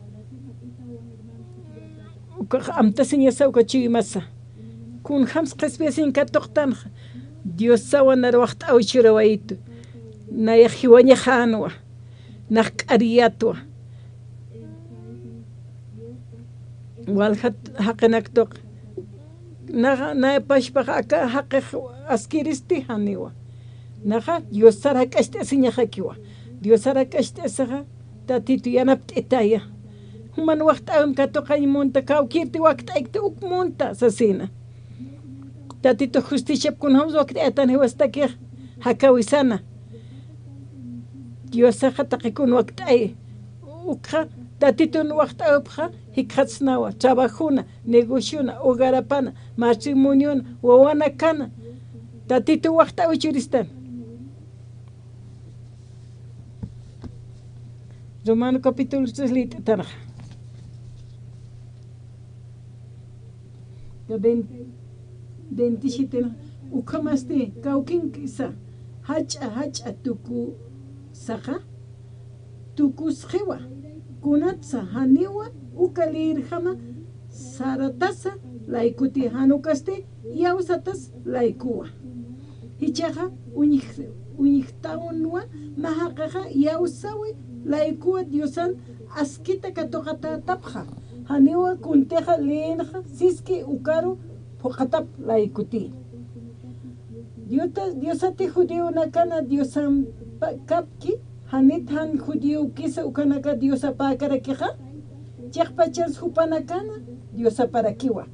uka amtasiñasa uka chuymasa. Kunjams qhispiyasiñ katuqtanxa, Diosawa nar waxt'äwi churawayitu. Nayax jiwañaxänwa, nax k'ariyatwa. Waljat jaqinak tuq. Naxa, nay pachpax aka jaqix askiristi janiwa. Naxa, Diosar jak'acht'asiñaxakiwa. Diosar jak'acht'asaxa, Tatitu yanapt'itaya. Juman waxt'äwim katuqañ munta, kawkïrti wakt'aykta uk munta, sasina. Tatitu justiciap kunjams wakt'aytan jiwastakix, jakäwisana. Diosaxa taqi kun wakt'ayi. Ukxa, Tatitun waxt'äwipxa, jikxatsnawa, trabajona, negociona, hogarapana, matrimoniona, wawanakana. Tatitu waxt'äwi churistan. Romano capítulo tres lït'tanxa. Vein-, veintisiete, ukhamasti kawkinkisa jach'a jach'a tukusaxa, tukusxiwa, kunatsa janiwa uka lïrjama saratasa laykuti, jan ukasti iyawsatas laykuwa. Jichhaxa uñj-, uñjtawnwa mä jaqixa iyawsawi laykuwa Diosan askita katuqatätapxa, janiwa kuntixa lïnxa siski ukaru phuqatap laykuti. Diota-, Diosati judionakana Diosampa kapki, janit jan judiokisa ukanaka Diosapäkarakixa, chiqpachans jupanakana Diosaparakiwa.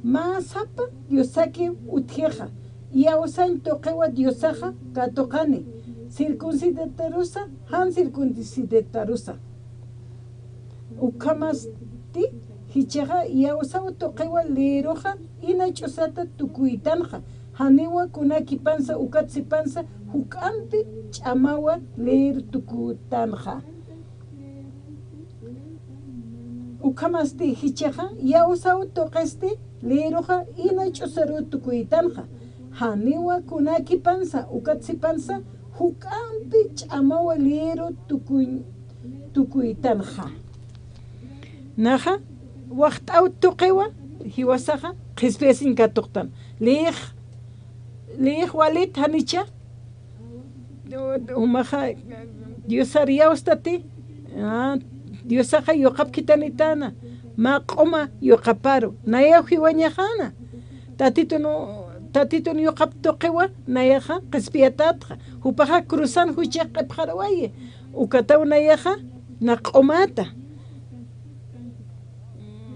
Mä sapa Diosaki utjixa, iyawsañ tuqiwa Diosaxa katuqani, circuncidatarusa, jan circuncidatarusa. Ukhamasti jichhaxa iyawsaw tuqiwa lïruxa ina ch'usata tukuytanxa, janiwa kunakipansa ukat sipansa juk'ampi ch'amawa lïru tukuytanxa. Ukhamasti jichhaxa iyawsaw tuqisti lïruxa ina ch'usaru tukuytanxa, janiwa kunakipansa ukat sipansa juk'ampi ch'amawa lïru tukuy-, tukuytanxa. Naxa, waxt'äw tuqiwa, jiwasaxa, qhispiyasiñ katuqtan. Lïx, lïx walit janicha, jumaxa, Diosar iyawstati, ah, Diosaxa yuqapkitanitäna, mä q'uma yuqaparu, nayaw jiwañaxäna. Tatitun, Tatitun yuqap tuqiwa, nayaxa qhispiyatätxa, jupaxa cruzan juchax q'ipxarawayi, ukataw nayaxa, na q'umata.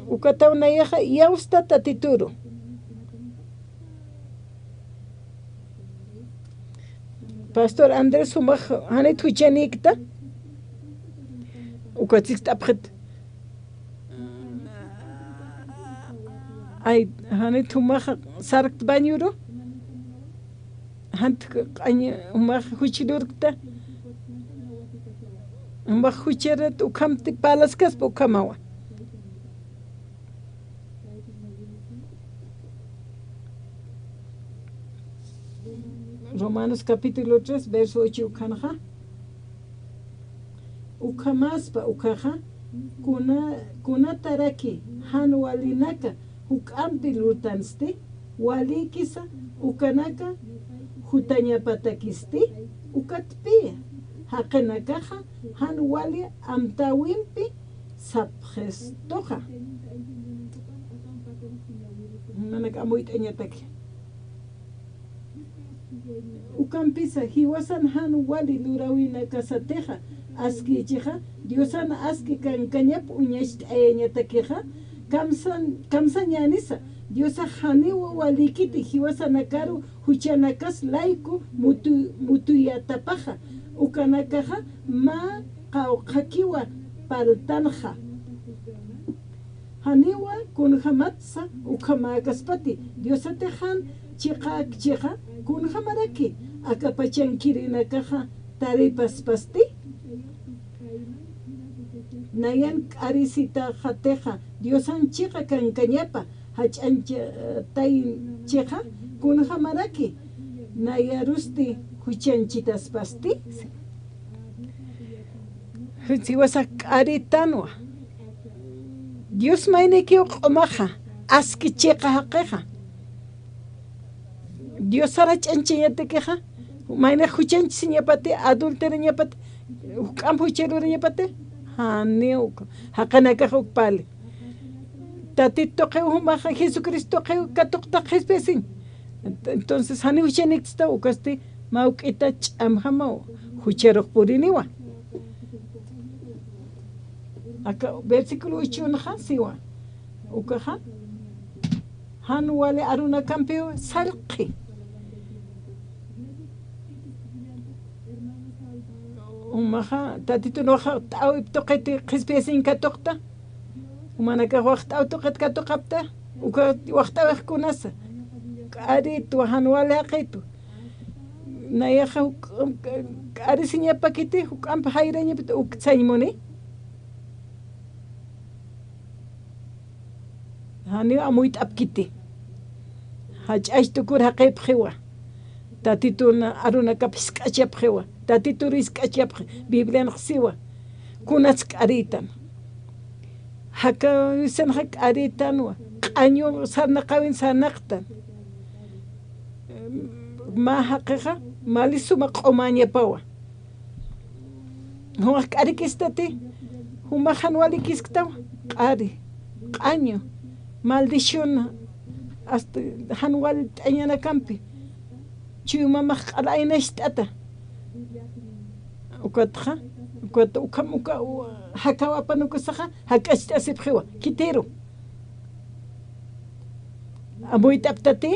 Ukataw nayaxa, iyawsta Tatituru. Pastor Andrés, jumax janit juchanïkta. Uka tsikst'apxit. Ay, janit jumax sarkt bañuru. Jant q'añ jumax juch lurkta. Jumax jucharat ukhamti parlaskaspa ukhamawa. Romanos capítulo tres, verso ocho ukhanxa. Ukhamaspa ukhaxa, kuna, kunataraki jan walinaka juk'ampi lurtansti, walïkisa ukanaka jutañapatakisti, ukatpï jaqinakaxa jan wali amtäwimpi sapxistuxa. Jumanaka amuyt'añataki. Ukampisa, jiwasan jan wali luräwinakasatixa, askichixa, Diosan aski kankañap uñacht'ayañatakixa, kamsan-, kamsañänisa, Diosax janiw walïkiti jiwasanakaru juchanakas layku mutu-, mutuyatapaxa, ukanakaxa mä qawqhakiwa parltanxa. Janiwa kunjamatsa ukhamäkaspati, Diosatix jan chiqäkchixa, kunjamaraki aka pachankirinakaxa taripaspasti. Nayan k'arisitaxatixa, Diosan chiqa kankañapa jach'añchatayinchixa, kunjamaraki nayarusti juchañchitaspasti. Jiwasax k'aritanwa. Dios maynikiw q'umaxa, aski chiqa jaqixa. Diosar jach'añchañatakixa, mayni juchañchisiñapati, adulterañapati, juk'amp jucha lurañapati, janiw, jaqinakax uk parli. Tatit tuqiw jumaxa, Jesucristo tuqiw katuqta qhispiyasiñ. Entonces, janiw juchaniktistaw, ukasti mä juk'ita ch'amjamaw, jucharux puriniwa. Aka versículo ochonxa siwa. Ukaxa, jan wali arunakampiw sarqi. Jumaxa, Tatitun waxt'äwip tuqit qhispiyasiñ katuqta. Jumanakax waxt'äw tuqit katuqapta. Uka waxt'äwix kunasa. K'aritwa, jan wali jaqitwa. Nayaxa juk-, k'arisiñapakiti, juk'amp jayrañapiti, uk sañ muni. Janiw amuyt'apkiti. Jach'ax tukur jaqipxiwa. Tatitun arunakap jisk'achapxiwa. Tatitur jisk'achapxi. Biblianx siwa. Kunats k'aritan. Jakawisanxa k'aritanwa. Q'añu sarnaqawin sarnaqtan. Mä jaqixa, mali suma q'umañapawa. Jumax k'arikistati, jumax jan walikisktawa, q'ari, q'añu, maldición, hasta jan walt'añanakampi, chuymamax q'ala aynacht'ata. Ukatxa, ukat ukham uka, u-, jakaw apanukusaxa, jak'acht'asipxiwa, khitiru. Amuyt'aptati,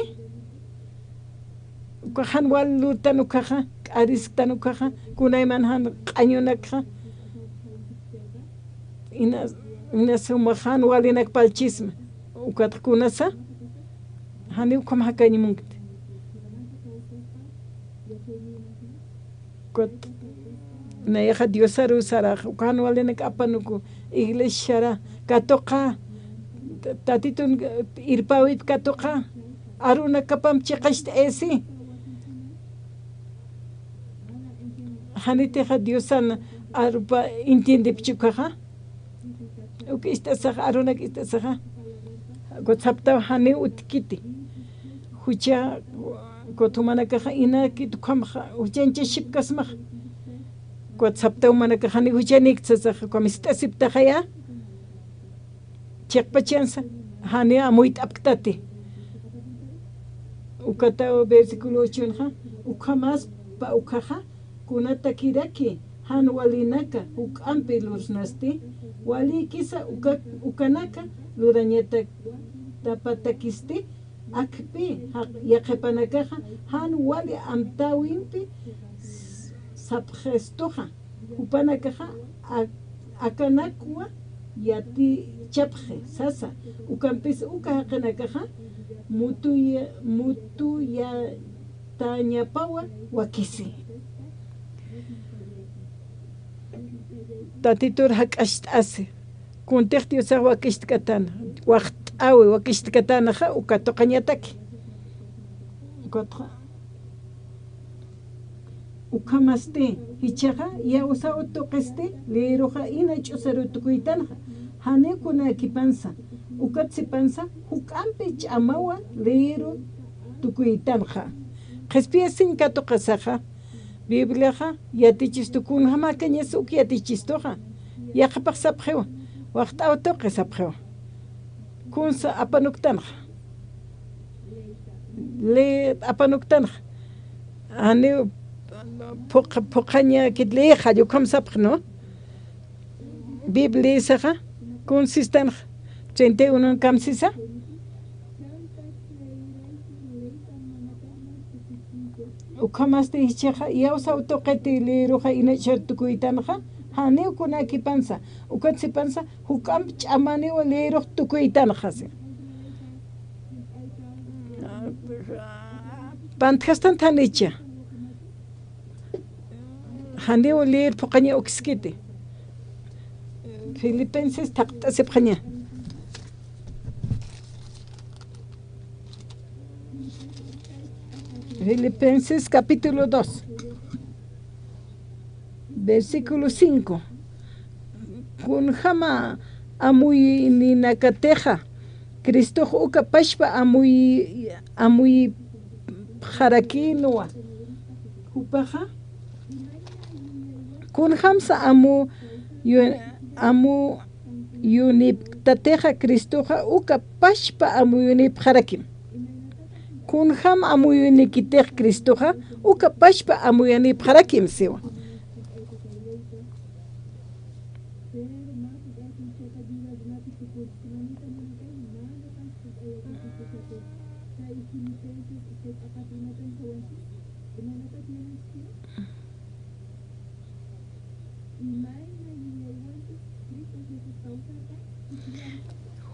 uka jan wal lurtan ukaxa, k'arisktan ukaxa, kunayman jan q'añunakxa, inas, inas jumax jan walinak parlchisma, ukat kunasa, janiw ukham jakañ munkti. Ukat nayaxa Diosaru sarax, uka jan walinak apanuku, iglesiara, katuqa, Tatitun irpäwip katuqa, arunakapamp chiqacht'ayasi. Janitixa Diosan arupa entiendepchi ukaxa. Uk ist'asaxa, arunak ist'asaxa. Ukat saptaw janiw utjkiti. Jucha, ukat jumanakaxa inakit ukham juchanchasipkasmax. Ukat saptaw jumanakax janiw juchanikti sasaxa, ukham ist'asiptaxaya. Chiqpachansa, janiw amuyt'apktati. Ukataw versículo ochonxa, ukhamaspa ukaxa, kunatakiraki jan walinaka juk'ampi lursnasti, walïkisa uka-, ukanaka lurañatapatakisti, akpi, ja-, yaqhipanakaxa jan wali amtäwimpi sapxistuxa, jupanakaxa ak-, akanakwa yatichapxi sasa, ukampis uka jaqinakaxa mutuya-, mutuyatañapawa wakisi. Tatitur jak'acht'asi, kuntix Diosax wakicht'katana, waxt'awi wakicht'katanaxa uka tuqañataki. Ukatxa, ukhamasti, jichhaxa, iyawsaw tuqisti, leeruxa ina ch'usaru tukuytanxa, janiw kunakipansa, ukat sipansa, juk'ampi ch'amawa leeru tukuytanxa. Qhispiyasiñ katuqasaxa, Bibliaxa yatichistu kunjämakañas uk yatichistuxa. Yaqhipax sapxiwa, waxt'aw tuqi sapxiwa. Kunsa apanuktanxa. Ley apanuktanxa. Janiw phuq-, phuqhañäkit ley jall ukham sapxi, ¿no? Biblia isaxa, kun sistanxa, treinta y uno kamsisa. Ukhamasti jichhaxa, iyawsaw tuqiti leeruxa ina ch'usar tukuytanxa, janiw kunakipansa, ukat sipansa, juk'amp ch'amaniw leerux tukuytanxa, si. Pantjastan janicha. Janiw leer phuqhaña ukskiti. Filipenses thaqt'asipxaña. Filipenses capítulo dos, versículo cinco. Kunjama amuyninakatixa, Cristox uka pachpa amuy-, amuyipxarakinwa. Jupaxa, kunjamsa amu-, yu-, amuyunipktatixa Cristoxa uka pachpa amuyunipxarakim. Kunjam amuyunikitix Cristoxa uka pachpa amuyanipxarakim siwa.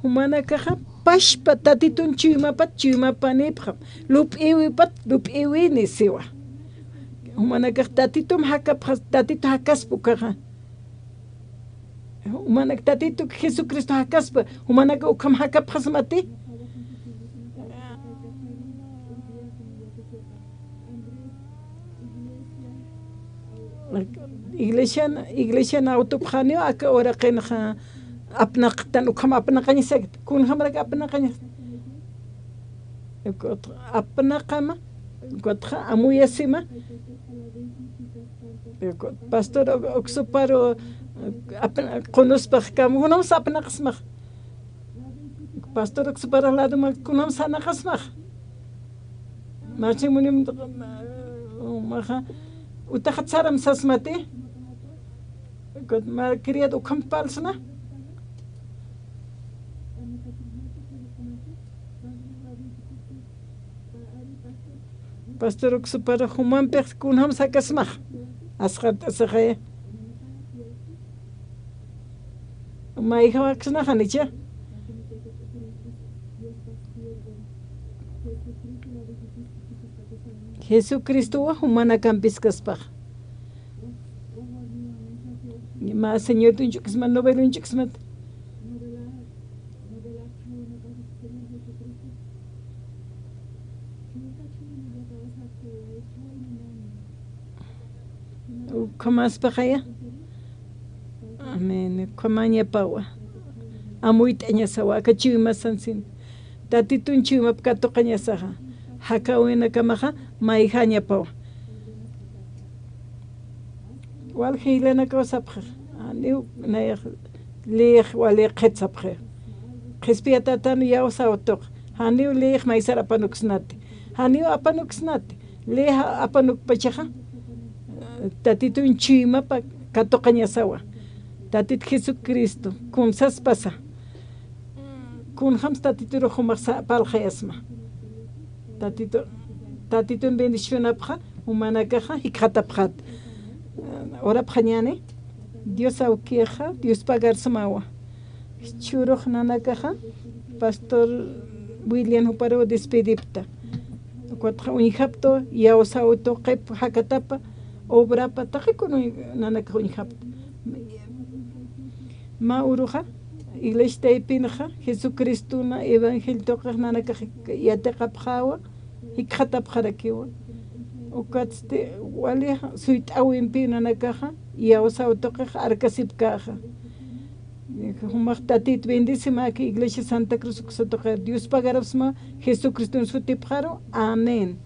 Jumanakaxa pachpa Tatitun chuymapat chuymapanipxam, lup'iwipat lup'iwini siwa. Jumanakax Tatitum jakapxas, Tatitu jakaspa ukaxa. Jumanak Tatitu Jesucristo jakaspa, jumanaka ukham jakapxasmati. Iglesian, iglesian awtupxaniw aka uraqinxa apnaqtan, ukham apnaqañasakta, kunjamarak apnaqañas. Apnaqama, ukatxa amuyasima. Pastor Oxoparu, apna-, qunuspax kam, kunjamsa apnaqasmax. Pastor Oxoparu laduma, kunjamsa anaqasmax. Machimunim, maxa, utaxat saram sasmati. Ukatxa, ma criado ukham parlsna. Pastor Oxoparu jumampix kunjam sakasmax. Asxat, asxaya. Mayjawaksnaxa nicha. Jesucristowa jumanakampiskaspax. Mä Señor tunchukismat, novela tunchukismat. Ukhamaspaxaya. Amén. Ukhamañapawa. Amuyt'añasawa, aka chuymasansin. Tatitun chuymap katuqañasaxa. Jakäwinakamaxa, mayjañapawa. Walja jilanakaw sapxi, janiw nayax leyix wali qhit sapxi. Qhispiyatätan iyawsaw tuq, janiw leyix maysar apanuksnati, janiw apanuksnati, leyix apanukpachaxa, Tatitun chuymapa katuqañasawa, Tatit Jesucristo, kunsaspasa. Kunjams Tatiturux jumax parlxayasma. Tatitu, Tatitun bendicionapxa, jumanakaxa jikxatapxät. Orapxañäni. Dios awkixa, Dios pagarsmawa. Churux nanakaxa, pastor William juparuw despedipta. Ukatxa uñjaptu, iyawsaw tuqip jakatapa, obrapa, taqikun uñ-, nanakax uñjapta. Mä uruxa, iglesia taypinxa, Jesucristona evangelio tuqix nanakax yatiqapxäwa, jikxatapxarakiwa. Ukatsti wali suyt'äwimpi nanakaxa, iyawsaw tuqix arkasipkäxa. Jumax Tatit bendecimäki, Iglesia Santa Cruz uksa tuqir. Dios pagarapxsma, Jesucriston sutipxaru. Amén.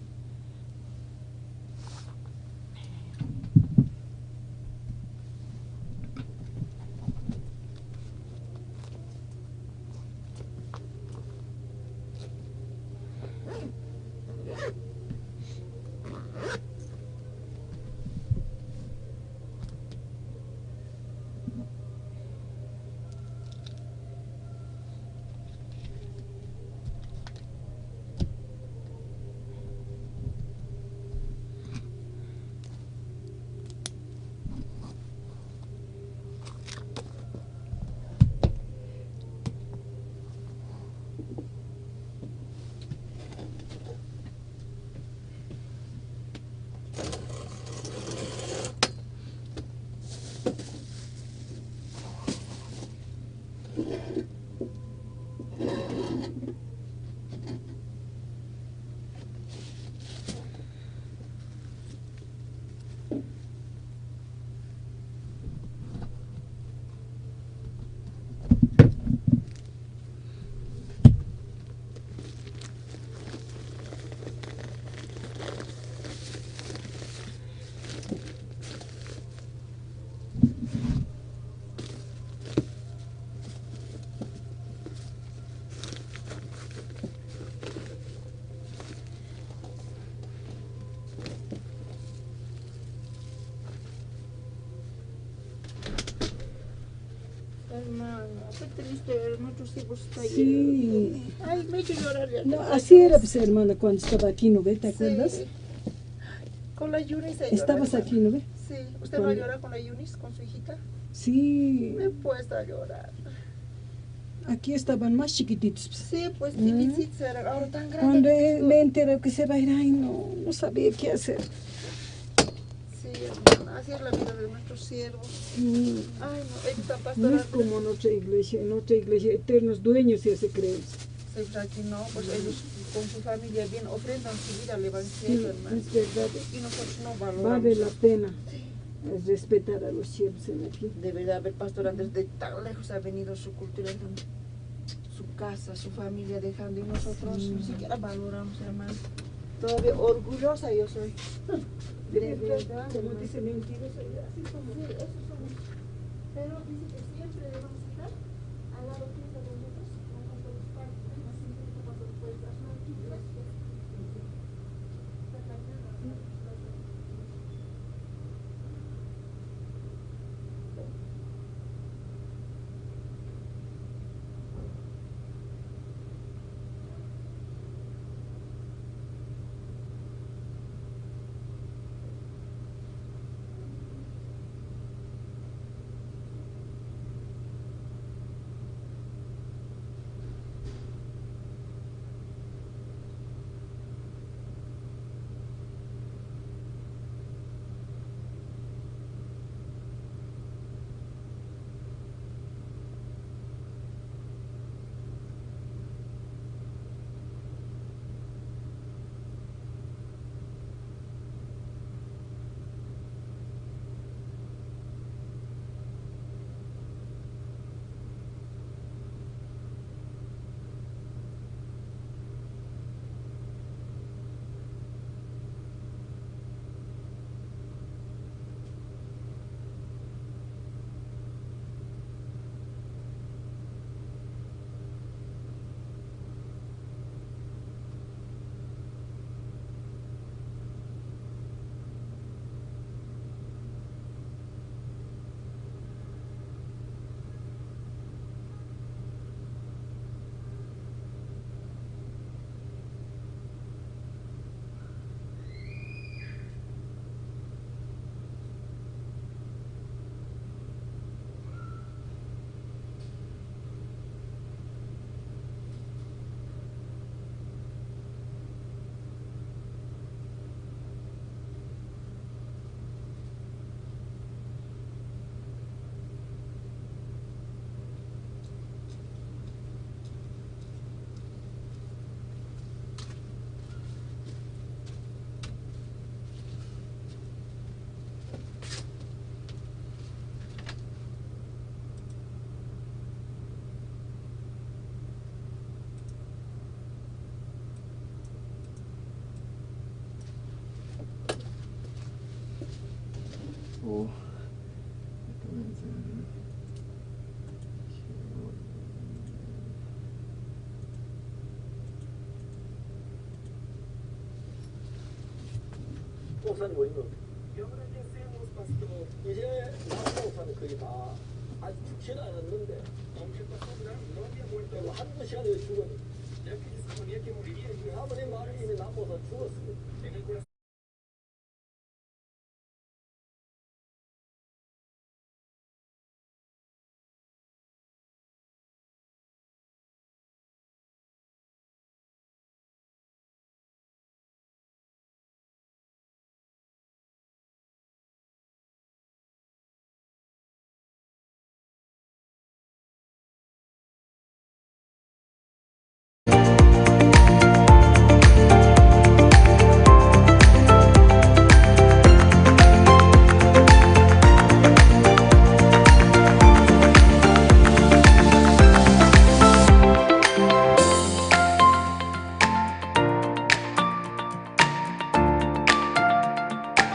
Hermana, qué triste ver muchos hijos caídos. Sí. Ay, me hizo llorar ya. No, así era, pues, hermana, cuando estaba aquí, ¿no ve? ¿Te acuerdas? Sí. Con la Eunice se llora, hermana. Estabas aquí, ¿no ve? Sí. ¿Usted no llora con la Eunice, con su hijita? Sí. Me he puesto a llorar. Aquí estaban más chiquititos, pues. Sí, pues, chiquititos eran, ahora tan grandes. Cuando, eh, me enteré que se va a ir, ay, no, no sabía qué hacer. Sí, hermana, así es la vida de nuestros siervos. Mm. Ay, no, esta pastora. No es como en otra iglesia, en otra iglesia, eternos dueños ya se creen. Sí, pues aquí no, pues ellos con su familia bien ofrendan su vida al evangelio, sí, hermana. Es verdad. Y nosotros no valoramos eso. Vale la pena, eh, respetar a los siervos en la fe. Debe de haber, pastor Andrés, de tan lejos ha venido su cultura, hermana. Su casa, su familia dejando, y nosotros ni siquiera valoramos, hermano. Todavía orgullosa yo soy. De verdad, como dice, mentirosa, así somos. Sí, eso somos. Pero dice que siempre debemos estar al lado fiel de nosotros, con nuestros padres, así que no pasa por esa suerte. Mosan murió. ¿Y ahora qué hacemos, pastor? 이제 남모사는 거의 다 아직 죽지는 않았는데. Aunque el pastor Branham no había muerto. Pero 한두 시간에 죽었네. Ya que se suponía que moriría en el 사모님 마음이 이미 남모사 죽었어요. En el corazón.